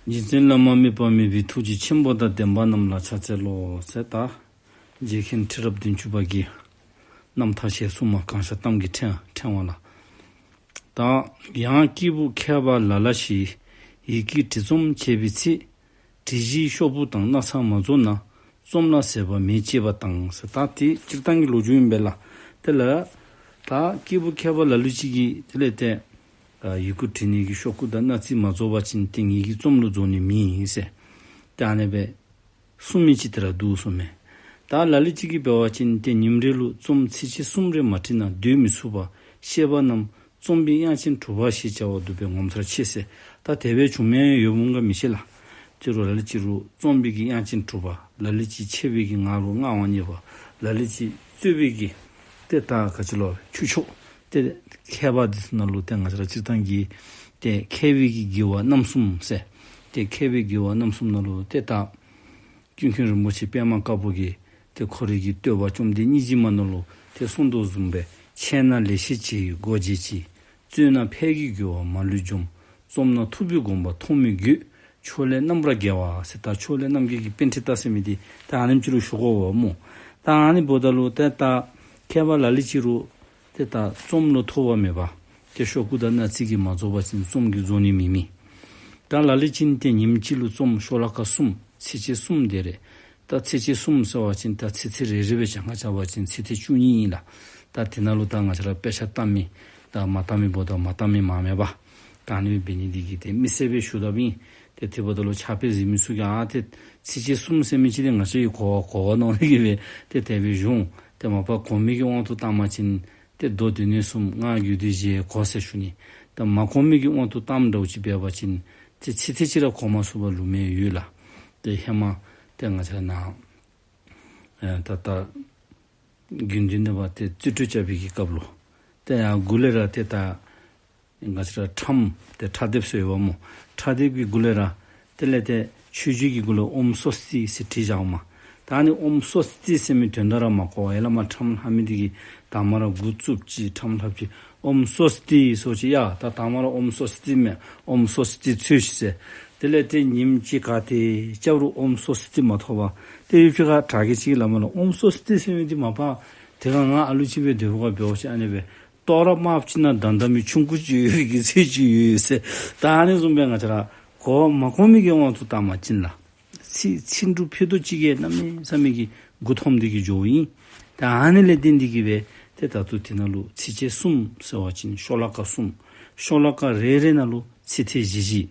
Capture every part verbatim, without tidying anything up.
རྗེ་བཙུན་བླ་མ་དམིགས་པ་མེད་པའི་ཐུགས་རྗེ་ཆེན་པོ་དང་ལྡན་པ་རྣམས་ལ་ཕྱག་འཚལ་ལོ་ཟེར། ད་རྗེ་མཁན་ཁྲི་རབས་བདུན་ཅུ་པ་གི་རྣམ་ཐར་ཞལ་གསུམ་མ་གང་ཤར་གཏམ་གྱི་ཕྲེང་ཕྲེང་བ་ལ། ད་ཡང་སྐྱེས་བུ་མཁས་པ་ལ་ལ་ཞིག། ཡི་གེ་བྲིས་རྩོམ་བྱེད་པའི་ཚེ། བྲིས་གཞིའི་ཤོག་བུ་དང་སྣག་ཚ་མ་རྫོགས་ན། རྩོམ་ལ་ཟད་པ་མེད་ཅེས་པ་དང་ཟེར། ད་དེ་སྤྱིར་བཏང་གི་ལོ་རྒྱུས་ཨིན་པས་ལགས། དེ་ལ་ད་སྐྱེས་བུ་མཁས་པ་ལ་ལུ་ཅིག་གིས་དེ་ལས་ཏེ་ཡི་གུ་བྲིས་ནི་གི་ཤོག་གུ་དང་སྣག་ཚ་མ་རྫོགས་པ་ཅིན་ཏེ་ངེ་གི་རྩོམ་ལུ་རྫོགས་ནི་མེད་ཟེར། ཏེ་ཨ་ནི་སྦེ་གསུངས་མི་ཅིག་དེ་ར་འདུག་གསུངམ་མས། ད་ལ་ལུ་ཅིག་གིས་འབད་བ་ཅིན་ཏེ་ཉིནམ་རེ་ལུ་རྩོམ་ཚིགས་བཅད་གསུམ་རེ་མ་བྲིས་ན་སྡོད་མི་ཚུགས་པ། བཤད་པ་རྣམས་རྩོམ་པའི་དབྱངས་ཅན་གྲུབ་པ་ཞེས་བྱ་བ་འདུག་པས་ངོ་མཚར་ཆེ་ཟེར། ད་དེ་སྦེ་བྱུང་མི་ཡོདཔ་འོང་ག་མི་ཤེས་ལགས། ཅི་རུང་ལ་ལུ་ཅིག་རུང་རྩོམ་པའི་གི་དབྱངས་ཅན་གྲུབ་པ། ལ་ལུ་ཅིག་འཆད་པའི་གི་ངག་ལུ་མངའ་དབང་བརྙེས་པ། ལ་ལུ་ཅིག་རྩོད་པའི་གི་ཏེ་ད་ག་ཅི་ལོ་ཁྱུ་མཆོག། ཏེ་མཁས་པ་འདི་ཚུ་ནང་ལུ་ཏེ་ང་བཅས་ར་སྤྱིར་བཏང་གི་ཏེ་མཁས་པའི་གི་དགེ་བ་རྣམ་གསུམ་ཟེར། ཏེ་མཁས་པའི་དགེ་བ་རྣམ་གསུམ་ནང་ལུ་ཏེ་ད་ཀུན་མཁྱེན་རིན་པོ་ཆེ་པདྨ་དཀར་པོ་གིས་ཏེ་ཁོ་རའི་གི་བསྟོད་པ་བཅོམ་ལྡན་སྙིང་རྗེ་མ་ནང་ལུ་ཏེ་གསུངས་དོ་བཟུམ་སྦེ། འཆད་ན་ལེགས་བཤད་ལྕེ་ཡི་སྒོ་འབྱེད་ཅིང་། རྩོད་ན་ཕས་ཀྱི་རྒོལ་བ་མ་ལུས་འཇོམས། རྩོམ་ན་ཐུབ་པའི་དགོངས་པ་ཐོགས་མེད་རྒྱུད། ཕྱོགས་ལས་རྣམ་པར་རྒྱལ་བ་ཟེར། ད་ཕྱོགས་ལས་རྣམ་རྒྱལ་གྱི་པཎྜི་ཏ་ཟེར་མི་འདི་ད་ཨ་ནེམ་ཅིག་ལུ་ཞུ་དགོ་པས་སྨོ། ད་ཨ་ནི་འབདཝ་ད་ལུ་ཏེ་ད་མཁས་པ་ལ་ལུ་ཅིག་རུང་ཏེ་ད་རྩོམ་ལུ་ཐོགས་པ་མེད་པ། ཏེ་ཤོག་གུ་དང་སྣག་ཚ་གིས་མ་རྫོགས་པ་ཅིན་རྩོམ་གྱིས་རྫོགས་ནི་མེད་མི། ད་ལ་ལུ་ཅིག་ཏེ་ཉིནམ་གཅིག་ལུ་རྩོམ་ཤོ་ལོ་ཀ་གསུམ་ཚིགས་བཅད་གསུམ་དེ་རེ། ད་ཚིགས་བཅད་གསུམ་ཟེར་བ་ཅིན་ད་ཚིག་ཚིག་རེ་རེ་སྦེ་གྱངས་ཁ་རྐྱབ་པ་ཅིན་ཚིག་ཚིག་བཅུ་གཉིས་ཨིན་ལགས། ད་དེ་ནང་ལུ་ད་ང་བཅས་ར་དཔེ་ཆ་ལྟ་མི་ད་མ་ལྟ་མི་འབདཝ་ད་མ་ལྟ་མི་མང་མེད་པ། ད་ཨ་ནི་འབད་ནི་འདི་གིས་ཏེ་དམིགས་བསལ་སྦེ་ཞུ་དོ་ཨིན། ཏེ་དེ་འབདཝ་ད་ལུ་ཕྱག་དཔེ་གཟིགས་མི་ཚུ་གིས་ཨ་ཏེ་ཚིགས་བཅད་གསུམ་ཟེར་མི་ཅིག་འདི་ང་བཅས་ཀྱིས་གོ་བ་གོ་བ་མནོ་ནི་གིས་སྦེ་ཏེ་དེ་སྦེ་ཞུ་འོང་། ཏེ་མ་པ་གོ་མི་གི་དབང་དུ་བཏང་པ་ཅིན་ཏེ་མདོ་སྡེ་སྣོད་གསུམ་སྔགས་རྒྱུད་སྡེ་བཞི་གོ་ཟེར་ཞུ་ནི། ད་མ་གོ་མི་གི་དབང་དུ་བཏངམ་འདྲཝ་ཅིག་འབད་བ་ཅིན་ཏེ་ཚིག་ཚིག་ཅིག་ར་གོ་མ་ཚུགས་པར་ལུས་མི་ཡོད་ལགས། ཏེ་ཧེ་མ་ཏེ་ང་བཅས་ནཱ་ཨེ་ད་ལྟ་དགེ་འདུན་ནང་པ་ཏེ་རྩིས་སྤྲོད་རྐྱབ་པའི་གི་སྐབས་ལུ་ཏེ་ཡང་མགུ་ལས་ར་ཏེ་ད་ང་བཅས་ར་ཁྲམ་ཏེ་ཕྲ་དེབ་ཟེར་ཡོདཔ་སྨོ། ཕྲ་དེབ་ཀྱི་མགུ་ལས་ར་དེ་ལས་ཏེ་མཆོད་བརྗོད་ཀྱི་མགུ་ལས་ཨོཾ་སྭ་སྟི་ཟེར་བྲིས་བཞགཔ་མས། ད་ཨ་ནི་ཨོཾ་སྭ་སྟི་ཟེར་མི་དོན་དག་ར་མ་གོ་བར་ཡར་ལས་མར་ཁྲམ་ལྷབ་མི་འདི་གིས་དང་པ་ར་མགུ་བཙུགས་ཅི་ཁྲམ་ལྷབ་ཅི་ཨོཾ་སྭ་སྟི་ཟེར་ཅི། ཡ་ད་དང་པ་ར་ཨོཾ་སྭ་སྟི་མས། ཨོཾ་སྭ་སྟི་འཚོལ་ཤིག་ཟེར། དེ་ལས་ཏེ་ཉིནམ་གཅིག་ག་ཏེ་རྐྱབ་རུང་ཨོཾ་སྭ་སྟི་མ་ཐོབ་པར་ཏེ་ཡུདཔ་ཅིག་ཁར་དྲག་གི་ཅིག་ལས་མར་ལུ་ཨོཾ་སྭ་སྟི་ཟེར་མི་འདི་མ་པ་དེ་ཁར་ང་ཨ་ལུ་ཅིག་སྦེ་སྡོད་པ་འབད་བ་ཅིན་ཨ་ནི་སྦེ་ཏོག་ར་དམརཔོ་ཅིག་ནང་ད་ད་མི་ཆུང་ཀུ་ཅིག་ཡོད་པའི་གི་ཚད་ཅིག་ཡོད་ཟེར། ད་ཨ་ནི་བཟུམ་སྦེ་ང་བཅས་ར་གོ་མ་གོ་མི་གི་དབང་དུ་བཏང་པ་ཅིན་ལགས། ཚིག་ཚིག་འབྲུ་ཕུད་རྡོག་གཅིག་གིས་གནམ་མེད་ས་མེད་ཀྱི་མགུ་འཐོམ་སྟེ་གི་འགྱོཝ་ཨིན། ད་ཨ་ནི་ལས་བརྟེན་ཏེ་གི་སྦེ་ཏེ་ད་ལྟོ་དེ་ནང་ལུ་ཚིགས་བཅད་གསུམ་ཟེར་བ་ཅིན་ཤོ་ལོ་ཀ་གསུམ། ཤོ་ལོ་ཀ་རེ་རེ་ནང་ལུ་ཚིག་ཚིག་བཞི་བཞི།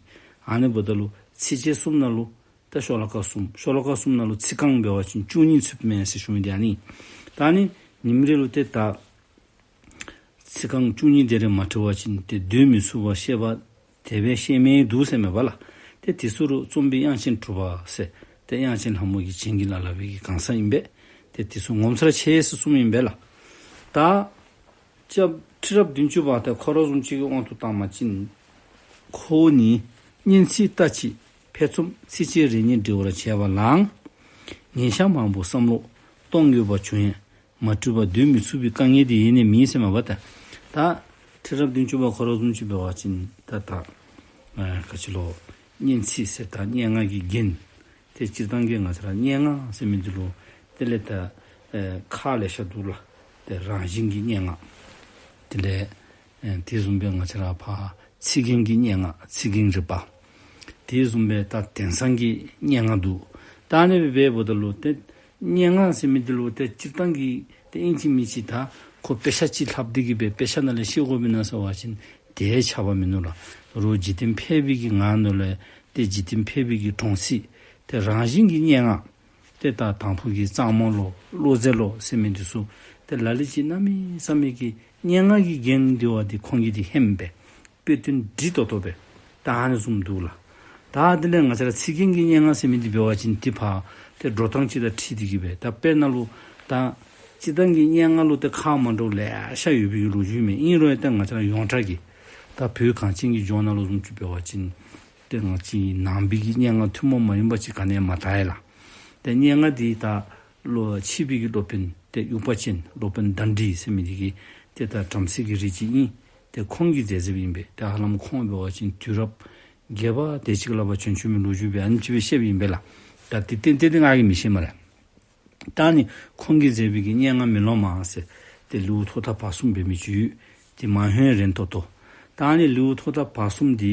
ཨ་ནི་འབདཝ་ད་ལུ་ཚིགས་བཅད་གསུམ་ནང་ལུ་ད་ཤོ་ལོ་ཀ་གསུམ། ཤོ་ལོ་ཀ་གསུམ་ནང་ལུ་ཚིག་རྐང་འབད་བ་ཅིན་བཅུ་གཉིས་ཚུདཔ་མས་ཟེར་ཞུ་མི་འདི་ཨ་ནི། ད་ཨ་ནི་ཉིནམ་རེ་ལུ་ཏེ་ད་ཚིག་རྐང་བཅུ་གཉིས་དེ་རེ་མ་བྲི་བ་ཅིན་ཏེ་སྡོད་མི་ཚུགས་པར་བཤད་པ་དེ་སྦེ་བཤད་མི་འདུག་ཟེར་མས་པ་ལགས། ཏེ་དེ་ཚུ་རུང་རྩོམ་པའི་དབྱངས་ཅན་གྲུབ་པ་ཟེར་ཏེ་དབྱངས་ཅན་ལྷ་མོ་གི་བྱིན་གྱིས་བརླབས་པའི་གི་གང་ཟག་ཨིན་པས། ཏེ་དེ་ཚུ་ངོ་མཚར་ཆེ་ཟེར་གསུངམ་ཨིན་པས་ལགས། ད་སྐྱབས་ཁྲི་རབས་བདུན་ཅུ་པ་ཏེ་ཁོ་ར་བཟུམ་ཅིག་གི་དབང་དུ་བཏང་པ་ཅིན་ཁོ་བོ་ནི་སྙན་ཚིག་ལྟ་ཅི་ཕེབས་རྩོམ་ཚིགས་བཅད་རེ་གཉིས་འབྲི་བར་བྱ་བ་ལའང་ཉིན་ཞག་མང་པོ་བསམ་བློ་གཏོང་དགོས་པ་བྱུང་ཡང་མ་བྲིས་པར་སྡོད་མི་ཚུགས་པའི་དཀའ་ངལ་དེ་ཡེ་ནས་མེད་ཟེར་མས་པ་ད། ད་ཁྲི་རབས་བདུན་ཅུ་པ་ཁོ་ར་བཟུམ་ཅིག་འབད་བ་ཅིན་ད་ད་ཨ་ག་ཅི་ལོ་སྙན་ཚིག་ཟེར་ད་སྙན་ངག་གི་རྒྱན། ཏེ་སྤྱིར་བཏང་གི་ང་བཅས་ར་སྙན་ངག་ཟེར་མི་འདི་ལུ་དེ་ལས་ད་ཨེ་ཁག་ལེ་ཤ་འདུག་ལགས། ཏེ་རང་བཞིན་གྱི་སྙན་ངག། དེ་ལས་ཨེ་དེ་བཟུམ་སྦེ་ང་བཅས་ར་ཕར་ཚིག་རྒྱན་གྱི་སྙན་ངག་ཚིག་རྒྱན་རིག་པ། དེ་བཟུམ་སྦེ་ད་དེང་སང་གི་སྙན་ངག་འདུག། ད་ཨ་ནི་སྦེ་འབདཝ་ད་ལུ་ཏེ་སྙན་ངག་ཟེར་མི་འདི་ལུ་ཏེ་སྤྱིར་བཏང་གི་ཏེ་ཨིན་ཅི་མིན་ཅི་ད་ཁོ་དཔེ་ཆ་ཅིག་ལྷབ་སྟེ་གི་སྦེ་དཔེ་ཆ་ནང་ལས་ཤེས་དགོ་པས་ན་ཟེར་བ་ཅིན་དེ་ཆགས་པ་མིན་ནུག་ལགས། རོགས་འཇིག་རྟེན་ཕལ་པའི་གི་ངག་ནང་ལས་ཏེ་འཇིག་རྟེན་ཕལ་པའི་གི་གྲོང་གསེབ་ཏེ་རང་བཞིན་གྱི་སྙན་ངག། ཏེ་ད་དང་ཕུ་གི་གཙང་མ་ལོ་བློ་རྩེ་ལོ་ཟེར་མི་འདི་ཚུ་ཏེ་ལ་ལུ་ཅིག་གནམ་མེད་ས་མེད་ཀྱི་སྙན་ངག་གི་རྒྱན་འདི་བ་འདི་ཁོང་གིས་འདི་ཧེམ་སྦེ་དཔེ་དོན་འདྲི་ཏོག་ཏོ་སྦེ་ད་ཨ་ནི་བཟུམ་འདུག་ལགས། ད་དེ་ལས་ང་བཅས་ར་ཚིག་རྒྱན་གྱི་སྙན་ངག་ཟེར་མི་འདི་འབད་བ་ཅིན་ཏེ་ཕར་ཏེ་འགྲོ་སྟངས་ཅིག་དང་འཁྲིལ་ཏེ་གི་སྦེ་ད་དཔེར་ན་ལུ་ད་སྤྱིར་བཏང་གི་སྙན་ངག་ལུ་ཏེ་ཁག་མ་འདྲཝ་ལེ་ཤ་ཡོད་པའི་ལོ་རྒྱུས་མས། ཨིན་རུང་ཡང་ཏེ་ང་བཅས་ར་ཡོངས་གྲགས་ཀྱི་ད་བོད་གངས་ཅན་གྱི་ལྗོངས་ནང་ལུ་བཟུམ་ཅིག་འབད་བ་ཅིན་ཏེ་ང་བཅས་ནང་པའི་གི་སྙན་ངག་ཐུན་མོང་མ་ཡིན་པ་ཅིག་ག་ནི་ཡང་མ་དར་ཡི་ལགས། ཏེ་སྙན་ངག་འདི་ད་ལོ་ཕྱི་པའི་གི་སློབ་དཔོན་ཏེ་དབྱུག་པ་ཅན་སློབ་དཔོན་དཎྜི་ཟེར་མི་འདི་གིས་ཏེ་ད་བྲམ་ཟེ་གི་རིགས་ཅིག་ཨིན། ཏེ་ཁོང་གིས་མཛད་མཛདཔ་ཨིན་པས། ཏེ་ཧ་ལམ་ཁོང་འབད་བ་ཅིན་དུས་རབས་ རྒྱས་པ་དེ་ཅིག་ལུ་ཕར་བྱོན་བྱོནམ་གི་ལོ་རྒྱུས་སྦེ་ཨ་ནི་ཅིག་སྦེ་བཤདཔ་ཨིན་པས་ལགས། ད་འདི་ཏན་ཏན་འདི་ང་གིས་མི་ཤེས་སྨ་རེ། ད་ཨ་ནི་ཁོང་གིས་མཛད་པའི་གི་སྙན་ངག་མེ་ལོང་མ་ཟེར་ཏེ་ལེའུ་ཐོག་མཐའ་བར་གསུམ་འབད་མི་ཅིག་ཡོད། ཏེ་མ་ཧོན་རེན་ཏོ་ཏོ། ད་ཨ་ནི་ལེའུ་ཐོག་མཐའ་བར་གསུམ་འདི་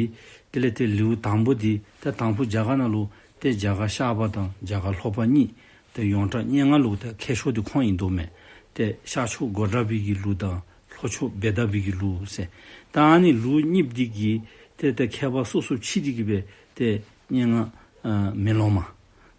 དེ་ལས་ཏེ་ལེའུ་དང་པོ་འདི་ཏེ་དང་ཕུ་རྒྱ་གར་ནང་ལུ་ཏེ་རྒྱ་གར་ཤར་པ་དང་རྒྱ་གར་ལྷོ་པ་གཉིས་ཏེ་ཡོངས་གྲགས་སྙན་ངག་ལུ་ཏེ་མཁས་ཤོས་འདི་ཁོང་ཨིན་དོ་མས། ཏེ་ཤར་ཕྱོགས་གོ་ཌ་བི་གི་ལུགས་དང་ལྷོ་ཕྱོགས་བེ་ད་བི་གི་ལུགས་ཟེར། ད་ཨ་ནི་ལུགས་གཉིས་འདི་གི་ཏེ་ཏེ་ཁྱད་པར་སོ་སོ་ཕྱེ་སྟེ་གི་སྦེ་ཏེ་སྙན་ངག་ཨ་མེ་ལོང་མ།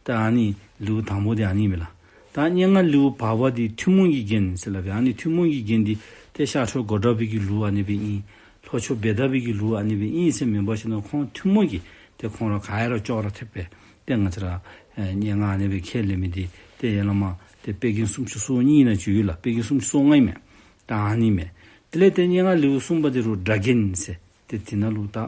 ད་ཨ་ནི་ལེའུ་དང་པོ་འདི་ཨ་ནི་ཨིན་པས་ལགས། ད་སྙན་ངག་ལེའུ་བར་པ་འདི་ཐུན་མོང་གི་རྒྱན་ཟེར་སླབ་པས། ཨ་ནི་ཐུན་མོང་གི་རྒྱན་འདི་ཏེ་ཤར་ཕྱོགས་གོ་ཌ་བི་གི་ལུགས་ཨ་ནི་སྦེ་ཨིན། ལྷོ་ཕྱོགས་བེ་ད་བི་གི་ལུགས་ཨ་ནི་སྦེ་ཨིན་ཟེར་མེན་པར་ཞིན་ན་ཁོང་ཐུན་མོང་གི་ཏེ་ཁོང་ར་ག་ཡ་ར་ཅོག་ར་འཐདཔ་སྦེ་ཏེ་ང་བཅས་ར་ཨེ་སྙན་ངག་ཨ་ནི་སྦེ་ཁས་ལེན་མི་འདི་ཏེ་ཡ་ལ་མ་ཏེ་དཔེ་རྒྱན་སུམ་ཅུ་སོ་གཉིས་ནང་ཅིག་ཡོད་ལགས། དཔེ་རྒྱན་སུམ་ཅུ་སོ་ལྔ་ཨིན་མས། ད་ཨ་ནི་མས། དེ་ལས་ཏེ་སྙན་ངག་ལེའུ་གསུམ་པ་འདི་རུ་སྒྲ་རྒྱན་ཟེར། ཏེ་དེ་ནང་ལུ་ད་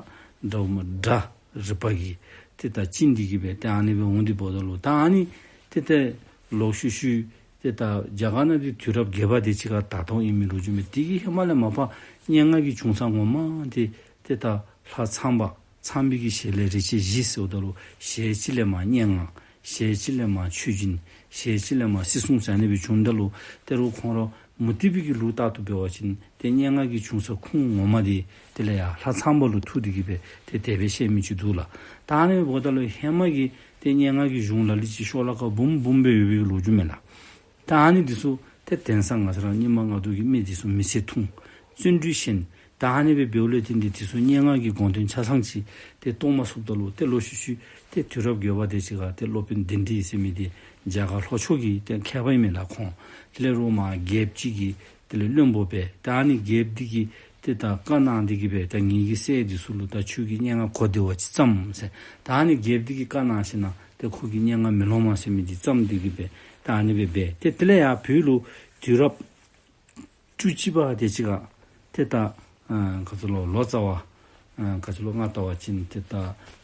སྒྲ་མ་སྒྲ་རིག་པ་གིས་ཏེ་ད་བཅིངས་ཏེ་གི་སྦེ་ཏེ་ཨ་ནི་སྦེ་འོང་སྟེ་འབདཝ་ད་ལུ་ད་ཨ་ནི་ཏེ་ཏེ་ལོག་ཤུལ་ཤུལ་ཏེ་ད་རྒྱ་གར་ནང་འདི་དུས་རབས་བརྒྱད་པ་དེ་ཅིག་ཁར་དར་དོ་ཨིན་མི་ལོ་རྒྱུས་མས། དེ་གི་ཧེ་མ་ལས་མ་པ་སྙན་ངག་གི་བྱུང་ས་ངོ་མ་འདི་ཏེ་ད་ལྷ་ཚངས་པ་ཚངས་པའི་གི་ཞལ་ལས་རིགས་ཆད་བཞི་ཟེརཝ་ད་ལུ་ཞལ་གཅིག་ལས་མར་སྙན་ངག། ཞལ་གཅིག་ལས་མར་མཆོད་སྦྱིན། ཞལ་གཅིག་ལས་མར་སྲིད་སྲུང་ཟེར་ཨ་ནི་སྦེ་བྱུངམ་ད་ལུ་ཏེ་རུང་ཁོང་ར་མུ་སྟེགས་པའི་གི་ལུགས་ལྟར་དུ་འབད་བ་ཅིན་ཏེ་སྙན་ངག་གི་བྱུང་ས་ཁུངས་ངོ་མ་འདི་དེ་ལས་ཡར་ལྷ་ཚངས་པ་ལུ་ཐུག་སྟེ་གི་སྦེ་ཏེ་དེ་སྦེ་བཤད་མི་ཅིག་འདུག་ལགས། ད་ཨ་ནི་འབདཝ་ད་ལུ་ཧེ་མ་གི་ཏེ་སྙན་ངག་གི་གཞུང་ལ་ལུ་ཅིག་ཤོ་ལོ་ཀ་འབུམ་འབུམ་སྦེ་ཡོད་པའི་གི་ལོ་རྒྱུས་མས་ལགས། ད་ཨ་ནི་འདི་ཚུ་ཏེ་དེང་སང་ང་བཅས་ར་རྙིང་མ་ལྔ་བདོ་གི་མི་འདི་ཚུ་མི་ཚེ་ཐུང་བརྩོན་འགྲུས་ཞན། ད་ཨ་ནི་སྦེ་འབདཝ་ལས་བརྟེན་ཏེ་དེ་ཚུ་སྙན་ངག་གི་དགོངས་དོན་ཆ་ཚང་ཅིག་ཏེ་རྟོགས་མ་ཚུགསཔ་ད་ལུ་ཏེ་ལོག་ཤུལ་ཤུལ་ཏེ་དུས་རབས་བརྒྱད་པ་དེ་ཅིག་ཁར་ཏེ་སློབ་དཔོན་དཎྜི་ཟེར་མི་འདི་རྒྱ་གར་ལྷོ་ཕྱོགས་ཀྱི་ཏེ་མཁས་པ་ཨིན་མས་ལགས་ཁོང་། དེ་ལས་རུང་མར་རྒྱལཔོ་ཅིག་གི་དེ་ལས་བློན་པོ་འབད། ད་ཨ་ནི་རྒྱལཔོ་འདི་གིས་ཏེ་ད་བཀའ་གནང་སྟེ་གི་སྦེ་ད་ངེ་གི་སྲས་འདི་ཚུ་ལུ་ད་ཁྱོད་ཀྱིས་སྙན་ངག་གོ་བདེ་བ་ཅིག་བརྩམས་ཟེར། ད་ཨ་ནི་རྒྱལཔོ་འདི་གིས་བཀའ་གནང་ཞིན་ན་ཏེ་ཁོ་གིས་སྙན་ངག་མེ་ལོང་མ་ཟེར་མི་འདི་བརྩམས་ཏེ་གི་སྦེ་ད་ཨ་ནི་སྦེ་འབད། ཏེ་དེ་ལས་ཡར་བོད་ལུ་དུས་རབས་བཅུ་གཅིག་པ་དེ་ཅིག་ཁར་ཏེ་ད་ཨ་ག་ཅི་ལོ་ལོ་ཙཱ་བ་ཨ་ག་ཅི་ལོ་ང་བལྟ་བ་ཅིན་ཏེ་ད་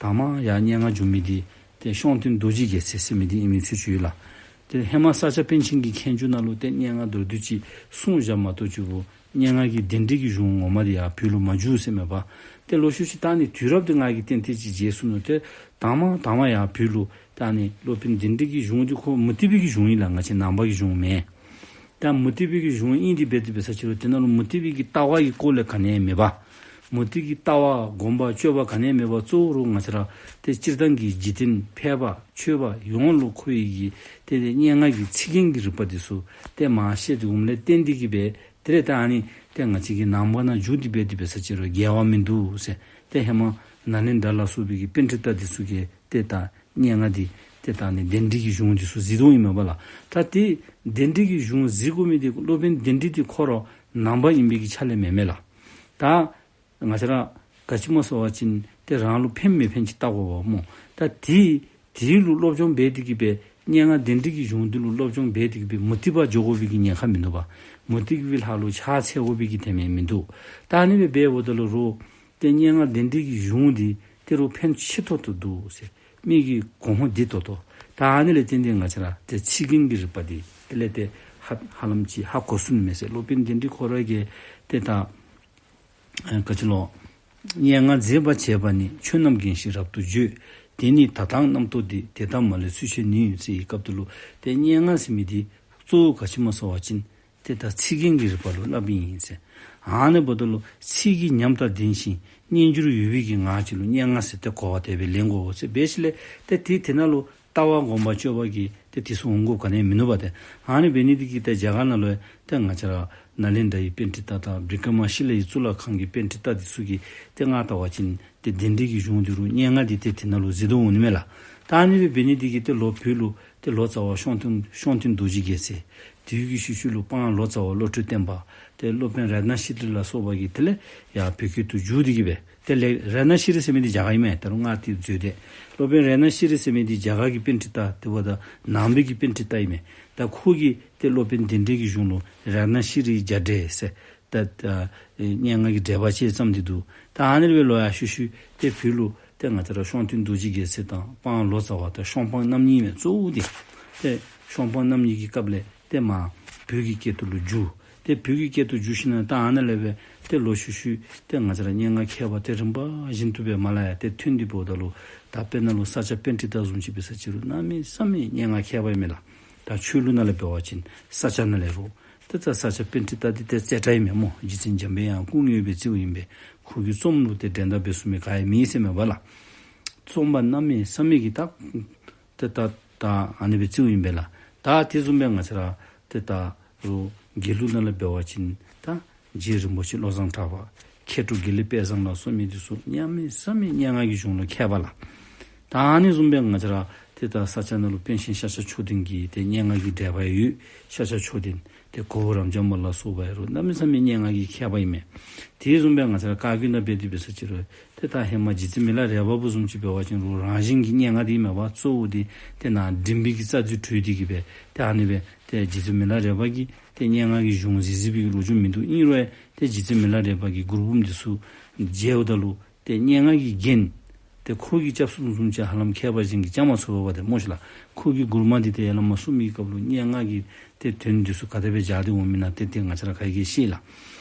དང་མ་ཡར་སྙན་ངག་བྱུང་མི་འདི་ཏེ་ཤོང་སྟོན་རྡོ་རྗེ་རྒྱལ་མཚན་ཟེར་མི་འདི་ཨིན་མི་ཚུལ་ཅིག་ཡོད་ལགས། ཏེ་ཧེ་མ་ས་སྐྱ་པཎ་ཆེན་གྱི་མཁས་འགྱུར་ནང་ལུ་ཏེ་སྙན་ངག་མདོར་བསྡུས་ཅིག་གསུངས་བཞགཔ་མ་གཏོགས་ཅིག་གུ་སྙན་ངག་གི་འདི་འདྲའི་གི་གཞུང་ངོ་མ་འདི་ཡར་བོད་ལུ་མ་བྱུང་ཟེར་མས་པ། ཏེ་ལོག་ཤུལ་ཤུལ་ད་ཨ་ནི་དུས་རབས་འདི་ང་གིས་ཏན་ཏན་ཅིག་བརྗེད་སོ་ནུག། ཏེ་དང་མ་དང་མ་ཡར་བོད་ལུ་ད་ཨ་ནི་སློབ་དཔོན་དཎྜི་གི་གཞུང་འདི་ཁོ་མུ་སྟེགས་པའི་གི་གཞུང་ཨིན་ལགས། ང་བཅས་ནང་པ་གི་གཞུང་མེན། ད་མུ་སྟེགས་པའི་གི་གཞུང་ཨིན་ཏེ་འབད་དེ་འབད་ས་ཅིག་རུང་དེ་ནང་ལུ་མུ་སྟེགས་པའི་གི་ལྟ་བ་གི་སྐོར་ལས་ག་ནི་ཡང་མེད་པ། མུ་སྟེགས་ཀྱི་ལྟ་བ་སྒོམ་པ་སྤྱོད་པ་ག་ནི་ཡང་མེད་པ། གཙོ་བོ་ར་ང་བཅས་ར་ཏེ་སྤྱིར་བཏང་གི་འཇིག་རྟེན་ཕལ་པ་ཆོས་པ་ཡོངས་ལུ་མཁོ་བའི་གི་ཏེ་ཏེ་སྙན་ངག་གི་ཚིག་རྒྱན་གྱི་རིག་པ་འདི་ཚུ་ཏེ་མར་བཤད་དེ་འོངམ་ལས་བརྟེན་ཏེ་གི་སྦེ་དེ་ལས་ད་ཨ་ནི་ཏེ་ང་བཅས་ཀྱི་ནང་པ་ནང་འཇུག་སྟེ་འབད་དེ་འབད་ས་ཅིག་རུང་འགལ་བ་མིན་འདུག་ཟེར། ཏེ་ཧེ་མ་ནཱ་ལེནྡྲ་ལ་སོགས་པའི་གི་པཎྜི་ཏ་འདི་ཚུ་གིས་ཏེ་ད་སྙན་ངག་འདི་ཏེ་ད་ཨ་ནི་དཎྜི་གི་གཞུང་འདི་ཚུ་གཟིགས་དོ་ཨིན་མས་པ་ལགས། ད་ཏེ་དཎྜི་གི་གཞུང་གཟིགས་དགོ་མི་འདི་སློབ་དཔོན་དཎྜི་འདི་ཁོ་ར་ནང་པ་ཨིན་པའི་གི་ཆ་ལས་མེན་མས་ལགས། ད་ང་བཅས་ར་ག་ཅི་སྨོ་ཟེར་བ་ཅིན་ཏེ་རང་ལུ་ཕན་མི་ཕན་ཅིག་བལྟ་དགོ་པས་སྨོ། ད་དེ་དེ་ལུ་སློབ་སྦྱོང་འབད་དེ་གི་སྦེ་སྙན་ངག་དཎྜི་གི་གཞུང་འདི་ལུ་སློབ་སྦྱོང་འབད་དེ་གི་སྦེ་མུ་སྟེགས་པར་འགྱོ་དགོ་པའི་གི་ཉེན་ཁ་མིན་འདུག་པ། མུ་སྟེགས་པའི་ལྷ་ལུ་ཕྱག་འཚལ་དགོ་པའི་གི་དེ་མིན་མིན་འདུག། ད་ཨ་ནི་སྦེ་འབདཝ་ད་ལུ་རུང་ཏེ་སྙན་ངག་དཎྜི་གི་གཞུང་འདི་ཏེ་རུང་ཕན་ཆེ་ཏོག་ཏོ་འདུག་ཟེར། མི་གི་དགོངསམ་བདེ་ཏོག་ཏོ། ད་ཨ་ནི་ལས་བརྟེན་ཏེ་ང་བཅས་ར་ཏེ་ཚིག་རྒྱན་གྱི་རིག་པ་འདི་དེ་ལས་ཏེ་ཧ་ཧ་ལམ་ཅིག་ཧ་གོ་སོ་ནུག་མས་ཟེར། སློབ་དཔོན་དཎྜི་ཁོ་ར་གིས་ཏེ་ད་ཨ་ག་ཅི་ལོ། སྙན་ངག་མཛེས་པར་བྱེད་པ་ནི། ཆོས་རྣམས་རྒྱན་བཞིན་རབ་ཏུ་བརྗོད། དེ་ནི་ད་དང་རྣམ་རྟོག་འདི། དེ་ལྟར་མ་ལུས་སུས་བྱས་ནུས། ཟེར་བའི་སྐབས་དེ་ལུ་ཏེ་སྙན་ངག་ཟེར་མི་འདི་གཙོ་བོ་ག་ཅི་སྨོ་ཟེར་བ་ཅིན་ཏེ་ད་ཚིག་རྒྱན་གྱི་རིག་པ་ལུ་སླབ་ཨིན་ཟེར། ཨ་ནི་འབདཝ་ད་ལུ་ཚིག་གི་ཉམས་དང་ལྡན་ཞིང་སྙན་འགྱུར་ཡོད་པའི་གི་ངག་ཅིག་ལུ་སྙན་ངག་ཟེར་ཏེ་གོ་བ་དེ་སྦེ་ལེན་དགོ་ཟེར། འབད་ཞིནམ་ལས་ཏེ་དེ་དེ་ནང་ལུ་ལྟ་བ་སྒོམ་པ་སྤྱོད་པ་གི་ཏེ་དེ་ཚུ་འོང་དགོཔ་ག་ནི་ཡང་མིན་འདུག་པ། ཏེ་ཨ་ནི་འབད་ནི་འདི་གིས་ཏེ་རྒྱ་གར་ནང་ལུ་ཏེ་ང་བཅས་ར་ནཱ་ལེནྡྲ་ཡི་པཎྜི་ཏ་དང་བི་ཀྲ་མ་ཤཱི་ལའི་གཙུག་ལག་ཁང་གི་པཎྜི་ཏ་འདི་ཚུ་གིས་ཏེ་ང་བལྟ་བ་ཅིན་ཏེ་དཎྜི་གི་གཞུང་འདི་རུང་སྙན་ངག་འདི་ཏེ་དེ་ནང་ལུ་གཟིགས་དོ་འོང་ནི་མས་ལགས། ད་ཨ་ནི་སྦེ་འབད་ནི་འདི་གིས་ཏེ་ལོག་བོད་ལུ་ཏེ་ལོ་ཙཱ་བ་ཤོང་སྟོན་ཤོང་སྟོན་རྡོ་རྗེ་རྒྱལ་མཚན། དེའི་གི་ཤུལ་ཤུལ་ལུ་སྤང་ལོ་ཙཱ་བ་བློ་གྲོས་བརྟན་པ། ཏེ་སློབ་དཔོན་རཏྣ་ཤྲཱི་ལ་སོགས་པ་གིས་དེ་ལས་ཡར་བོད་སྐད་དུ་བསྒྱུར་ཏེ་གི་སྦེ། ཏེ་ལས་རཏྣ་ཤྲཱི་ཟེར་མི་འདི་རྒྱ་གར་ཨིན་མས། ད་རུང་ང་ཏེ་འཛོལ་ཏེ། སློབ་དཔོན་རཏྣ་ཤྲཱི་ཟེར་མི་འདི་རྒྱ་གར་གྱི་པཎྜི་ཏ་དེ་འབདཝ་ད་ནང་པའི་གི་པཎྜི་ཏ་ཨིན་མས། ད་ཁོ་གིས་ཏེ་སློབ་དཔོན་དཎྜི་གི་གཞུང་ལུ་རཏྣ་ཤྲཱི་རྒྱ་འགྲེལ་ཟེར་ད་ད་སྙན་ངག་གི་འགྲེལ་པ་ཅིག་བརྩམས་ཏེ་འདུག། ད་ཨ་ནི་སྦེ་ལོག་ཡར་ཤུལ་ཤུལ་ཏེ་བོད་ལུ་ཏེ་ང་བཅས་ར་ཤོང་སྟོན་རྡོ་རྗེ་རྒྱལ་མཚན་དང་སྤང་ལོ་ཙཱ་བ་དང་ཤོང་སྤང་རྣམ་གཉིས་མས། གཙོ་བོ་འདི་ཏེ་ཤོང་སྤང་རྣམ་གཉིས་ཀྱི་སྐབས་ལས་ཏེ་མར་བོད་ཀྱི་སྐད་དུ་ལུ་བསྒྱུར། ཏེ་བོད་ཀྱི་སྐད་དུ་བསྒྱུར་ཞིནམ་ལས་ད་ཨ་ནཱ་ལས་སྦེ་ ཏེ་ལོག་ཤུལ་ཤུལ་ཏེ་ང་བཅས་ར་སྙན་ངག་མཁས་པ་ཏེ་རིམ་པ་བཞིན་དུ་སྦེ་མར་ལས་ཡར་ཏེ་ཐོན་ཏེ་འབདཝ་ད་ལུ་ད་དཔེར་ན་ལུ་ས་སྐྱ་པཎྜི་ཏ་བཟུམ་ཅིག་འབད་ས་ཅིག་རུང་གནམ་མེད་ས་མེད་སྙན་ངག་མཁས་པ་ཨིན་མས་ལགས། ད་ཆོས་ལུགས་ནང་ལས་འབད་བ་ཅིན་ས་སྐྱ་ནང་ལས་རུང་ཏེ་ད་ས་སྐྱ་པཎྜི་ཏ་འདི་ཏེ་རྩེ་གྲ་ཨིན་མས་སྨོ། རྗེ་བཙུན་འཇམ་པའི་དབྱངས་སྐུ་དངོས་སྦེ་རྩིཝ་ཨིན་པས། ཁོ་གི་རྩོམ་ལུ་ཏེ་འགྲན་ཟླ་འབད་ཚུགས་མི་ག་ཡང་མེད་ཟེར་མས་པ་ལགས། རྩོམ་པ་གནམ་མེད་ས་མེད་ཀྱི་ད་ཏེ་ད་ད་ཨ་ནི་སྦེ་རྩིཝ་ཨིན་པས་ལགས། ད་དེ་བཟུམ་སྦེ་ང་བཅས་ར་ཏེ་ད་རུང་དགེ་ལུགས་ནང་ལས་འབད་བ་ཅིན་ད་རྗེ་རིན་པོ་ཆེ་བློ་བཟང་གྲགས་པ་མཁས་གྲུབ་དགེ་ལེགས་དཔལ་བཟང་ལ་སོགས་མི་འདི་ཚུ་གནམ་མེད་ས་མེད་སྙན་ངག་གི་གཞུང་ལུ་མཁས་པ་ལགས། ད་ཨ་ནི་བཟུམ་སྦེ་ང་བཅས་ར་ཏེ་ད་ས་སྐྱ་ནང་ལུ་པཎ་ཆེན་ཤཱཀྱ་མཆོག་ལྡན་གྱི་ཏེ་སྙན་ངག་གི་འགྲེལ་པ་ཡོད། ཤཱཀྱ་མཆོག་ལྡན་ཏེ་གོ་བོ་རབ་འབྱམས་པ་ལ་སོགས་པ་ཡང་རུང་གནམ་མེད་ས་མེད་སྙན་ངག་གི་མཁས་པ་ཨིན་མས། དེ་བཟུམ་སྦེ་ང་བཅས་ར་བཀའ་བརྒྱུད་ནང་འབད་དེ་འབད་ས་ཅིག་རུང་ཏེ་ད་ཧེ་མ་རྗེ་བཙུན་མི་ལ་རས་པ་བུ་བཟུམ་ཅིག་འབད་བ་ཅིན་རུང་རང་བཞིན་གྱི་སྙན་ངག་འདི་མེན་པར་གཙོ་བོ་འདི་ཏེ་ནཱ་འགྲིམ་པའི་གི་རྩ་འདི་གྲོལ་ཏེ་གི་སྦེ་ཏེ་ཨ་ནི་སྦེ་ཏེ་རྗེ་བཙུན་མི་ལ་རས་པ་གིས་ཏེ་སྙན་ངག་གི་གཞུང་གཟིགས་གཟིགས་པའི་གི་ལོ་རྒྱུས་མིན་འདུག། ཨིན་རུང་ཡང་ཏེ་རྗེ་བཙུན་མི་ལ་རས་པ་གི་མགུར་འབུམ་འདི་ཚུ་མཇལཝ་ད་ལུ་ཏེ་སྙན་ངག་གི་རྒྱན་ཏེ་ཁོ་གིས་རྐྱབ་ཚུགས་ནུག་བཟུམ་ཅིག་ཧ་ལམ་མཁས་པ་གཞན་གྱིས་རྐྱབ་མ་ཚུགས་པས་པ་ཏེ་སྨོ་ཤིག་ལགས། ཁོ་གི་མགུར་མ་འདི་ཏེ་ཡར་ལས་མར་གསུངས་མི་གི་སྐབས་ལུ་སྙན་ངག་གི་ཏེ་དོན་འདི་ཚུ་ག་དེ་སྦེ་སྦྱར་ཏེ་འོང་མི་ན་ཏེ་ཏེ་ང་བཅས་ར་ག་གིས་ཤེས་ལགས།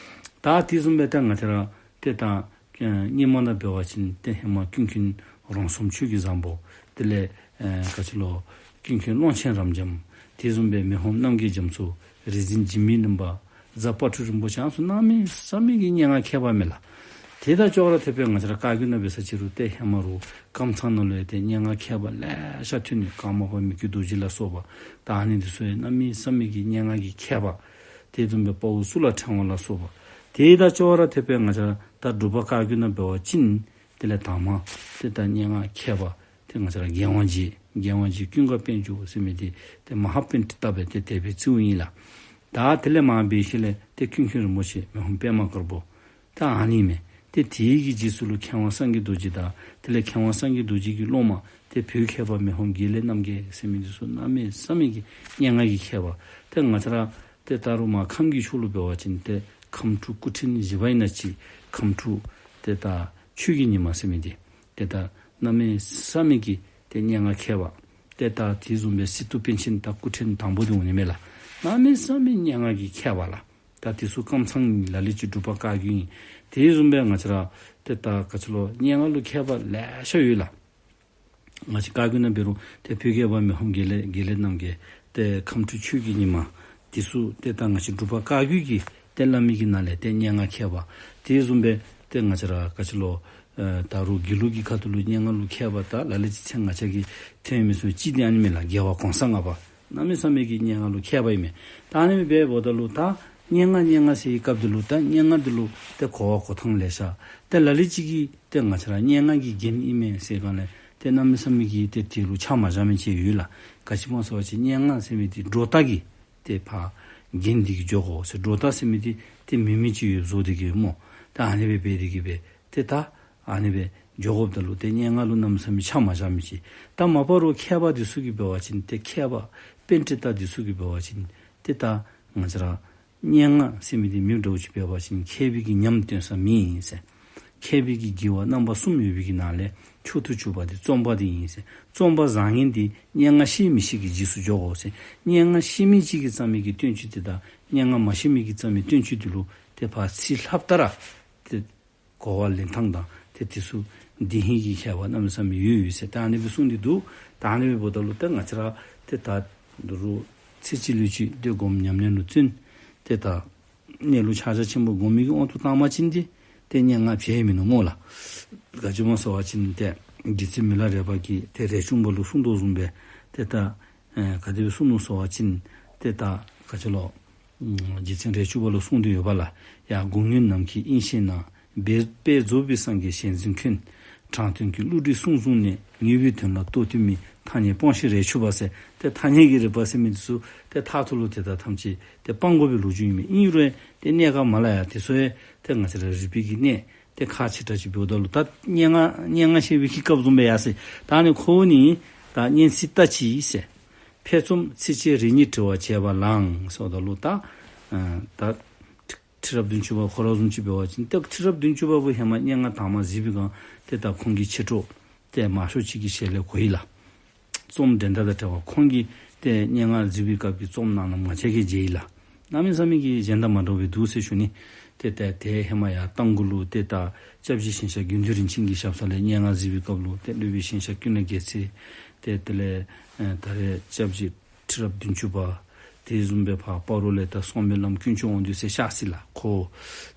ད་དེ་བཟུམ་སྦེ་ད་ང་བཅས་ར་ཏེ་ད་ཨ་རྙིང་མ་ནང་འབད་བ་ཅིན་ཏེ་ཧེ་མ་ཀུན་མཁྱེན་རོང་ཟོམ་ཆོས་ཀྱི་བཟང་པོ་དེ་ལས་ཨེ་ག་ཅི་ལོ་ཀུན་མཁྱེན་ཀློང་ཆེན་རབ་འབྱམས། དེ་བཟུམ་སྦེ་མི་ཕམ་རྣམ་རྒྱལ་རྒྱ་མཚོ། རིག་འཛིན་འཇིགས་མེད་གླིང་པ། རྫ་དཔལ་སྤྲུལ་རིན་པོ་ཆེ། ཨ་ནི་ཚུ་གནམ་མེད་ས་མེད་ཀྱི་སྙན་ངག་མཁས་པ་མས་ལགས། དེ་དང་ཅོག་ར་འཐདཔ་སྦེ་ང་བཅས་ར་བཀའ་བརྒྱུད་ནང་འབད་ས་ཅིག་རུང་ཏེ་ཧེ་མ་རུང་ཀམ་ཚང་ནང་ལུ་ཡང་ཏེ་སྙན་ངག་མཁས་པ་ལེ་ཤ་ཐོན་ནུག། ཀརྨ་པ་མི་བསྐྱོད་རྡོ་རྗེ་ལ་སོགས་པ། ད་ཨ་ནི་འདི་ཚུ་ཡང་གནམ་མེད་ས་མེད་ཀྱི་སྙན་ངག་གི་མཁས་པ། དེ་བཟུམ་སྦེ་དཔའ་བོ་གཙུག་ལག་ཕྲེང་བ་ལ་སོགས་པ། དེ་དང་ཅོག་ར་འཐདཔ་སྦེ་ང་བཅས་ར་ད་འབྲུག་པ་བཀའ་བརྒྱུད་ནང་འབད་བ་ཅིན་དེ་ལས་དང་པ་ཏེ་ད་སྙན་ངག་མཁས་པ་ཏེ་ང་བཅས་ར་རྒྱལ་དབང་རྗེ་རྒྱལ་དབང་རྗེ་ཀུན་དགའ་དཔལ་འབྱོར་ཟེར་མི་འདི་ཏེ་མ་ཧཱ་པཎྜི་ཏ་སྦེ་ཏེ་དེ་སྦེ་རྩིཝ་ཨིན་ལགས། ད་དེ་ལས་མར་འབད་ཞིནམ་ལས་ཏེ་ཀུན་མཁྱེན་རིན་པོ་ཆེ་མི་ཕམ་པདྨ་དཀར་པོ། ད་ཨ་ནི་མས། ཏེ་དེའི་གི་རྗེས་སུ་ལུ་མཁས་དབང་སངས་རྒྱས་རྡོ་རྗེ་དང་དེ་ལས་མཁས་དབང་སངས་རྒྱས་རྡོ་རྗེ་གི་སློབ་མ་ཏེ་བོད་མཁས་པ་མི་ཕམ་དགེ་ལེགས་རྣམ་རྒྱལ་ཟེར་མི་འདི་ཚུ་གནམ་མེད་ས་མེད་ཀྱི་སྙན་ངག་གི་མཁས་པ། ཏེ་ང་བཅས་ར་ཏེ་ད་རུང་མར་ཁམས་ཀྱི་ཕྱོགས་ལུ་འབད་བ་ཅིན་ཏེ་ཁམས་སྤྲུལ་སྐུ་ཕྲེང་བཞི་པ་ཨིན་ན་ཅིག། ཁམས་སྤྲུལ་ཏེ་ད་ཆོས་ཀྱི་ཉི་མ་ཟེར་མི་འདི་ཏེ་ད་གནམ་མེད་ས་མེད་ཀྱི་ཏེ་སྙན་ངག་མཁས་པ། ཏེ་ད་དེ་བཟུམ་སྦེ་སི་ཏུ་པཎ་ཆེན་ད་སྐུ་ཕྲེང་དང་པོ་འདི་འོང་ནི་མས་ལགས། གནམ་མེད་ས་མེད་སྙན་ངག་གི་མཁས་པ་ལགས། ད་དེ་ཚུ་ཀམ་ཚང་ལ་ལུ་ཅིག་འབྲུག་པ་བཀའ་བརྒྱུད་ཨིན། དེ་བཟུམ་སྦེ་ང་བཅས་ར་ཏེ་ད་ག་ཅི་ལོ་སྙན་ངག་ལུ་མཁས་པ་ལེ་ཤ་ཡོད་ལགས། ང་བཅས་བཀའ་བརྒྱུད་ནང་འབད་རུང་ཏེ་བོད་མཁས་པ་མི་ཕམ་དགེ་ལེགས་དགེ་ལེགས་རྣམ་རྒྱལ། ཏེ་ཁམས་སྤྲུལ་ཆོས་ཀྱི་ཉི་མ། དེ་ཚུ་ཏེ་ད་ང་བཅས་འབྲུག་པ་བཀའ་བརྒྱུད་ཀྱི་ཏེ་བླ་མའི་གི་ནང་ལས་ཏེ་སྙན་ངག་མཁས་པ། དེ་བཟུམ་སྦེ་ཏེ་ང་བཅས་ར་ག་ཅི་ལོ་ཨེ་ད་རུང་དགེ་ལུགས་ཀྱི་ཁ་ཐུག་ལུ་སྙན་ངག་ལུ་མཁས་པ་ད་ལ་ལུ་ཅིག་མཚན་ང་བཅས་ཀྱིས་ཐོན་མི་ཚུ་ཅིག་འདི་ཨ་ནི་མས་ལགས། རྒྱལ་བ་གོང་ས་ལྔ་པ། གནམ་མེད་ས་མེད་ཀྱི་སྙན་ངག་ལུ་མཁས་པ་ཨིན་མས། ད་ཨ་ནི་སྦེ་འབདཝ་ད་ལུ་ད་སྙན་ངག་སྙན་ངག་ཟེར་བའི་སྐབས་འདི་ལུ་ད་སྙན་ངག་འདི་ལུ་ཏེ་གོ་བ་གོ་ཐངས་ལེ་ཤ། ཏེ་ལ་ལུ་ཅིག་གིས་ཏེ་ང་བཅས་ར་སྙན་ངག་གི་རྒྱན་ཨིན་མས་ཟེར་ག་ལས་ཏེ་གནམ་མེད་ས་མེད་ཀྱི་ཏེ་དེ་ལུ་ཆ་མ་བཞག་མི་ཅིག་ཡོད་ལགས། ག་ཅི་སྨོ་ཟེར་བ་ཅིན་སྙན་ངག་ཟེར་མི་འདི་སྒྲོ་བཏགས་ཀྱི་ཏེ་ཕར་རྒྱན་འདི་གིས་འཇོག་དགོ་ཟེར། སྒྲོ་བཏགས་ཟེར་མི་འདི་ཏེ་མི་མི་ཅིག་ཡོདཔ་བཟོ་སྟེ་གི་སྨོ། ད་ཨ་ནི་སྦེ་འབད་དེ་གི་སྦེ་ཏེ་ད་ཨ་ནི་སྦེ་འཇོག་དགོཔ་ད་ལུ་ཏེ་སྙན་ངག་ལུ་གནམ་མེད་ས་མེད་ཆ་མ་བཞག་མི་ཅིག། ད་མ་པ་རུང་མཁས་པ་འདི་ཚུ་གིས་འབད་བ་ཅིན་ཏེ་མཁས་པ་པཎྜི་ཏ་འདི་ཚུ་གིས་འབད་བ་ཅིན་ཏེ་ད་ང་བཅས་ར་སྙན་ངག་ཟེར་མི་འདི་མི་འདྲཝ་ཅིག་འབད་བ་ཅིན་མཁས་པའི་གི་ཉམས་སྟོན་ས་མི་ཨིན་ཟེར། མཁས་པའི་གི་དགེ་བ་རྣམ་པ་གསུམ་ཡོད་པའི་གི་ནང་ལས་མཆོག་ཏུ་གྱུར་པ་འདི་རྩོམ་པ་འདི་ཨིན་ཟེར། རྩོམ་པ་བཟང་ངན་འདི་སྙན་ངག་ཤེས་མི་ཤེས་ཀྱི་རྗེས་སུ་འཇོག་དགོ་ཟེར། སྙན་ངག་ཤེས་མི་ཅིག་གིས་བརྩམས་མི་གི་བསྟན་བཅོས་འདི་དང་སྙན་ངག་མ་ཤེས་མི་གིས་བརྩམས་མི་བསྟན་བཅོས་འདི་ལུ་ཏེ་ཕར་ཚུར་ལྷབ་ད་ར་ཏེ་གོ་བ་ལེན་ཐངས་དང་ཏེ་དེ་ཚུ་འདི་ཧིང་གི་ཁྱད་པར་གནམ་མེད་ས་མེད་ཡོད་ཡོད་ཟེར་ད་ཨ་ནི་སྦེ་གསུངས་ཏེ་འདུག། ད་ཨ་ནི་སྦེ་འབདཝ་ད་ལུ་ཏེ་ང་བཅས་ར་ཏེ་ད་དོ་རུང་ཚེ་གཅིག་ལུས་གཅིག་ཏེ་སྒོམ་ཉམས་ལེན་ལུ་བརྩོན། ཏེ་ད་གནས་ལུགས་ཕྱག་རྒྱ་ཆེན་པོ་སྒོམ་མི་གི་དབང་དུ་བཏང་པ་ཅིན་ཏེ་ཏེ་སྙན་ངག་བྱས་མིན་ནུག་སྨོ་ལགས། ག་ཅི་སྨོ་ཟེར་བ་ཅིན་ཏེ་རྗེ་བཙུན་མི་ལ་རས་པ་གིས་ཏེ་རས་ཆུང་པ་ལུ་གསུངས་དོ་བཟུམ་སྦེ་ཏེ་ད་ཨེ་ག་དེ་སྦེ་གསུངས་ནུག་ཟེར་བ་ཅིན་ཏེ་ད་ག་ཅི་ལོ། རྗེ་བཙུན་རས་ཆུང་པ་ལུ་གསུངས་ཏེ་ཡོདཔ་ལགས། ཡ་དགུང་སྔོན་ནམ་མཁའི་དབྱིངས་ཤེས་ན། དཔལ་དཔལ་རྫོགས་པའི་སངས་རྒྱས་ཞལ་འཛིན་མཁན། དྲང་དོན་གྱི་བློ་གྲོས་གསུང་བཟུང་ནས། ངེས་པའི་དོན་ལ་རྟོག་ལྡན་མའི། ཐ་སྙད་སྤོང་ཞིང་རས་ཆུང་པ་ཟེར། ཏེ་ཐ་སྙད་ཀྱི་རིག་པ་ཟེར་མི་འདི་ཚུ་ཏེ་མཐར་ཐུག་ལུ་ཏེ་ད་ཐམས་ཅད་ཏེ་སྤང་དགོ་པའི་ལོ་རྒྱུས་ཨིན་མས། ཨིན་རུང་ཏེ་གནས་སྐབས་མ་ལ་ཡ་དེ་ཚུ་ཡང་ཏེ་ང་བཅས་ར་རིག་པའི་གི་གནས་ཏེ་ཁག་ཆེ་དྲགས་ཅིག་འབདཝ་ད་ལུ་ད་སྙན་ངག་སྙན་ངག་བཤད་པའི་གི་སྐབས་བཟུམ་སྦེ་ཡར་སོ་ཡི། ད་ཨ་ནི་ཁོ་བོ་ནི་ད་སྙན་ཚིག་ལྟ་ཅི་ཟེར། ཕེབས་རྩོམ་ཚིགས་བཅད་རེ་གཉིས་དྲི་བར་བྱེད་པ་ལའང་ཟེརཝ་ད་ལུ་ད་ཨ་ད་ཁྲི་རབས་བདུན་ཅུ་པ་ཁོ་ར་བཟུམ་ཅིག་འབད་བ་ཅིན་ཏེ་ཁྲི་རབས་བདུན་ཅུ་པ་བུ་ཧེ་མ་སྙན་ངག་དང་པ་གཟིགས་པའི་སྒང་ཏེ་ད་ཁོང་གི་མཆེད་གྲོགས་ཏེ་མང་ཤོས་ཅིག་གི་ཞལ་ལས་གོ་ཡི་ལགས། རྩོམ་འགྲན་ཟླ་དང་བྲལ་བ་ཁོང་གིས་ཏེ་སྙན་ངག་གཟིགས་པའི་སྐབས་ཀྱི་རྩོམ་ནང་ན་ང་བཅས་ཀྱིས་མཇལ་ཡི་ལགས། གནམ་མེད་ས་མེད་ཀྱི་གཞན་དང་མ་འདྲ་བའི་འདུག་ཟེར་ཞུ་ནི། ཏེ་ད་ཏེ་ཧེ་མ་ཡར་རྟ་མགོ་ལུ་ཏེ་ད་སྐྱབས་རྗེ་ཞིང་གཤེགས་དགེ་འདུན་རིན་ཆེན་གྱི་ཞབས་ས་ལས་སྙན་ངག་གཟིགས་པའི་སྐབས་ལུ་ཏེ་སློབ་དཔོན་ཞིང་གཤེགས་ཀུན་ལེགས་རྒྱལ་མཚན་ཏེ་དེ་ལས་ཨེ་ད་རེས་སྐྱབས་རྗེ་ཁྲི་རབས་བདུན་ཅུ་པ། དེ་བཟུམ་སྦེ་ཕར་སྤ་རོ་ལས་ད་སོག་མའི་བླམ་དཀོན་མཆོག་དབང་འདུས་ཟེར་ཤར་སི་ལ་ཁོ།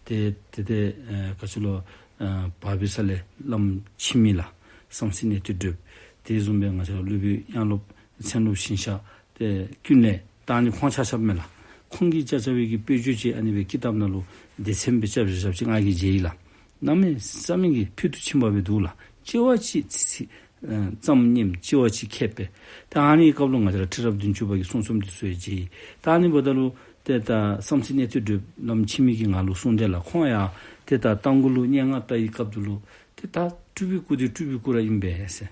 ཏེ་ཏེ་ཏེ་ཨེ་ག་ཅི་ལོ་ཨེ་བར་པའི་ས་ལས་བླམ་འཆི་མེད་ལ་བསམ་སྲིད་གནས་བརྟན་སྒྲོལ། དེ་བཟུམ་སྦེ་ང་བཅས་ར་སློབ་དཔོན་དབྱངས་སློབ་མཚན་སློབ་ཞིང་གཤེགས་ཏེ་ཀུན་ལེགས་ད་ཨ་ནི་ཁོང་ཆ་ཁྱབ་མས་ལགས། ཁོང་གིས་ཅ་ཅ་བའི་གི་དཔེ་བརྗོད་ཅིག་ཨ་ནི་སྦེ་ཀི་ཏབ་ནང་ལུ་སྡེ་ཚན་སྦེ་རྐྱབ་བཞག་རྐྱབ་ཅིག་ང་གིས་མཇལ་ཡི་ལགས། གནམ་མེད་ས་མེད་ཀྱི་ཕུལ་དུ་ཕྱིན་པ་སྦེ་འདུག་ལགས། གཅེས་པ་ཅིག་ཚིག་ཚིག་ཨ་ཙམ་སྙནམ་གཅེས་པ་ཅིག་མཁས་པས། ད་ཨ་ནི་སྐབས་ལུ་ང་བཅས་ར་ཁྲི་རབས་བདུན་ཅུ་པ་གི་གསུང་རྩོམ་འདི་ཚུ་ཡང་མཇལ་ཡི། ད་ཨ་ནི་འབདཝ་ད་ལུ་ཏེ་ད་བསམ་སྲིད་གནས་བརྟན་སྒྲོལ་བླམ་འཆི་མེད་ཀྱིས་ང་ལུ་གསུངས་དེས་ལགས། ཁོང་ཡང་ཏེ་ད་རྟ་མགོ་ལུ་སྙན་ངག་ལྟ་བའི་སྐབས་སུ་ལུ་ཏེ་ད་སྤྲུལ་པའི་སྐུ་དེ་སྤྲུལ་པའི་སྐུ་ར་ཨིན་པས་ཟེར།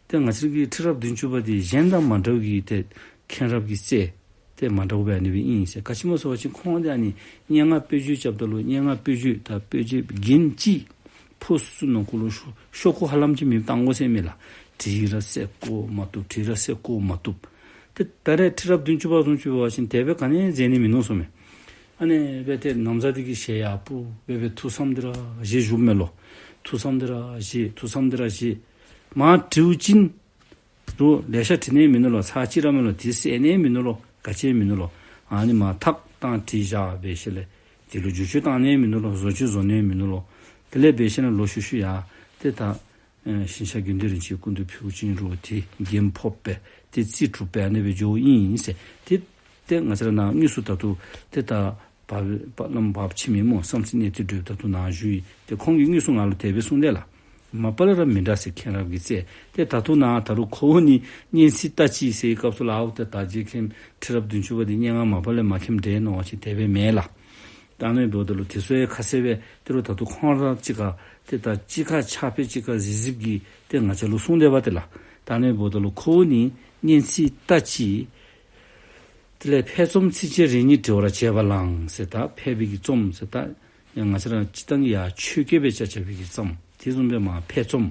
ཏེ་ང་བཅས་ཀྱི་ཁྲི་རབས་བདུན་ཅུ་པ་འདི་གཞན་དང་མ་འདྲཝ་གི་ཏེ་མཁྱེན་རབ་ཀྱི་རྩལ་ཏེ་མ་འདྲཝ་སྦེ་ཨ་ནི་སྦེ་ཨིན་ཟེར། ག་ཅི་སྨོ་ཟེར་བ་ཅིན་ཁོང་འདི་ཨ་ནི་སྙན་ངག་དཔེ་བརྗོད་རྐྱབ་ད་ལུ་སྙན་ངག་དཔེ་བརྗོད་ད་དཔེ་བརྗོད་རྒྱན་ཅིག་ཕོ་སུ་ནང་འཁོད་ལུ་ཤོ་ཤོག་ཀུ་ཧ་ལམ་ཅིག་མེདཔ་བཏང་དགོ་ཟེར་མས་ལགས། བྲིས་ར་ཟེར་གོ་མ་བཏུབ། བྲིས་ར་ཟེར་གོ་མ་བཏུབ། ཏེ་ད་རེས་ཁྲི་རབས་བདུན་ཅུ་པ་བཟུམ་ཅིག་འབད་བ་ཅིན་དེ་སྦེ་ག་ནི་མཛད་ནི་མིན་ནུག་ཟེར་མས། ཨ་ནི་སྦེ་ཏེ་ན་བཟའ་འདི་གིས་ཞལ་ཡར་སྤུབ་སྦེ་སྦེ་ཐུགས་བསམ་འདི་ར་བཞེས་བཞུགས་མས་ལོ། ཐུགས་བསམ་འདི་ར་བཞེས་ཐུགས་བསམ་འདི་ར་བཞེས། མར་བྲིཝ་ཅིན་རོགས་ལེ་ཤ་བྲི་ནི་མིན་ནུག་ལོ། ཚར་གཅིག་ར་མས་ལོ། དེ་ཟད་ནི་མིན་ནུག་ལོ། ག་ཅི་མིན་ནུག་ལོ། ཨ་ནི་མར་ཐག་བཏང་བྲིས་བཞག་སྦེ་ཞིནམ་ལས་དེ་ལུ་བསྒྱུར་བཅོས་བཏང་ནི་མིན་ནུག་ལོ། བཟོ་བཅོས་བཟོ་ནི་མིན་ནུག་ལོ། དེ་ལས་འབད་ཞིནམ་ལས་ལོག་ཤུལ་ཤུལ་ཡར་ཏེ་ད་ཨེ་ཞིང་གཤེགས་དགེ་འདུན་རིན་ཆེན་སྐུ་མདུན་ཕུལཝ་ཅིག་རོགས་ཏེ་འགན་ཕོག་སྦེ་ཏེ་རྩིས་གྲུབ་སྦེ་ཨ་ནི་སྦེ་འགྱོཝ་ཨིན་ཟེར། ཏེ་ཏེ་ང་བཅས་ར་ནཱ་དངོས་སུ་ད་ལྟོ་ཏེ་ད་བར་པ་བླམ་བར་པ་འཆི་མེད་སྨོ་བསམ་སྲིད་གནས་བརྟན་སྒྲོལ་ད་ལྟོ་ནཱ་བཞུགས་ཡི། ཏེ་ཁོང་གིས་དངོས་སུ་ང་ལུ་དེ་སྦེ་གསུངས་དེས་ལགས། མ་པ་ལས་ར་མི་འདྲ་ཟེར་མཁྱེན་རབ་ཀྱི་རྩལ། ཏེ་ད་ལྟོ་ནཱ་ད་རུང་ཁོ་བོ་ནི་སྙན་ཚིག་ལྟ་ཅི་ཟེར་བའི་སྐབས་སུ་ལུ་ཨའུ་ཏེ་ད་རྗེ་མཁན་ཁྲི་རབས་བདུན་ཅུ་པ་འདི་སྙན་ངག་མ་པ་ལས་མ་མཁྱེནམ་འདྲས་མནོ་བ་ཅིན་དེ་སྦེ་མེན་ལགས། ད་ཨ་ནི་འབདཝ་ད་ལུ་དེ་ཚུ་ཡང་ཁ་གསལ་སྦེ་ཏེ་རོགས་ད་ལྟོ་ཁོང་ར་གཅིག་ཁར་ཏེ་ད་གཅིག་ཁར་ཕྱག་དཔེ་གཅིག་ཁར་གཟིགས་གཟིགསཔ་གིས་ཏེ་ང་བཅས་ལུ་གསུངས་དེས་པ་ཏེ་ལགས། ད་ཨ་ནི་འབདཝ་ད་ལུ་ཁོ་བོ་ནི་སྙན་ཚིག་ལྟ་ཅི། དེ་ལས་ཕེབས་རྩོམ་ཚིགས་བཅད་རེ་གཉིས་བྲི་བར་བྱེད་པ་བླངས་ཟེར། ད་ཕེབས་པའི་གི་རྩོམ་ཟེར་ད་ཡང་ང་བཅས་ར་སྤྱིར་བཏང་གི་ཡར་ཆོས་སྐད་སྦེ་བྱ་བྱ་བའི་གི་རྩོམ་དེ་བཟུམ་སྦེ་མར་ཕེབས་རྩོམ།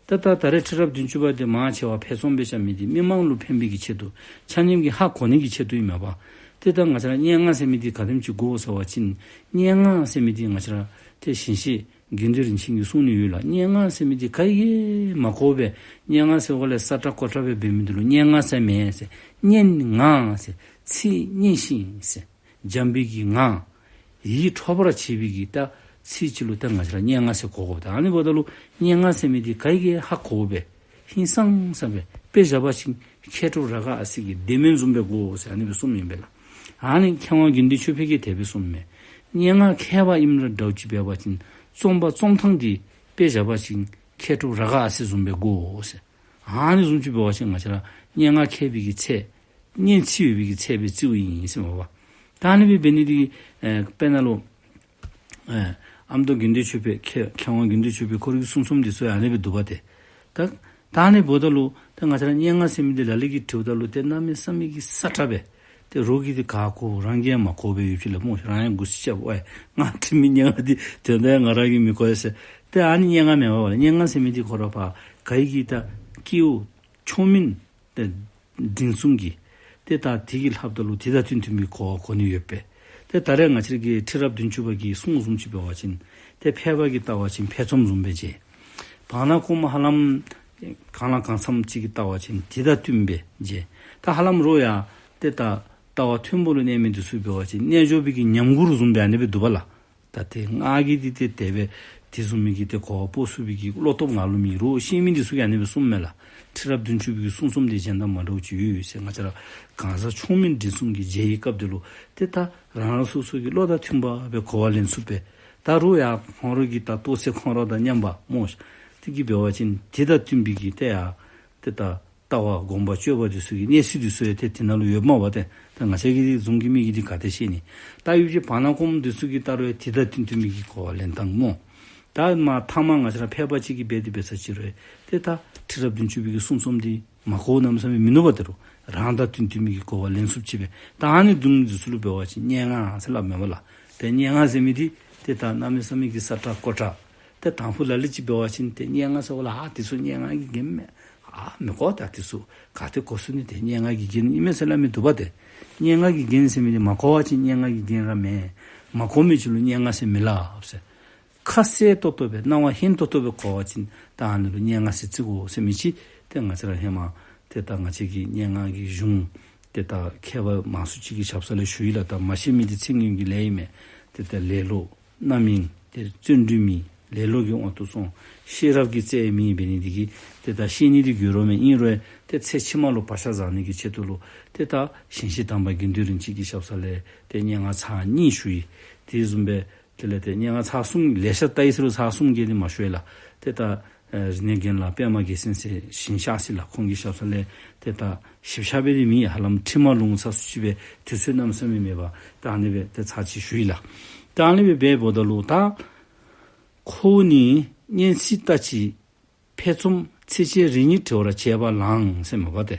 ད་ད་ད་རེས་ཁྲི་རབས་བདུན་ཅུ་པ་འདི་མང་ཆེ་བ་ཕེབས་རྩོམ་སྦེ་བྱ་མི་འདི་མི་མང་ལུ་ཕན་པའི་གི་ཆེད་དུ་ཆ་མཉམ་གྱིས་ཧ་གོ་ནི་གི་ཆེད་དུ་ཨིན་མས་པ། ཏེ་ད་ང་བཅས་ར་སྙན་ངག་ཟེར་མི་འདི་ག་དེམ་ཅིག་དགོ་ཟེར་བ་ཅིན་སྙན་ངག་ཟེར་མི་འདི་ང་བཅས་ར་ཏེ་ཞིང་གཤེགས་དགེ་འདུན་རིན་ཆེན་གྱིས་གསུངས་ནི་ཡོད་ལགས། སྙན་ངག་ཟེར་མི་འདི་ག་གིས་ཡང་མ་གོཝ་སྦེ་སྙན་ངག་ཟེར་བ་ལས་སྲ་ཀྲག་ཀོ་ཀྲག་སྦེ་འབད་མི་འདི་ལུ་སྙན་ངག་ཟེར་མེན་ཟེར། སྙན་ངག་ཟེར་ཚིག་སྙན་ཞིང་ཟེར་འཇམ་པའི་གི་ངག་ཡིད་འཕྲོག་པར་བྱེད་པའི་གི་ད་ཚིག་ཅིག་ལུ་ད་ང་བཅས་ར་སྙན་ངག་ཟེར་གོ་དགོཔ་ད། ཨ་ནི་འབདཝ་ད་ལུ་སྙན་ངག་ཟེར་མི་འདི་ག་གིས་ཡང་ཧ་གོཝ་སྦེ་ཧིང་སངས་ས་སྦེ་དཔེ་བཞག་པ་ཅིན་མཁས་གྲུབ་རཱ་ག་ཨ་སྱ་གི་ལྡེ་སྨན་བཟུམ་སྦེ་དགོ་ཟེར་ཨ་ནི་སྦེ་གསུངམ་ཨིན་པས་ལགས། ཨ་ནི་མཁས་དབང་དགེ་འདུན་ཆོས་འཕེལ་གྱིས་དེ་སྦེ་གསུངམ་མས། སྙན་ངག་མཁས་པ་ཨིནམ་ར་འདྲཝ་ཅིག་འབད་བ་ཅིན་རྩོམ་པ་རྩོམ་ཐངས་འདི་དཔེ་བཞག་པ་ཅིན་མཁས་གྲུབ་རཱ་ག་ཨ་སྱ་བཟུམ་སྦེ་དགོ་ཟེར། ཨ་ནི་བཟུམ་ཅིག་འབད་བ་ཅིན་ང་བཅས་ར་སྙན་ངག་མཁས་པའི་གི་ཚད་སྙན་ཚིག་ཡོད་པའི་གི་ཚད་སྦེ་བརྩིཝ་ཨིན་ཟེར་མས་པ། ད་ཨ་ནི་སྦེ་འབད་ནི་འདི་ཨེ་དཔེར་ན་ལུ་ཨེ་ཨ་མདོ་དགེ་འདུན་ཆོས་འཕེལ་མཁས་མཁས་དབང་དགེ་འདུན་ཆོས་འཕེལ་ཁོ་རའི་གི་གསུང་རྩོམ་འདི་ཚུ་ཡང་ཨ་ནི་སྦེ་འདུག་པ་ཏེ། ད་ད་ཨ་ནི་འབདཝ་ད་ལུ་ད་ང་བཅས་ར་སྙན་ངག་ཟེར་མི་འདི་ལ་ལུ་གིས་བྲིཝ་ད་ལུ་ཏེ་གནམ་མེད་ས་མེད་ཀྱི་སྲ་ཀྲག་སྦེ་ཏེ་རོགས་ཀྱིས་འདི་ག་གོ་རང་གིས་ཡང་མ་གོ་བར་ཡོད་ཅི་ལགས་སྨོ། རང་ཡང་མགུ་སྐྱབས་ཨོ་ང་བྲིས་མི་སྙན་ངག་འདི་དོན་དག་ང་ར་གིས་མི་གོ་ཡ་ཟེར། ཏེ་ཨ་ནི་སྙན་ངག་མེན་པ་ལགས། སྙན་ངག་ཟེར་མི་འདི་ཁོ་ར་ཕར་ག་གི་ད་སྐྱེ་བོ་མཆོག་དམན་ཏེ་འབྲིང་གསུམ་གྱི་ཏེ་ད་དེ་གི་ལྷགཔ་ད་ལུ་དེ་དང་བསྟུན་བསྟུན་པའི་གོ་བ་གོ་ནི་ཡོད་པས། ཏེ་ད་རེས་ང་བཅས་ཀྱི་ཁྲི་རབས་བདུན་ཅུ་པ་གི་གསུང་བཟུམ་ཅིག་འབད་བ་ཅིན་ཏེ་ཕལ་པ་གིས་བལྟ་བ་ཅིན་ཕལ་རྩོམ་བཟུམ་སྦེ་མཇལ། བར་ན་ཁོངམ་ཧ་ལམ་གང་ལ་གང་འཚམས་ཅིག་གིས་བལྟ་བ་ཅིན་དེ་དང་བསྟུན་སྦེ་མཇལ། ད་ཧ་ལམ་རོགས་ཡང་ཏེ་ད་ལྟ་བ་མཐོན་པོ་ལུ་གནས་མི་འདི་ཚུ་འབད་བ་ཅིན་རྣལ་འབྱོར་པའི་གི་ཉམས་མགུར་བཟུམ་སྦེ་ཨ་ནི་སྦེ་འདུག་པ་ལགས། ད་ཏེ་ང་གིས་འདི་ཏེ་དེ་སྦེ་དེ་བཟུམ་མའི་གི་ཏེ་གོ་བ་སྤོ་ཚུགས་པའི་གི་བློ་སྟོབས་ང་ལུ་མེད། རོགས་ཤེས་མི་འདི་ཚུ་གིས་ཨ་ནི་སྦེ་གསུངམ་མས་ལགས། ཁྲི་རབས་བདུན་ཅུ་པའི་གི་གསུང་རྩོམ་འདི་གཞན་དང་མ་འདྲཝ་ཅིག་ཡོད་ཟེར། ང་བཅས་ར་གང་ཟག་མཆོག་དམན་འབྲིང་གསུམ་གྱིས་མཇལ་བའི་སྐབས་འདི་ལུ་ཏེ་ད་རང་རང་སོ་སོ་གི་བློ་དང་མཐུན་པ་སྦེ་གོ་བ་ལེན་ཚུགས་པས། ད་རོགས་ཡང་ཁོང་ར་གི་ད་རྟོགས་ཚད་ཁོང་ར་དང་མཉམ་པ་སྨོ། དེ་གིས་འབད་བ་ཅིན་དེ་དང་བསྟུན་པའི་གི་ཏེ་ཡང་ཏེ་ད་ལྟ་བ་སྒོམ་པ་སྤྱོད་པ་འདི་ཚུ་གི་གནས་ཚུལ་འདི་ཚུ་ཡང་ཏེ་དེ་ནང་ལུ་ཡོདཔ་མས་པ་ཏེ། ད་ང་བཅས་ཀྱི་འདི་བཟུམ་གྱི་མི་གིས་འདི་ག་ཏེ་ཤེས་ནི། ད་ཡུལ་གྱི་བར་ན་ཁོངམ་འདི་ཚུ་གིས་ད་རུང་ཡང་དེ་དང་བསྟུན་བསྟུན་པའི་གི་གོ་བ་ལེན་ཐངས་སྨོ། ད་མ་མཐའ་མ་ང་བཅས་ར་ཕལ་པ་ཅིག་གིས་འབད་དེ་འབད་ས་ཅིག་རུང་ཡང་ཏེ་ད་ཁྲི་རབས་བདུན་ཅུ་པའི་གི་གསུང་རྩོམ་འདི་མ་གོཝ་གནམ་མེད་ས་མེད་མིན་ནུག་པ་ཏེ་རོགས། རང་དང་བསྟུན་བསྟུན་མི་གི་གོ་བ་ལེན་ཚུགསཔ་ཅིག་སྦེ། ད་ཨ་ནི་བཟུམ་འདི་ཚུ་ལུ་འབད་བ་ཅིན་སྙན་ངག་ཟེར་སླབ་མས་པ་ལགས། ཏེ་སྙན་ངག་ཟེར་མི་འདི་ཏེ་ད་གནམ་མེད་ས་མེད་ཀྱི་སྲ་ཀྲག་ཀོ་ཀྲག། ཏེ་དང་ཕུ་ལ་ལུ་ཅིག་འབད་བ་ཅིན་ཏེ་སྙན་ངག་ཟེར་བ་ལགས། ཨ་འདི་ཚུ་སྙན་ངག་གི་རྒྱན་མས། ཨ་མི་གོ། ད་འདི་ཚུ་ག་ཏེ་གོ་ཚུགས་ནི། ཏེ་སྙན་ངག་གི་རྒྱན་ཨིན་མས་ཟེར་སླབ་མི་འདུག་པ་ཏེ། སྙན་ངག་གི་རྒྱན་ཟེར་མི་འདི་མ་གོ་བ་ཅིན་སྙན་ངག་གི་རྒྱན་ར་མེན། མ་གོ་མི་ཅིག་ལུ་སྙན་ངག་ཟེར་མི་སླབ་ཟེར། ཁ་གསལ་ཏོག་ཏོ་སྦེ་སྣང་བ་སྙིང་ཏོག་ཏོ་སྦེ་གོ་བ་ཅིན་ད་ཨ་ནི་ལུ་སྙན་ངག་ཟེར་བརྩི་དགོ་ཟེར་མི་ཅིག། ཏེ་ང་བཅས་ར་ཧེ་མ་ཏེ་ད་ང་བཅས་ཀྱི་སྙན་ངག་གི་གཞུང་ཏེ་ད་མཁས་པ་མང་སུ་ཅིག་གི་ཞབས་ས་ལས་ཞུ་ཡི་ལགས། ད་མ་ཤེས་མི་འདི་ཚིག་ངན་གྱི་ལས་ཨིན་མས། ཏེ་ད་ལེ་ལོ་རྣམ་གཡེང་ཏེ་བརྩོན་འགྲུས་མེད་ལེ་ལོ་གི་དབང་དུ་སོང་། ཤེས་རབ་ཀྱི་རྩལ་མེད་འབད་ནི་འདི་གིས་ཏེ་ད་ཤེས་ནི་འདི་འགྱུར་རོ་མས། ཨིན་རུང་ཏེ་ཚེ་ཕྱི་མ་ལུ་བག་ཆགས་བཟའ་ནི་གི་ཆེད་དུ་ལུ་ཏེ་ད་ཞིང་གཤེགས་དམ་པ་དགེ་འདུན་རིན་ཆེན་གྱི་ཞབས་ས་ལས་ཏེ་སྙན་ངག་ཚར་གཉིས་ཞུ་ཡི། དེ་བཟུམ་སྦེ་དེ་ལས་ཏེ་སྙན་ངག་ཚར་གསུམ་ལེ་ཤ་བལྟ་ཡི་ཟེར་རུང་ཚར་གསུམ་གྱི་ནི་མ་ཞུ་ཡི་ལགས། ཏེ་ད་ཨེ་རིག་གནས་རྒན་ལགས་པདྨ་རྒྱལ་མཚན་ཟེར་ཞིང་གཤེགས་ཟེར་ལགས། ཁོང་གི་ཞབས་ས་ལས་ཏེ་ད་ཞིབ་ཆ་སྦེ་འདི་མེད། ཧ་ལམ་ཁྲིད་མ་ལུང་ཚ་སུ་ཅིག་སྦེ་དུས་ཚོད་གནམ་མེད་ས་མེད་མེད་པར་ད་ཨ་ནི་སྦེ་ཏེ་ཚར་གཅིག་ཞུ་ཡི་ལགས། ད་ཨ་ནི་སྦེ་འབདཝ་ད་ལུ་ད་ཁོ་བོ་ནི་སྙན་ཚིག་ལྟ་ཅི། ཕེབས་ཆོམ་ཚིགས་བཅད་རེ་གཉིས་བྲི་བར་བྱེད་པ་ལང་ཟེར་མས་པ་ཏེ།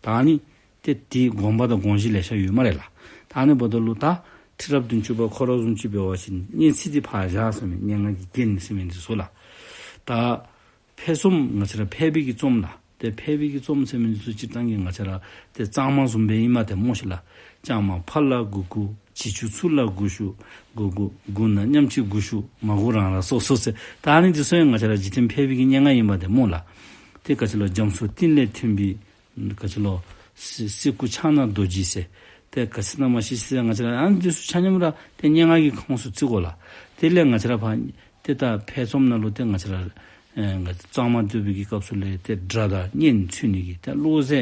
ད་ཨ་ནི་ཏེ་དེའི་དགོངས་པ་དང་དགོངས་གཞི་ལེ་ཤ་ཡོད་སྨ་རེ་ལགས། ད་ཨ་ནི་འབདཝ་ད་ལུ་ད་ཁྲི་རབས་བདུན་ཅུ་པ་ཁོ་ར་བཟུམ་ཅིག་འབད་བ་ཅིན་སྙན་ཚིག་འདི་ཕར་བཞག་ཟེར་མི་སྙན་ངག་གི་རྒྱན་ཟེར་མི་འདི་ཚུ་ལགས། ད་ཕེབས་ཆོམ་ང་བཅས་ར་ཕེབས་པའི་གི་ཆོམ་ལགས། ཏེ་ཕེབས་པའི་གི་ཆོམ་ཟེར་མི་འདི་ཚུ་སྤྱིར་བཏང་གི་ང་བཅས་ར་ཏེ་གཙང་མ་བཟུམ་སྦེ་ཨིན་མས་ཏེ་སྨོ་ཤིག་ལགས། གཙང་མ་ཕར་ལ་སྒུར་སྒུར། བྱི་ཅུང་ཚུར་ལ་སྒུར་ཤུགས། སྒུར་སྒུར། སྒུར་ན་མཉམ་གཅིག་སྒུར་ཤུགས། མ་སྒུར་རང་རང་སོ་སོ་ཟེར། ད་ཨ་ནི་འདི་ཚུ་ཡང་ང་བཅས་ར་འཇིག་རྟེན་ཕལ་པའི་གི་སྙན་ངག་ཨིན་པ་ཏེ་སྨོ་ལགས། ཏེ་ག་ཅི་ལོ་རྒྱ་མཚོ་གཏིང་ལས་ཐོན་པའི་ག་ཅི་ལོ་སི་སི་ཀུ་ཕྱག་ན་རྡོ་རྗེ་ཟེར། ཏེ་ག་ཅི་ཨིན་ན་མ་ཤེས་ཟེར། ང་བཅས་ར་ཨ་ནི་འདི་ཚུ་ཆ་མཉམ་ར་ཏེ་སྙན་ངག་གི་ཁོངས་སུ་བརྩི་དགོ་ལགས། དེ་ལས་ང་བཅས་ར་ཕར་ཏེ་ད་ཕེབས་ཆོམ་ནང་ལུ་ཏེ་ང་བཅས་ར་ཨེ་ང་བཅས་གཙང་མ་སྡོད་པའི་གི་སྐབས་སུ་ལས་ཏེ་སྒྲ་དང་སྙན་འཚོལ་ནི་གི་ཏེ་བློ་རྩེ་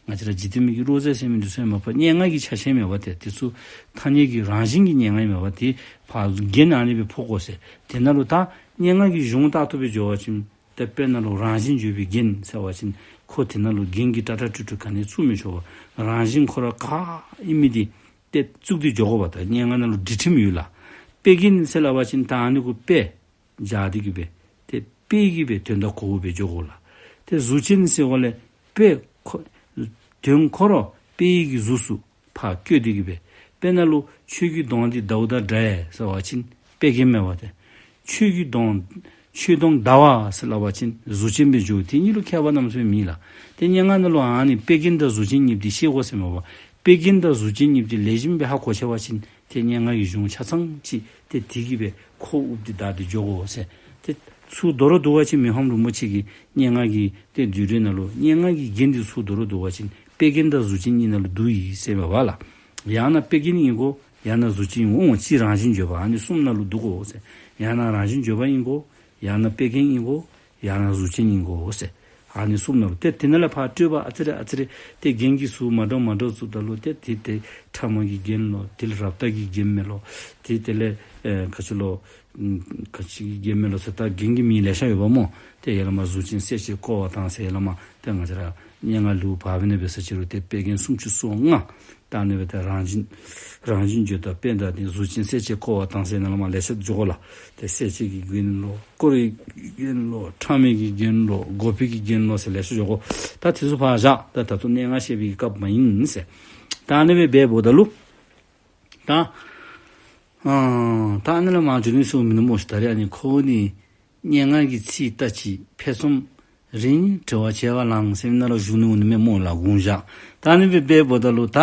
ང་བཅས་ར་འཇིག་རྟེན་མི་གི་བློ་རྩེ་ཟེར་མི་འདི་ཚུ་ཡང་མ་པ་སྙན་ངག་གི་ཆ་ཤས་མས་པ་ཏེ། དེ་ཚུ་ཐ་སྙད་ཀྱི་རང་བཞིན་གྱི་སྙན་ངག་མས་པ་ཏེ། ཕར་རྒྱན་ཨ་ནི་སྦེ་ཕོག་དགོ་ཟེར། དེ་ནང་ལུ་ད་སྙན་ངག་གི་གཞུང་ལྟར་དུ་སྦེ་འགྱོ་བ་ཅིན་ཏེ་དཔེར་ན་ལུ་རང་བཞིན་བརྗོད་པའི་རྒྱན་ཟེར་བ་ཅིན་ཁོ་དེ་ནང་ལུ་རྒྱན་གྱི་ཏ་ཏ་ཏུ་ཏུ་ག་ནི་བཙུགས་མི་ཆོག་པ། རང་བཞིན་ཁོ་ར་ག་ཨིན་མི་འདི་ཏེ་བཙུགས་ཏེ་འགྱོ་དགོ་པ། ད་སྙན་ངག་ནང་ལུ་སྒྲིག་ཁྲིམས་ཡོད་ལགས། དཔེ་རྒྱན་ཟེར་སླབ་པ་ཅིན་ད་ཨ་ནི་གུ་དཔེ་སྦྱར་ཏེ་གི་སྦེ་ཏེ་དཔེ་གི་སྦེ་དོན་དག་གོཝ་སྦེ་འགྱོ་དགོ་ལགས། ཏེ་གཟུགས་ཅན་ཟེར་བ་ལས་དཔེ་ཁོ་དོན་ཁོ་ར་དཔེ་གི་གཟུགས་སུ་ཕར་བཀོད་དེ་གི་སྦེ། དཔེར་ན་ལུ་ཁྱོད་ཀྱི་གདོང་འདི་ཟླཝ་དང་འདྲ་ཟེར་བ་ཅིན་དཔེ་རྒྱན་མས་པ་ཏེ། ཁྱོད་ཀྱི་གདོང་ཁྱོད་གདོང་ཟླ་བ་ཟེར་སླབ་པ་ཅིན་གཟུགས་ཅན་སྦེ་འགྱོ། དེ་གཉིས་ལུ་ཁྱད་པར་གནམ་མེད་ས་མེད་མེད་ལགས། ཏེ་སྙན་ངག་ནང་ལུ་ཨ་ནི་དཔེ་རྒྱན་དང་གཟུགས་ཅན་གཉིས་འདི་ཤེས་དགོ་ཟེར་མས་པ། དཔེ་རྒྱན་དང་གཟུགས་ཅན་གཉིས་འདི་ལེགས་ཤོམ་སྦེ་ཧ་གོ་ཚར་བ་ཅིན་ཏེ་སྙན་ངག་གི་གཞུང་ཆ་ཚང་ཅིག་ཏེ་དེ་གི་སྦེ་ཁོག་དབུབ་སྟེ་བདའ་སྟེ་འགྱོ་དགོ་ཟེར། ཏེ་ཚུར་དོ་རུང་བསྡུ་བ་ཅིན་མི་ཕམ་རིན་པོ་ཆེ་གིས་སྙན་ངག་གི་ཏེ་བསྡུས་གྲྭའི་ནང་ལུ་སྙན་ངག་གི་རྒྱན་འདི་ཚུར་དོ་རུང་བསྡུ་བ་ཅིན་དཔེ་རྒྱན་དང་གཟུགས་ཅན་གཉིས་ནང་ལུ་བསྡུ་ཡི་ཟེར་མས་པ་ལགས། ཡང་ན་དཔེ་རྒྱན་ཨིན་དགོ། ཡང་ན་གཟུགས་ཅན་ཨིན་དགོ། འོང་གཅིག་རང་བཞིན་བརྗོད་པ་ཨ་ནི་གསུམ་ནང་ལུ་བསྡུ་དགོ་ཟེར། ཡང་ན་རང་བཞིན་བརྗོད་པ་ཨིན་དགོ། ཡང་ན་དཔེ་རྒྱན་ཨིན་དགོ། ཡང་ན་གཟུགས་ཅན་ཨིན་དགོ་ཟེར། ཨ་ནི་གསུམ་ནང་ལུ་ཏེ་དེ་ནང་ལས་ཕར་སྤྲོས་པ་ཨ་ཙི་རེ་ཨ་ཙི་རེ་ཏེ་རྒྱན་གྱི་ཟུར་མ་འདྲཝ་མ་འདྲཝ་བཙུགསཔ་ད་ལུ་ཏེ་དེ་ཏེ་ཕྲ་མ་གི་རྒྱན་ལོ། དེ་ལས་རབ་བཏགས་ཀྱི་རྒྱན་མས་ལོ། དེ་དེ་ལས་ཨེ་ག་ཅི་ལོ་ཨམ་ག་ཅི་གི་རྒྱན་མས་ལོ་ཟེར་ད་རྒྱན་གྱི་མིང་ལེ་ཤ་ཡོདཔ་སྨོ། ཏེ་ཡར་ལས་མར་གཟུགས་ཅན་གསལ་བྱེད་བསྐོར་བ་དང་ཟེར་ཡར་ལས་མར་ཏེ་ང་བཅས་ར་སྙན་ངག་ལེའུ་བར་པའི་ནང་འབད་ས་ཅིག་རུང་ཏེ་དཔེ་རྒྱན་སུམ་ཅུ་སོ་ལྔ། ད་ཨ་ནི་སྦེ་ཏེ་རང་བཞིན་རང་བཞིན་བརྗོད་དང་དཔེ་དང་ཏེ་གཟུགས་ཅན་གསལ་བྱེད་བསྐོར་བ་དང་ཟེར་ནཱ་ལས་མར་ལེ་ཤ་འགྱོ་དགོ་ལགས། ཏེ་གསལ་བྱེད་ཀྱི་རྒྱན་ལོ། བསྐོར་བའི་རྒྱན་ལོ། ཕྲ་མའི་གི་རྒྱན་ལོ། བགོ་པའི་གི་རྒྱན་ལོ་ཟེར་ལེ་ཤ་འགྱོ་དགོ། ད་དེ་ཚུ་ཕར་བཞག། ད་ད་ལྟོ་སྙན་ངག་བཤད་པའི་གི་སྐབས་མ་ཨིན་ཟེར། ད་ཨ་ནི་སྦེ་འབདཝ་ད་ལུ་ད་ཨ་ད་ཨ་ནི་ལས་མར་འགྱོ་ནི་ཟེར་མི་ནུག་སྨོ་ཤིག། ད་རེས་ཨ་ནི་ཁོ་བོ་ནི་སྙན་ངག་གི་ཚིག་ལྟ་ཅི། ཕེབས་ཆོམ་རེ་གཉིས་བྲི་བར་བྱེད་པ་ལང་ཟེར་མི་ནང་ལུ་བཞུགས་ནི་འོང་ནི་མས་སྨོ་ལགས། དགོངས་བཞག། ད་ཨ་ནི་སྦེ་འབདཝ་ད་ལུ་ད་